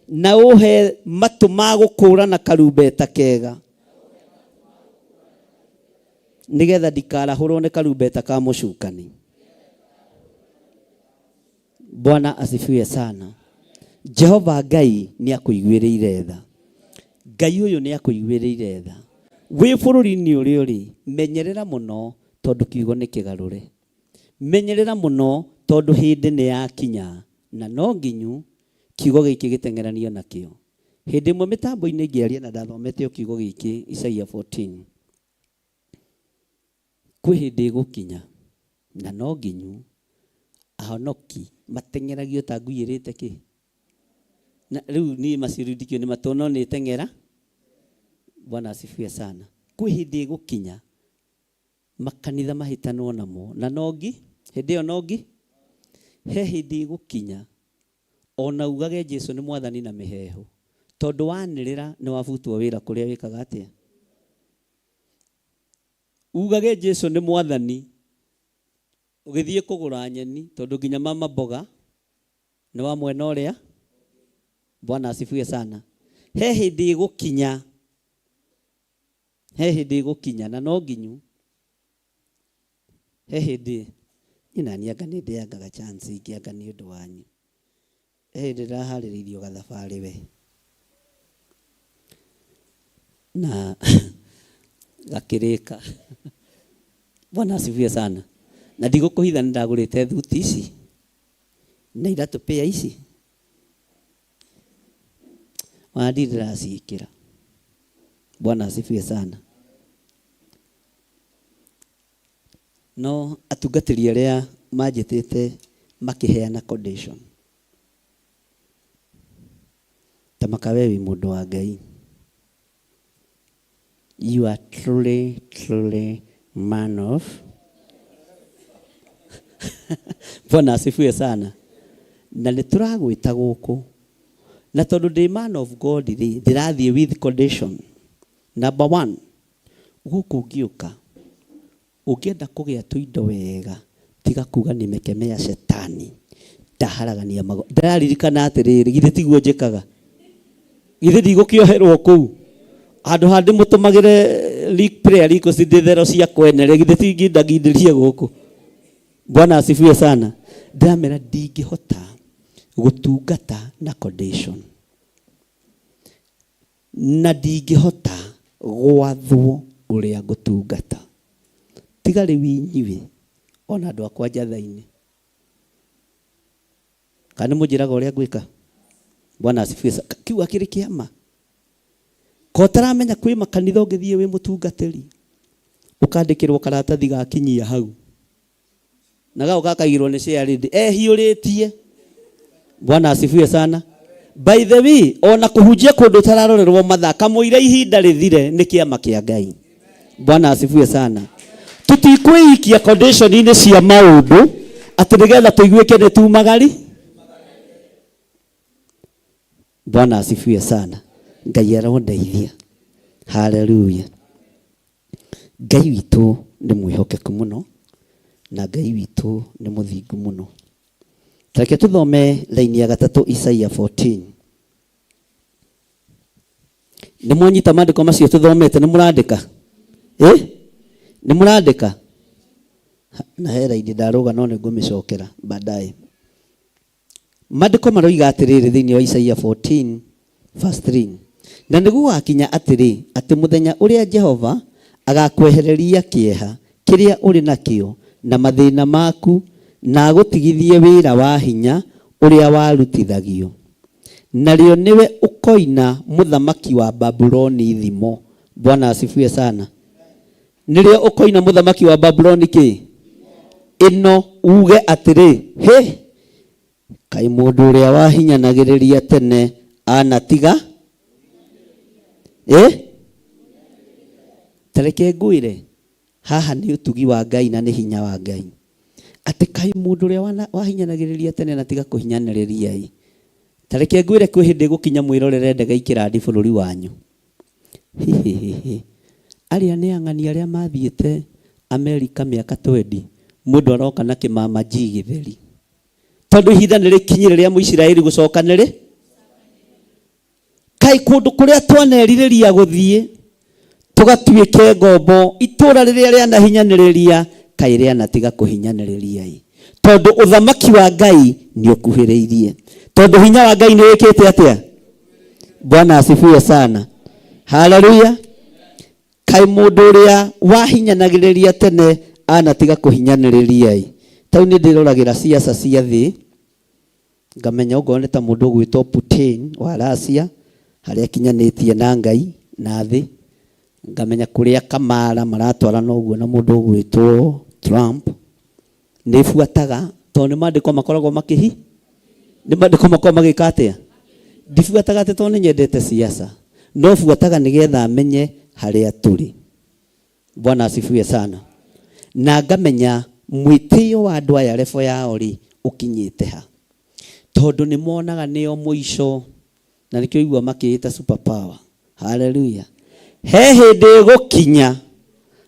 na ũhe matũ ma gũkũũrana karumbeta kega, nĩgetha ndikarahũrwo nĩ karumbeta ka mũcukani. Bwana asifiwe sana. Jehova Ngai nĩ akũiguĩrĩire tha. Ngai ũyũ nĩ akũiguĩrĩire tha. Wĩ bũrũri-inĩ ũrĩa ũrĩ, menyerera mũno tondũ kiugo nĩ kĩgarũre. Menyerera mũno tondũ hĩndĩ nĩ yakinya na no nginyu kiugo gĩkĩ gĩteng'eranio nakĩo. Hĩndĩ ĩmwe mĩtambo-inĩ ngĩaria na ndathomete o kiugo gĩkĩ Isaia 14. Kwĩ hĩndĩ ĩgũkinya na no nginyu ahonoki mateng'eragio ta ngui ĩrĩte kĩ? Na rĩu niĩ macio rĩu ndikĩũĩ nĩ matũ no nĩ teng'era. Bwana asifiwe sana. Kwĩ hĩndĩ ĩgũkinya makanitha mahĩtanwo namo na no ngi hĩndĩ ĩyo no ngi he hĩndĩ ĩgũkinya ona ugage Jesu nĩ mwathani na mĩheehũ tondũ wanĩrĩra nĩ wabutwo wĩra kũrĩa wĩkaga atĩa? Ugage Jesu nĩ mwathani ũgĩthiĩ kũgũra nyeni tondũ nginya mama mboga nĩ wa mwena ũrĩa. Bwana asifiwe sana. He hĩndĩ ĩgũkinya, he hĩndĩ ĩgũkinya na no nginyu he hĩndĩ niĩ na niĩ anga nĩ ndĩangaga chance ingĩanga nĩ ũndũ wanyu. He hĩndĩ ndĩraharĩrĩirio gathabarĩ we. Na Gakĩrĩka. Bwana asifiwe sana. Na ndigũkũhitha nĩ ndagũrĩte thuti ici na iratũ pĩa ici ona ndirĩ ndĩraciĩkĩra. Bwana asifiwe sana. No atungatĩri arĩa manjĩtĩte makĩheana condition ta maka we wĩ mũndũ wa Ngai, you are truly truly man of Bwana asifiwe sana. Na nĩ tũragwĩta gũkũ na tondũ ndĩ man of God rĩ, ndĩrathiĩ with condition number one, gũkũ ũngĩũka ũngĩenda kũgĩa tũindo wega, tiga kuga nimekemea shetani ndaharagania mago. Ndĩraririkana atĩrĩrĩ, githĩ tiguo njĩkaga? Githĩ ndigũkĩoherwo kũu handũ ha ndĩmũtũmagĩre prayer request ndĩthero cia kwene rĩ, githĩ tingindagindĩrie gũkũ? Bwana asifiwe sana. Ndĩramera ndingĩhota gũtungata na condition na ndingĩhota gwathwo ũrĩa ngũtungata, tiga rĩu inyuĩ ona andũ akwa njatha-inĩ, kana nĩ mũnjĩraga ũrĩa ngwĩka? Bwana asifiwe sana. Kiu akĩrĩ kĩama ko ũtaramenya kwĩ makanitha ũngĩthiĩ wĩ mũtungatĩri ũkandĩkĩrwo karatathi gakinyia hau na gao gakaigĩrwo nĩ chairlady ehiũrĩtie. Bwana asifiwe sana. By the way, ona kũhunjia kũndũ ũtararorerwo mathaa kamũira ihinda rĩthire nĩ kĩama kĩa Ngai. Bwana asifiwe sana. Tũtikwĩikia condition-inĩ cia maũndũ atĩ nĩgetha tũiguĩke nĩ tumagari. Bwana asifiwe sana. Ngai arondeithia. Haleluya. Ngai witũ nĩ mwĩhokeku mũno na Ngai witũ nĩ mũthingu mũno. Reke tũthome laini ya gatatũ Isaia 14. Nĩ mwanyita maandĩko macio tũthomete, nĩ mũrandĩka? Nĩ mũrandĩka? Na he raini ndarũga no nĩ ngũmĩcokera baadaye. Maandĩko maroiga atĩrĩrĩ thĩinĩ wa Isaia 14 verse 3. Na nĩ gũgakinya atĩrĩ, atĩ mũthenya ũrĩa Jehova agakwehereria kĩeha kĩrĩa ũrĩ nakĩo na mathĩna maku, na agũtigithie wĩra wa hinya ũrĩa warutithagio, narĩo nĩwe ũkoina mũthamaki wa Babuloni thimo. Bwana asifiwe sana. Nĩrĩo ũkoina mũthamaki wa Babuloni kĩ ĩno, uge atĩrĩ, hĩ kaĩ mũndũ ũrĩa wahinyanagĩrĩria tene anatiga tareke ngwĩre haha nĩ ũtugi wa Ngai na nĩ hinya wa Ngai, atĩ kaĩ mũndũ ũrĩa wahinyanagĩrĩria tene na tiga kũhinyanĩrĩria ĩ. Tareke ngwĩre kwĩ hĩndĩ ĩgũkinya mwĩrorere ndege ikĩrandi bũrũri wanyu. Hihihihi. Arĩa nĩ ang'ani arĩa mathiĩte Amerika mĩaka 20, mũndũ aroka na kĩmama G gĩtheri, tondũ ihinda nĩ rĩkinyire rĩa Mũisiraeli gũcokanĩrĩ. Kaĩ kũndũ kũrĩa twanerirĩria gũthiĩ tũgatuĩke ngombo, itũũra rĩrĩa rĩanahinyanĩrĩria kaĩ rĩanatiga kũhinyanĩrĩria ĩ, tondũ ũthamaki wa Ngai nĩ ũkuhĩrĩirie, tondũ hinya wa Ngai nĩ wĩkĩte atĩa? Bwana asifiwe sana. Haleluya. Kaĩ mũndũ ũrĩa wahinyanagĩrĩria tene anatiga kũhinyanĩrĩria ĩ. Tau nĩ ndĩroragĩra siasa cia thĩ ngamenya okorwo nĩ ta mũndũ ũgwĩtwo Putin wa Russia harĩa akinyanĩtie na Ngai na thĩ, ngamenya kũrĩa Kamala maratwarana ũguo na mũndũ ũgwĩtwo Trump. Nĩ buataga tondũ nĩ maandĩko makoragwo makĩhi, nĩ maandĩko makoragwo magĩka atĩa? Ndibuataga atĩ tondũ nĩ nyendete siasa, no buataga nĩgetha menye harĩa tũrĩ. Bwana asifiwe sana. Na ngamenya mwĩtĩo wa andũ aya level yao rĩ ũkinyĩte ha, tondũ nĩ monaga nĩo mũico, na nĩkĩo igua makĩĩta super power. Haleluya. He hĩndĩ ĩgũkinya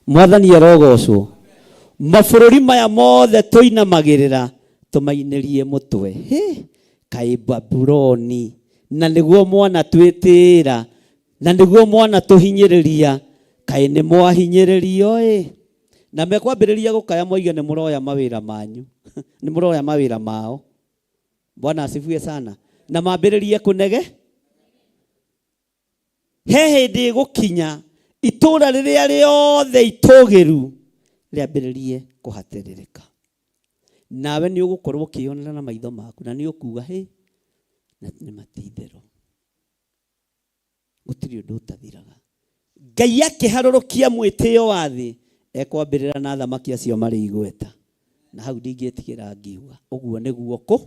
Mwathani arogocwo, mabũrũri maya mothe tũinamagĩrĩra tũmainĩrie mũtwe. Hĩ, kaĩ Babuloni, na nĩguo mwana twĩtĩĩra, na nĩguo mwana tũhinyĩrĩria, kaĩ nĩ mwahinyĩrĩrio ĩ. Na mekwambĩrĩria gũkaya moige nĩ mũroya mawĩra manyu, nĩ mũroya mawĩra mao. Bwana asifiwe sana. Na mambĩrĩrie kũnege. He hĩndĩ ĩgũkinya Itũũra rĩrĩa rĩothe itũgĩru rĩambĩrĩrie kũhatĩrĩrĩka. Nawe nĩ ũgũkorwo ũkĩyonera na maitho maku na nĩ ũkuga hĩ, na nĩ matitherũ. Gũtirĩ ũndũ ũtathiraga. Ngai akĩharũrũkia mwĩtĩo wa thĩ ekwambĩrĩra na athamaki acio marĩ igweta. Na hau ndingĩtigĩra ngiuga ũguo nĩguo kũ.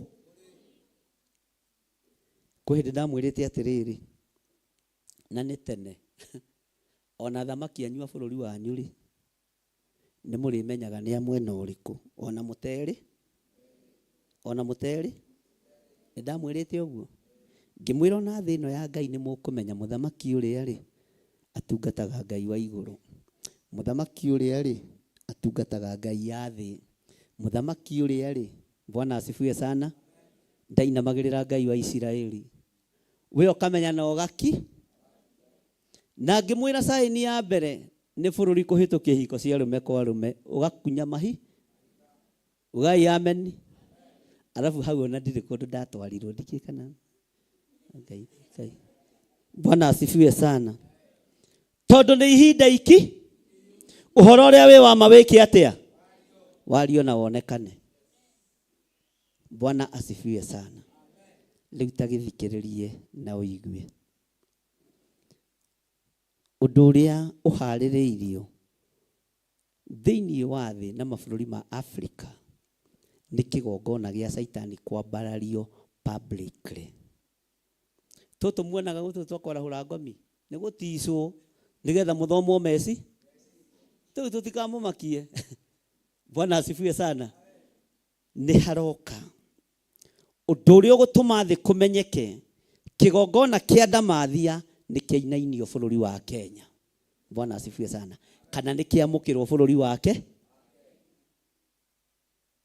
Kwĩ hĩndĩ ndamwĩrĩte atĩrĩrĩ, na nĩ tene, ona athamaki anyu a bũrũri wanyu rĩ, nĩ mũrĩmenyaga nĩ a mwena ũrĩkũ, ona mũterĩ, ona mũterĩ, nĩ ndamwĩrĩte ũguo. Ngĩmwĩra ona thĩ ĩno ya Ngai nĩ mũkũmenya mũthamaki ũrĩa rĩ, atungataga Ngai wa igũrũ. Mũthamaki ũrĩa rĩ, atungataga Ngai ya thĩ. Mũthamaki ũrĩa rĩ, Bwana asifiwe sana, ndainamagĩrĩra Ngai wa Isiraeli. We ũkamenya na ũgaki. Na ngĩmwĩra saini ya mbere nĩ bũrũri kũhĩtũkia ihiko cia arũme kwa arũme, ũgakunya mahi. Ugai amen. Alafu hau ona ndirĩ kũndũ ndatwarirwo ndikĩ kana Ngai, Ngai. Bwana asifiwe sana. Tondũ nĩ ihinda iki ũhoro ũrĩa wĩ wa ma wĩke atĩa? Wario na wonekane. Bwana asifiwe sana. Rĩu ta gĩthikĩrĩrie na ũigue. Ũndũ ũrĩa ũharĩrĩirio thĩinĩ wa thĩ na mabũrũri ma Afrika nĩ kĩgongona gĩa Caitani kwambarario publicly. Tũtũ muonaga gũtũ twa kwarahũra ngomi nĩ gũticwo nĩgetha mũthomwo meci tũu tũtikamũmakie. Bwana asifiwe sana. Nĩ haroka ũndũ ũrĩa ũgũtũma thĩ kũmenyeke kĩgongona kĩa ndamathia nĩ kĩainainio bũrũri wa Kenya. Bwana asifiwe sana. Kana nĩ kĩamũkĩrwo bũrũri wake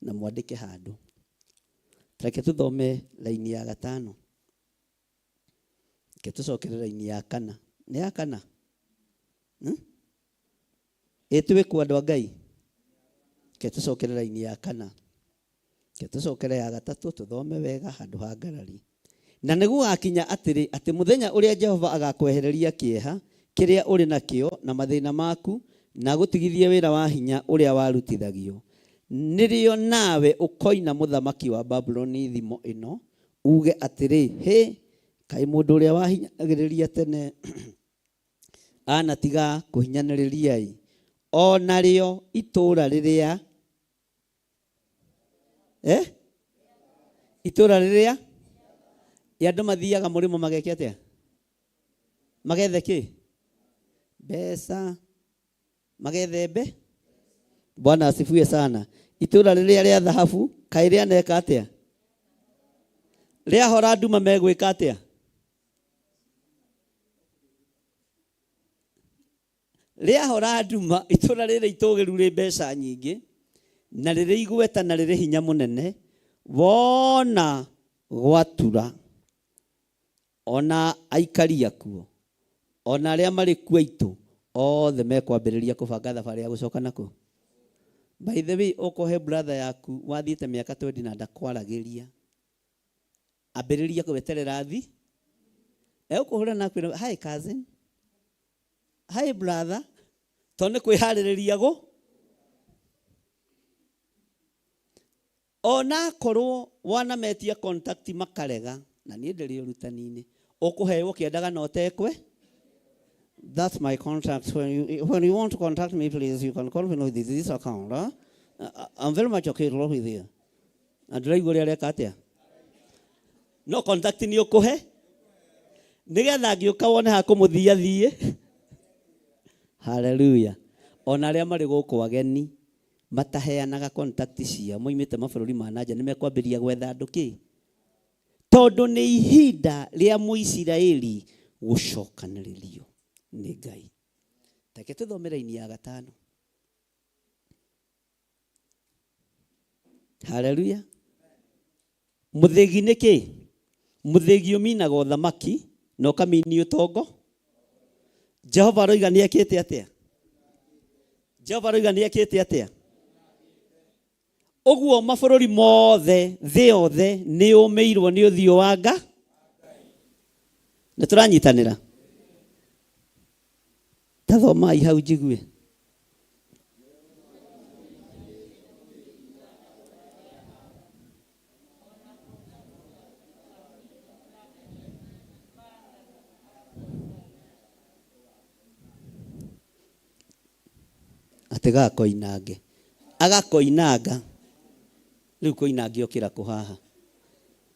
na mwandĩke handũ. Reke tũthome raini ya gatano. Reke tũcokere raini ya kana. Nĩ ya kana? Ĩ twĩ kũ andũ a Ngai? Reke tũcokere raini ya kana. Reke tũcokere ya gatatũ tũthome wega handũ ha ngarari. Na nĩ gũgakinya atĩrĩ, atĩ mũthenya ũrĩa Jehova agakwehereria kĩeha kĩrĩa ũrĩ nakĩo na mathĩna maku, na agũtigithie wĩra wa hinya ũrĩa warutithagio, nĩrĩo nawe ũkoina mũthamaki wa Babuloni thimo ĩno, uuge atĩrĩ, Hĩ, kaĩ mũndũ ũrĩa wahinyagĩrĩria tene anatiga kũhinyanĩrĩria-ĩ! O narĩo itũũra rĩrĩa eh? Itũũra rĩrĩa andũ mathiaga mũrĩmo mageke atĩa? Magethe kĩ? Mbeca. Magethe mbe? Bwana asifiwe sana. Itũũra rĩrĩa rĩa thahabu kaĩ rĩaneka atĩa? Rĩahora nduma megwĩka atĩa? Rĩahora nduma, itũũra rĩrĩ itũũgĩru rĩ mbeca nyingĩ, na rĩrĩ igweta na rĩrĩ hinya mũnene, wona gwatura, o na aikari akuo, o na arĩa marĩ kuo aitũ, othe mekwambĩrĩria kũbanga thabarĩ ya gũcoka na kũ? By the way, ũkohe brother yaku wathiĩte mĩaka 20 na ndakwaragĩria, ambĩrĩria gweterera thi egũkũhũra na akwĩra hi cousin, hi brother, tondũ nĩ kwĩharĩrĩria gũ ona akorwo wanametia contact makarega, na niĩ ndĩrĩ ũrutani-inĩ, ũkũheo ũkĩendaga na ũtekwe. That's my contact. When you want to contact me, please, you can call me with this account. Huh? I'm very much okay to work with you. Na ndĩraigua ũrĩa areka atĩa? No contact nĩ ũkũhe nĩgetha angĩũka wone ha kũmũthia thiĩ. Hallelujah. Ona arĩa marĩ gũkũ ageni mataheanaga contact ciao moimĩte mabũrũri ma na nja nĩ mekwambĩrĩria gwetha andũ kĩ? Tondũ nĩ ihinda rĩa Mũisiraeli gũcokanĩrĩrio nĩ Ngai. Reke tũthome raini ya gatano. Haleluya. Mũthĩgi nĩ kĩ? Mũthĩgi ũminaga ũthamaki na ũkaminia ũtongo. Jehova aroiga nĩ ekĩte atĩa? Jehova aroiga nĩ ekĩte atĩa? Ũguo mabũrũri mothe, thĩ yothe nĩ yũmĩirwo nĩ ũthiũ wa Nga. Nĩ tũranyitanĩra? Ta thomai hau njigue. Atĩ gakoinange. Agakoinanga. Rĩu koinange okĩra kũ haha?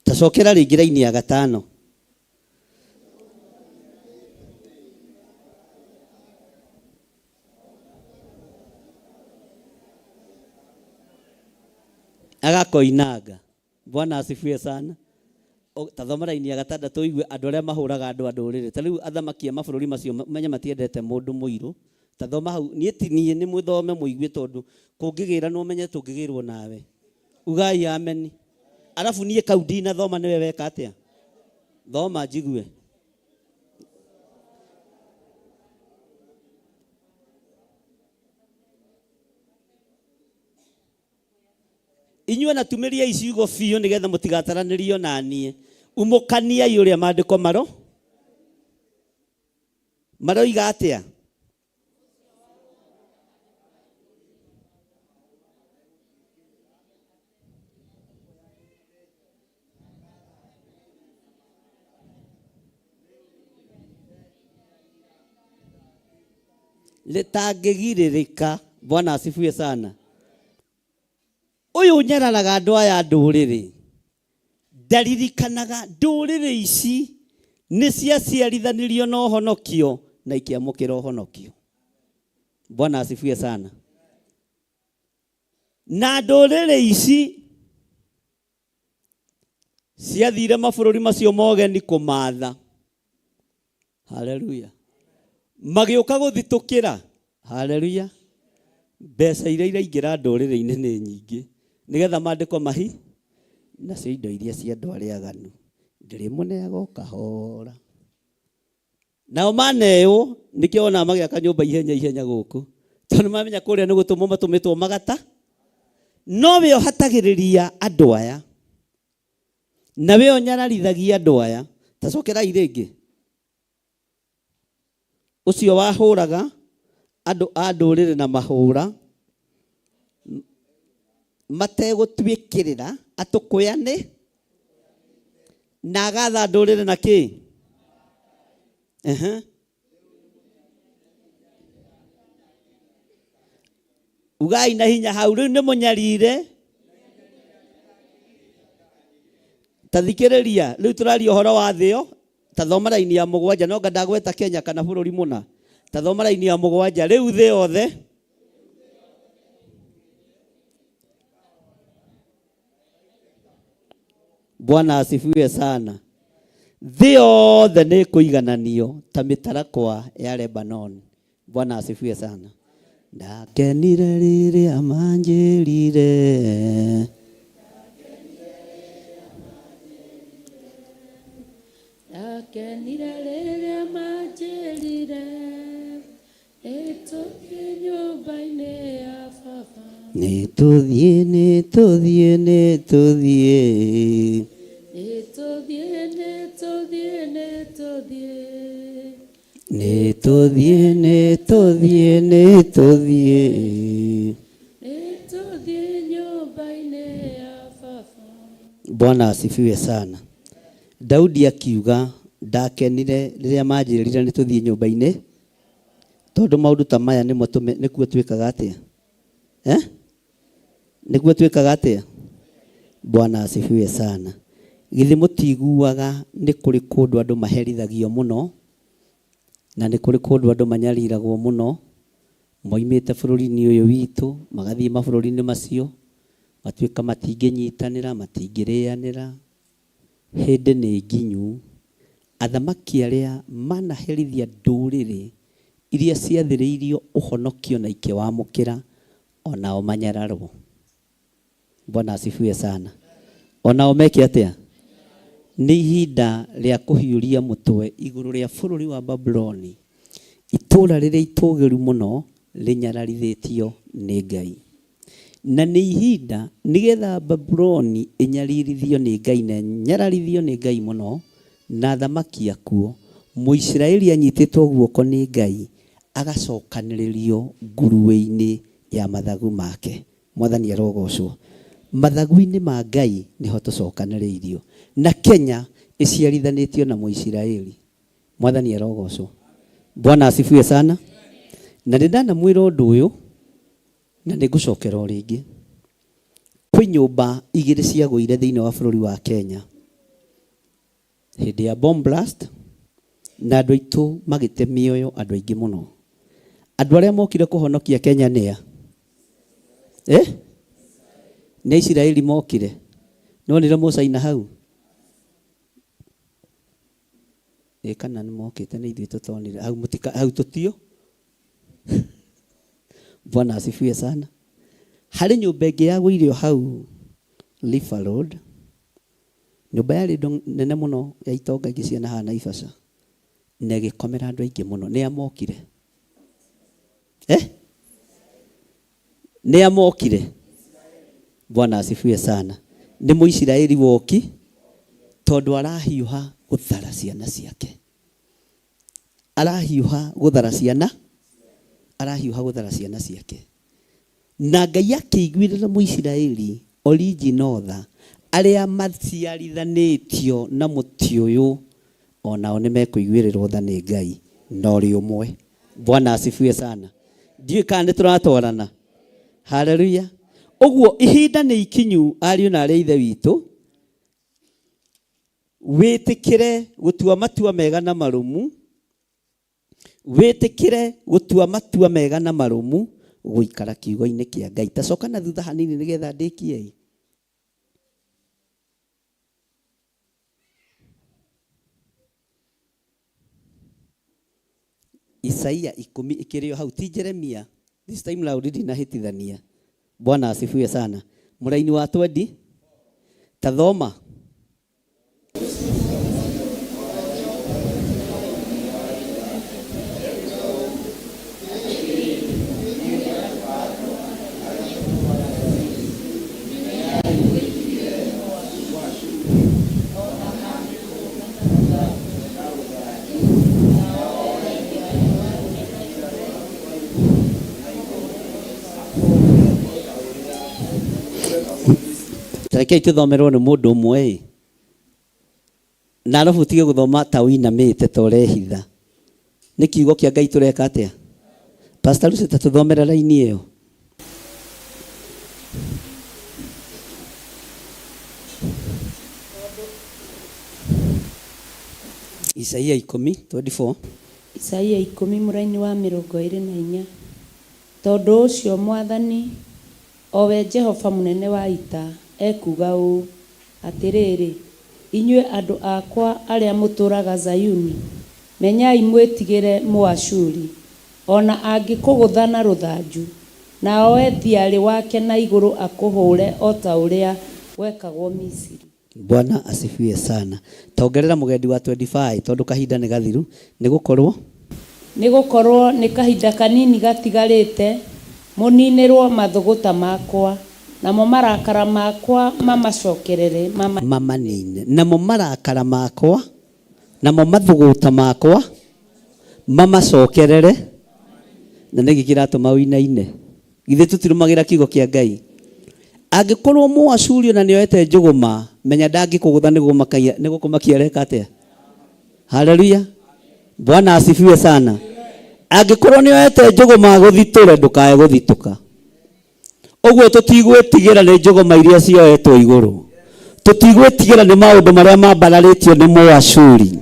Ta cokera rĩngĩ raini ya gatano. Agakoinanga. Bwana asifiwe sana. Ta thoma raini ya gatandatũ ũigue andũ arĩa mahũraga andũ a ndũrĩrĩ. Ta rĩu athamaki a mabũrũri macio menye matiendete mũndũ mũirũ. Ta thoma hau, niĩ ti niĩ, nĩ mũthome mũigue tondũ kũngĩgĩranwo menye tũngĩgĩrwo nawe. Ugai ameni. Arabu niĩ kau ndinathoma nĩwe weka atĩa? Thoma njigue. Inyuĩ na tumĩriai ciugo biũ nĩgetha mũtigataranĩrio na niĩ. Umũkaniai ũrĩa maandĩko maro maroiga atĩa? Rĩtangĩgirĩrĩka. Bwana asifiwe sana. Ũyũ ũnyararaga andũ aya ndũrĩrĩ ndaririkanaga ndũrĩrĩ ici nĩ ciaciarithanirio na ũhonokio na ikĩamũkĩra ũhonokio. Bwana asifiwe sana. Na ndũrĩrĩ ici ciathire mabũrũri macio mogeni kũmatha. Haleluya. Magĩũka gũthitũkĩra. Haleluya. Mbeca iria iraingĩra ndũrĩrĩ-inĩ nĩ nyingĩ. Nĩgetha maandĩko mahi nacio indo iria cia andũ arĩa aganu ndĩrĩmũneaga o kahora. Nao maneo nĩkĩo wonaga magĩaka nyũmba ihenya ihenya gũkũ. Tondũ mamenya kũrĩa nĩ gũtũmwo matũmĩtwo magata. No we ũhatagĩrĩria andũ aya. Na we ũnyararithagia andũ aya. Ta cokerai rĩngĩ. Ũcio wahũraga andũ a ndũrĩrĩ na mahũra mategũtuĩkĩrĩra atũkũyane na agatha ndũrĩrĩ na kĩ? Ehe. Ugai na hinya hau rĩu nĩ mũnyarire. Ta thikĩrĩria, rĩu tũraria ũhoro wa thĩ ĩyo. Ta thoma raini ya mũgwanja, no nga ndagweta Kenya kana bũrũri mũna. Ta thoma raini ya mũgwanja, rĩu thĩ yothe Bwana asifiwe sana. Thĩ yothe nĩ ĩkũigananio ta mĩtarakwa ya Lebanon. Bwana asifiwe sana. Ndakenire rĩrĩa manjĩrire. Ndakenire rĩrĩa manjĩrire nĩtũthiĩ nyũmba-inĩ ya baba. Nĩtũthiĩ, nĩtũthiĩ, nĩtũthiĩ. Nĩtũthiĩ, nĩtũthiĩ, nĩtũthiĩ. Nĩtũthiĩ, nĩtũthiĩ, nĩtũthiĩ. Nĩtũthiĩ nyũmba-inĩ ya baba. Bwana asifiwe sana. Daudi akiuga ndakenire rĩrĩa manjĩrire nĩtũthiĩ nyũmba-inĩ, tondũ maũndũ ta maya nĩmo nĩkuo twĩkaga atĩa? Nĩkuo twĩkaga atĩa? Bwana asifiwe sana. Githĩ mũtiguaga nĩ kũrĩ kũndũ andũ maherithagio mũno, na nĩ kũrĩ kũndũ andũ manyariragwo mũno, moimĩte bũrũri-inĩ ũyũ witũ, magathiĩ mabũrũri-inĩ macio, matuĩka matingĩnyitanĩra, matingĩrĩanĩra. Hĩndĩ nĩ nginyu, athamaki arĩa manaherithia ndũrĩrĩ iria ciathĩrĩirio ũhonokio na ikĩwamũkĩra, onao manyararwo. Bwana asifiwe sana. Onao meke atĩa? Nĩ ihinda rĩa kũhiũria mũtwe igũrũ rĩa bũrũri wa Babuloni, itũũra rĩrĩa itũũgĩru mũno rĩnyararithĩtio nĩ Ngai. Na nĩ ihinda nĩgetha Babuloni ĩnyaririthio nĩ Ngai na ĩnyararithio nĩ Ngai mũno na athamaki akuo. Mũisiraeli anyitĩtwo guoko nĩ Ngai Agacokanĩrĩrio nguruĩ-inĩ ya mathagu make. Mwathani arogocwo. Mathagu-inĩ ma Ngai nĩho tũcokanĩrĩirio. Na Kenya ĩciarithanĩtio na Mũisiraeli. Mwathani arogocwo. Bwana asifiwe sana. Na nĩ ndanamwĩra ũndũ ũyũ na nĩ ngũcokera o rĩngĩ. Kwĩ nyũmba igĩrĩ ciagũire thĩinĩ wa bũrũri wa Kenya hĩndĩ ya bomb blast na andũ aitũ magĩte mĩoyo andũ aingĩ mũno. Andũ arĩa mokire kũhonokia Kenya nĩa? Eh? Nĩ Aisiraeli mokire. Nĩwonire Mũcaina hau? Ĩ kana nĩ mokĩte nĩ ithuĩ tũtonire. Hau mũtika, hau tũtio. Bwana asifiwe sana. Harĩ nyũmba ĩngĩ yagũire o hau River Road. Nyũmba yarĩ nene mũno ya itonga ingĩ cia nahaha Naivasha na ĩgĩkomera andũ aingĩ mũno. Nĩa mokire? Eh? Nĩa mokire? Bwana asifiwe sana. Nĩ Mũisiraeli woki tondũ arahiũha gũthara ciana ciake. Arahiũha gũthara ciana, arahiũha gũthara ciana ciake. Na Ngai akĩiguĩrĩra Mũisiraeli original tha, arĩa maciarithanĩtio na mũtĩ ũyũ, o nao nĩ mekũiguĩrĩrwo tha nĩ Ngai, na ũrĩ ũmwe. Bwana asifiwe sana. Ndiũĩ kana nĩ tũratwarana. Haleluya. Ũguo ihinda nĩ ikinyu ariũ na arĩ a Ithe witũ, wĩtĩkĩre gũtua matua mega na marũmu, Wĩtĩkĩre gũtua matua mega na marũmu gũikara kiugo-inĩ kĩa Ngai. Ta coka na thutha hanini nĩgetha ndĩkie. Isaia ikũmi ĩkĩrĩ o hau, ti Jeremia. This time round ndinahĩtithania. Bwana asifiwe sana. Mũraini wa twendi ta thoma. Rekei tũthomerwo nĩ mũndũ ũmwe ĩ na arabu ũtige gũthoma ta ũinamĩte ta ũrehitha. Nĩ kiugo kĩa Ngai tũreka atĩa? Pastor Lucy ta tũthomere raini ĩyo. Isaia ikũmi, 24. Isaia ikũmi mũraini wa mĩrongo ĩrĩ na inya. Tondũ ũcio Mwathani, o we Jehova Mũnene wa Ita, ekuuga ũũ, Atĩrĩrĩ, inyuĩ andũ akwa arĩa mũtũũraga Zayuni, menyai mwĩtigĩre Mũashuri, o na angĩkũgũtha na rũthanju, na oe thiarĩ wake na igũrũ akũhũre o ta ũrĩa gwekagwo Misiri. Bwana asifiwe sana. Ta ongerera mũgendi wa 25 tondũ kahinda nĩ gathiru. Nĩ gũkorwo. Nĩ gũkorũo nĩ kahinda kanini gatigarĩte mũninĩrũo mathũgũta makwa, namo marakara makwa mamacokerere mamanine. Mamanine. Namo marakara makwa, namo mathũgũta makwa mamacokerere. Na nĩkĩ kĩratũma ũinaine? Githĩ tũtirũmagĩra kiugo kĩa Ngai? Angĩkorwo Mũashuri ona nĩoete njũgũma, menya ndangĩkũgũtha nĩ gũkũmakia areka atĩa? Haleluya. Bwana asifiwe sana. Angĩkorwo nĩoete njũgũma agũthitũre, ndũkae gũthitũka. Ũguo tũtigwĩtigĩra nĩ njũgũma iria cioetwo igũrũ. Tũtigwĩtigĩra nĩ maũndũ marĩa mambararĩtio nĩ Mũashuri,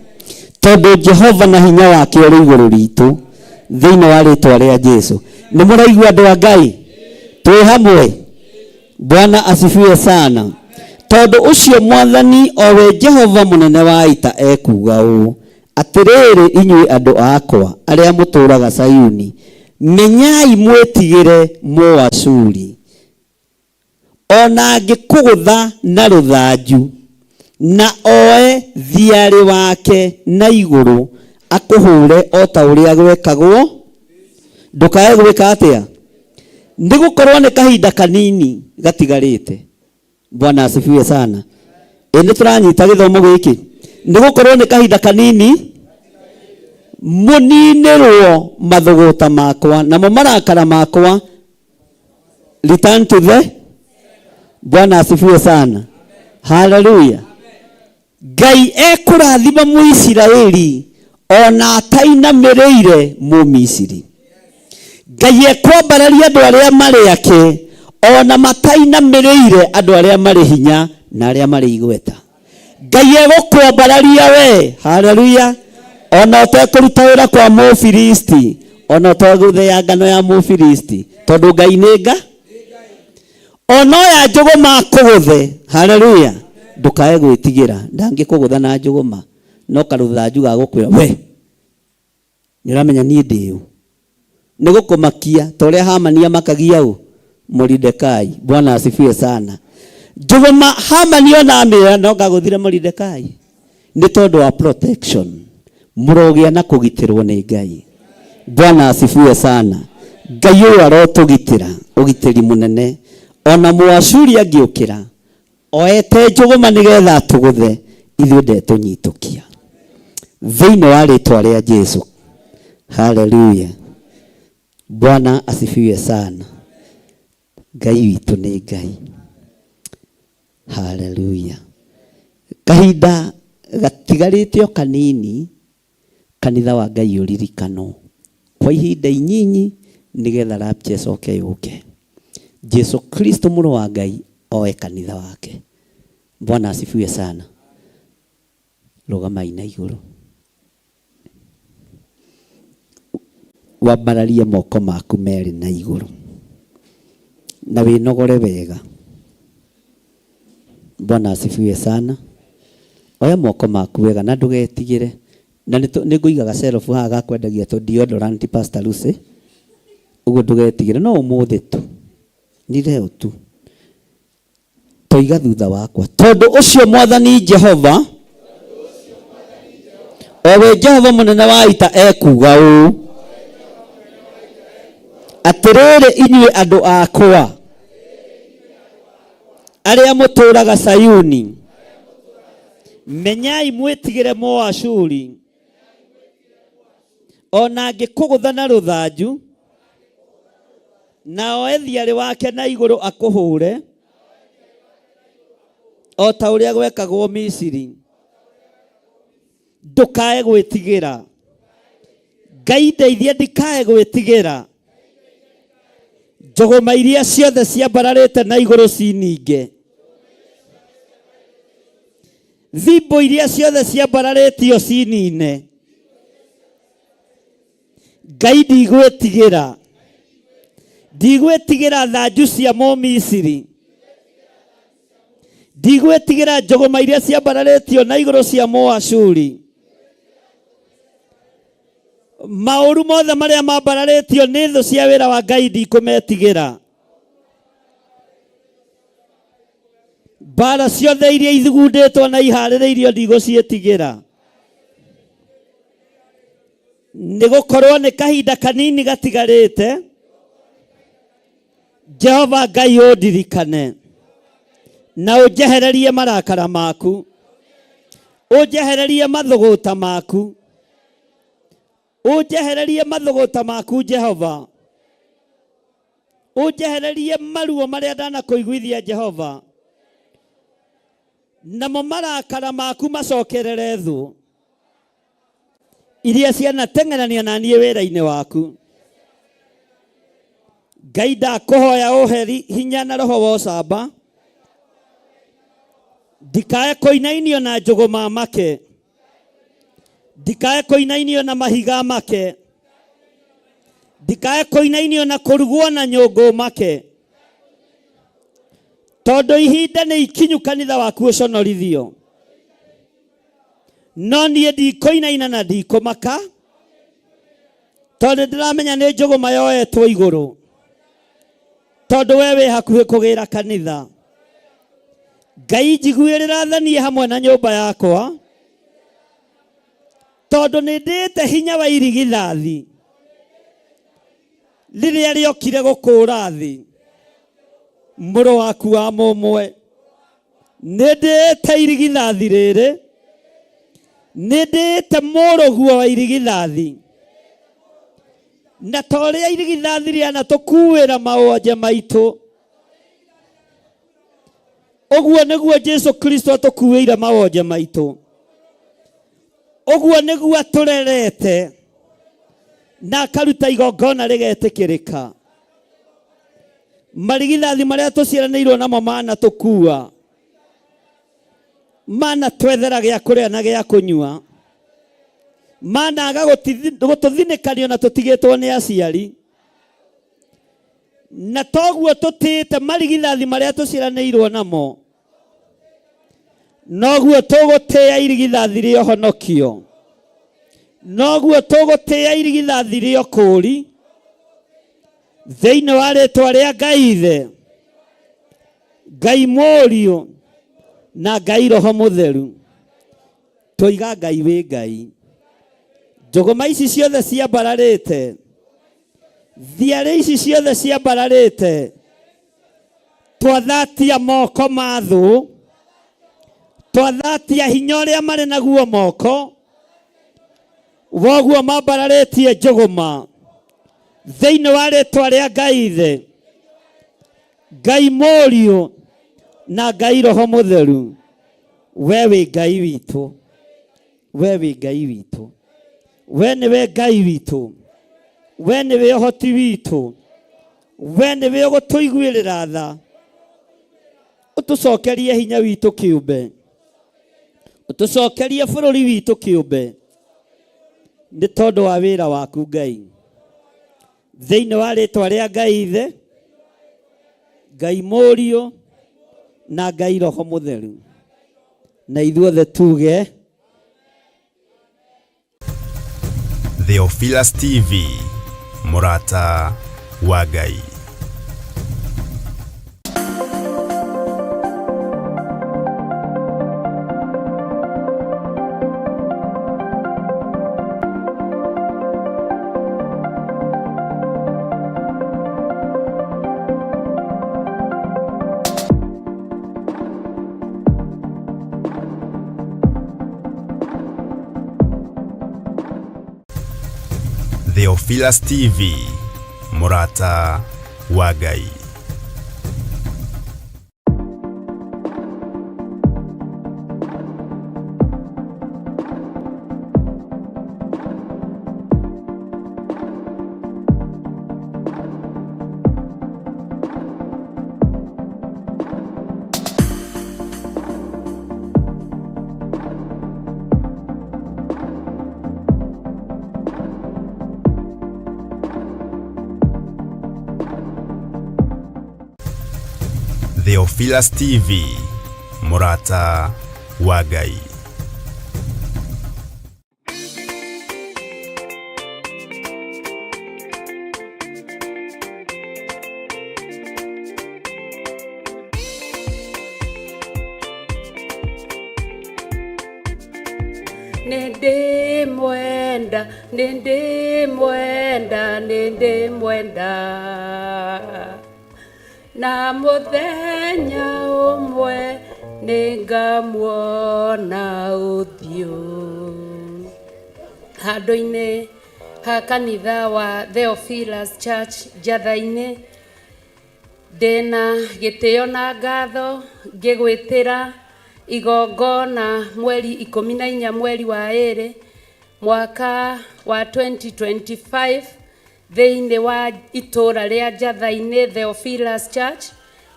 tondũ Jehova na hinya wake ũrĩ igũrũ ritũ, thĩinĩ wa rĩtwa rĩa Jesu. Nĩ mũraigua andũ a Ngai? Twĩ hamwe? Bwana asifiwe sana. Tondũ ũcio Mwathani, o we Jehova mũnene wa ita, ekuuga ũũ, Atĩrĩrĩ inyuĩ andũ akwa arĩa mũtũũraga Sayuni, menyai mwĩtigĩre Mũashuri. O na angĩkũgũtha na rũthanju, na oe thiarĩ wake na igũrũ akũhũre o ta ũrĩa gwekagwo, ndũkae gwĩka atĩa? Nĩ gũkorũo nĩ kahinda kanini gatigarĩte. Bwana asifiwe sana. Ĩ nĩ tũranyita gĩthomo gĩkĩ? Nĩ gũkorũo nĩ kahinda kanini. Mũninĩrwo mathũgũta makwa namo marakara makwa return to the Bwana asifiwe sana. Haleluya. Ngai ekũrathima Mũisiraeli ona atainamĩrĩire Mũmisiri. Ngai ekwambararia andũ arĩa marĩ ake ona matainamĩrĩire andũ arĩa marĩ hinya na arĩa marĩ igweta. Ngai egũkwambararia we. Haleluya. Ona ũtekũruta wĩra kwa Mũfilisti, ona ũtegũthĩa ngano ya Mũfilisti, tondũ Ngai nĩ nga ona oya njũgũma akũgũthe. Haleluya. Ndũkae gwĩtigĩra, ndangĩkũgũtha na njũgũma, no karũthanju ga gũkwĩra we nĩ ũramenya niĩ ndĩ ũ. Nĩ gũkũmakia ta ũrĩa Hamani amakagia ũ Moridekai. Bwana asifiwe sana. Njũgũma Hamani ona amĩoya no ngagũthire Moridekai nĩ tondũ wa protection. Mũrogĩa na kũgitĩrwo nĩ Ngai. Bwana asifiwe sana. Ngai ũyũ arotũgitĩra ũgitĩri mũnene. Ona Mũashuri angĩũkĩra oete njũgũma nĩgetha atũgũthe, ithuĩ ndetũnyitũkia thĩinĩ wa rĩtwa rĩa Jesu. Haleluya. Bwana asifiwe sana. Ngai witũ nĩ Ngai. Haleluya. Kahinda gatigarĩte o kanini kanitha wa Ngai ũririkanwo kwa ihinda inyinyi nĩgetha rapture ĩcoke yũke. Jesu Kristo mũrũ wa Ngai oe kanitha wake. Bwana asifiwe sana. Rũgamai na igũrũ. Wambararie moko maku merĩ na igũrũ na wĩnogore wega. Bwana asifiwe sana. Oya moko maku wega na ndũgetigĩre. Na nĩ ngũiga gacerobu haha ga kwendagia tũ deodorant Pastor Lucy. Ũguo ndũgetigĩre, no ũmũthĩ tu. Ni leo tu. Toiga thutha wakwa. Tondũ ũcio Mwathani Jehova, o we Jehova mũnene wa ita ekuuga ũũ, atĩrĩrĩ inyuĩ andũ akwa arĩa mũtũũraga Sayuni, menyai mwĩtigĩre Mũashuri, ona angĩkũgũtha na rũthanju na oe thiarĩ wake na igũrũ akũhũre o ta ũrĩa gwekagwo Misiri, ndũkae gwĩtigĩra. Ngai ndeithie ndikae gwĩtigĩra. Njũgũma iria ciothe ciambararĩte na igũrũ cininge, thimbũ iria ciothe ciambararĩtio cinine. Ngai ndigwĩtigĩra, ndigwĩtigĩra thanju cia Mũmisiri, ndigwĩtigĩra njũgũma iria ciambararĩtio na igũrũ cia Mũashuri. Maũru mothe marĩa mambararĩtio nĩ thũ cia wĩra wa Ngai ndikũmetigĩra. Mbara ciothe iria ithugundĩtwo na iharĩrĩirio ndigũciĩtigĩra, nĩ gũkorwo nĩ kahinda kanini gatigarĩte. Jehova Ngai ũndirikane na ũnjehererie marakara maku, ũnjehererie mathũgũta maku, ũnjehererie mathũgũta maku Jehova, ũnjehererie maruo marĩa ndanakũiguithia Jehova, namo marakara maku macokerere thũ iria cianateng'erania na niĩ wĩra-inĩ waku. Ngai ndakũhoya ũhe hinya na roho wa ũcamba, ndikae kũinainio na njũgũma make, ndikae kũinainio na mahiga make, ndikae kũinainio na kũrugwo na nyũngũ make, tondũ ihinda nĩ ikinyu kanitha waku ũconorithio. No niĩ ndikũinaina na ndikũmaka, tondũ ndĩramenya nĩ njũgũma yoetwo igũrũ, tondũ we wĩ hakuhĩ kũgĩra kanitha. Ngai njiguĩrĩra tha niĩ hamwe na nyũmba yakwa, tondũ nĩ ndĩĩte hinya wa irigithathi rĩrĩa rĩokire gũkũũra thĩ. Mũrũ waku wa mũmwe, nĩ ndĩĩte irigithathi rĩrĩ Nĩ ndĩĩte mũrũguo wa irigithathi. Na ta ũrĩa irigithathi rĩanatũkuĩra mawonje maitũ, ũguo nĩguo Jesu Kristo atũkuĩire mawonje maitũ. Ũguo nĩguo atũrerete na akaruta igongona rĩgetĩkĩrĩka. Marigithathi marĩa tũciaranĩirwo namo manatũkua, manatwethera gĩa kũrĩa na gĩa kũnyua, managa gũtũthinĩkanio na tũtigĩtwo nĩ aciari. Na toguo tũtĩĩte marigithathi marĩa tũciaranĩirwo namo, noguo tũgũtĩĩa irigithathi rĩa ũhonokio, noguo tũgũtĩĩa irigithathi rĩa ũkũũri thĩinĩ wa rĩtwa rĩa Ngai Ithe, Ngai Mũriũ na Ngai Roho Mũtheru. Twoiga Ngai wĩ Ngai. Njũgũma ici ciothe ciambararĩte, thiarĩ ici ciothe ciambararĩte, twathatia moko ma thũ, twathatia hinya ũrĩa marĩ naguo moko, woguo mambararĩtie njũgũma thĩinĩ wa rĩtwa rĩa Ngai Ithe, Ngai Mũriũ na Ngai Roho Mũtheru. We wĩ Ngai witũ, we wĩ Ngai witũ, we nĩwe Ngai witũ, we nĩwe ũhoti witũ, we nĩwe ũgũtũiguĩrĩra tha, ũtũcokerie hinya witũ kĩũmbe, ũtũcokerie bũrũri witũ kĩũmbe, nĩ tondũ wa wĩra waku Ngai. Thĩinĩ wa rĩtwa rĩa Ngai Ithe, Ngai Mũriũ na Ngai Roho Mũtheru, na ithuothe tuge Theophilus TV, mũrata wa Ngai. Theophilus TV, mũrata wa Ngai. Theophilus TV, mũrata wa Ngai. Nĩndĩmwenda, nĩndĩmwenda, nĩndĩmwenda. Na mũthenya ũmwe nĩngamuona ũthiũ. Handũ-inĩ ha kanitha wa Theophilus Church Njatha-inĩ, Ndĩna gĩtĩo na ngatho ngĩgwĩtĩra igongona mweri 14 mweri wa ĩrĩ mwaka wa 2025 thĩinĩ wa itũra rĩa Njatha-inĩ Theophilus Church,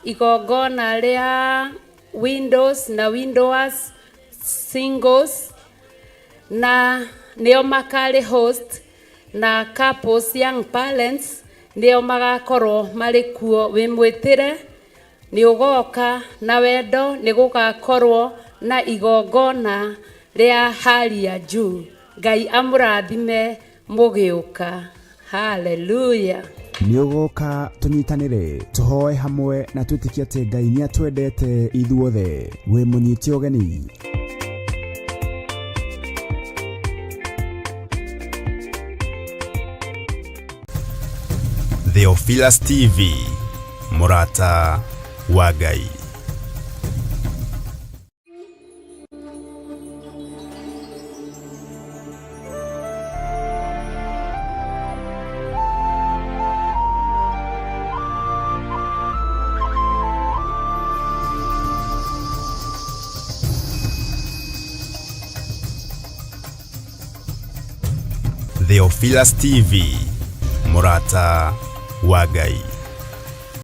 igongona rĩa Windows na Windowers Singles na nĩo makarĩ host na couples young parents nĩo magakorwo marĩ kuo. Wĩ mwĩtĩre nĩ ũgoka na wendo, nĩ gũgakorwo na igongona rĩa hali ya juu. Ngai amũrathime mũgĩũka. Hallelujah. Nĩ ũgoka tũnyitanĩre, tũhoe hamwe na twĩtĩkie atĩ Ngai nĩ atwendete ithuothe. Wĩ mũnyite ũgeni. Theophilus TV, mũrata wa Ngai. Theophilus TV, mũrata wa Ngai.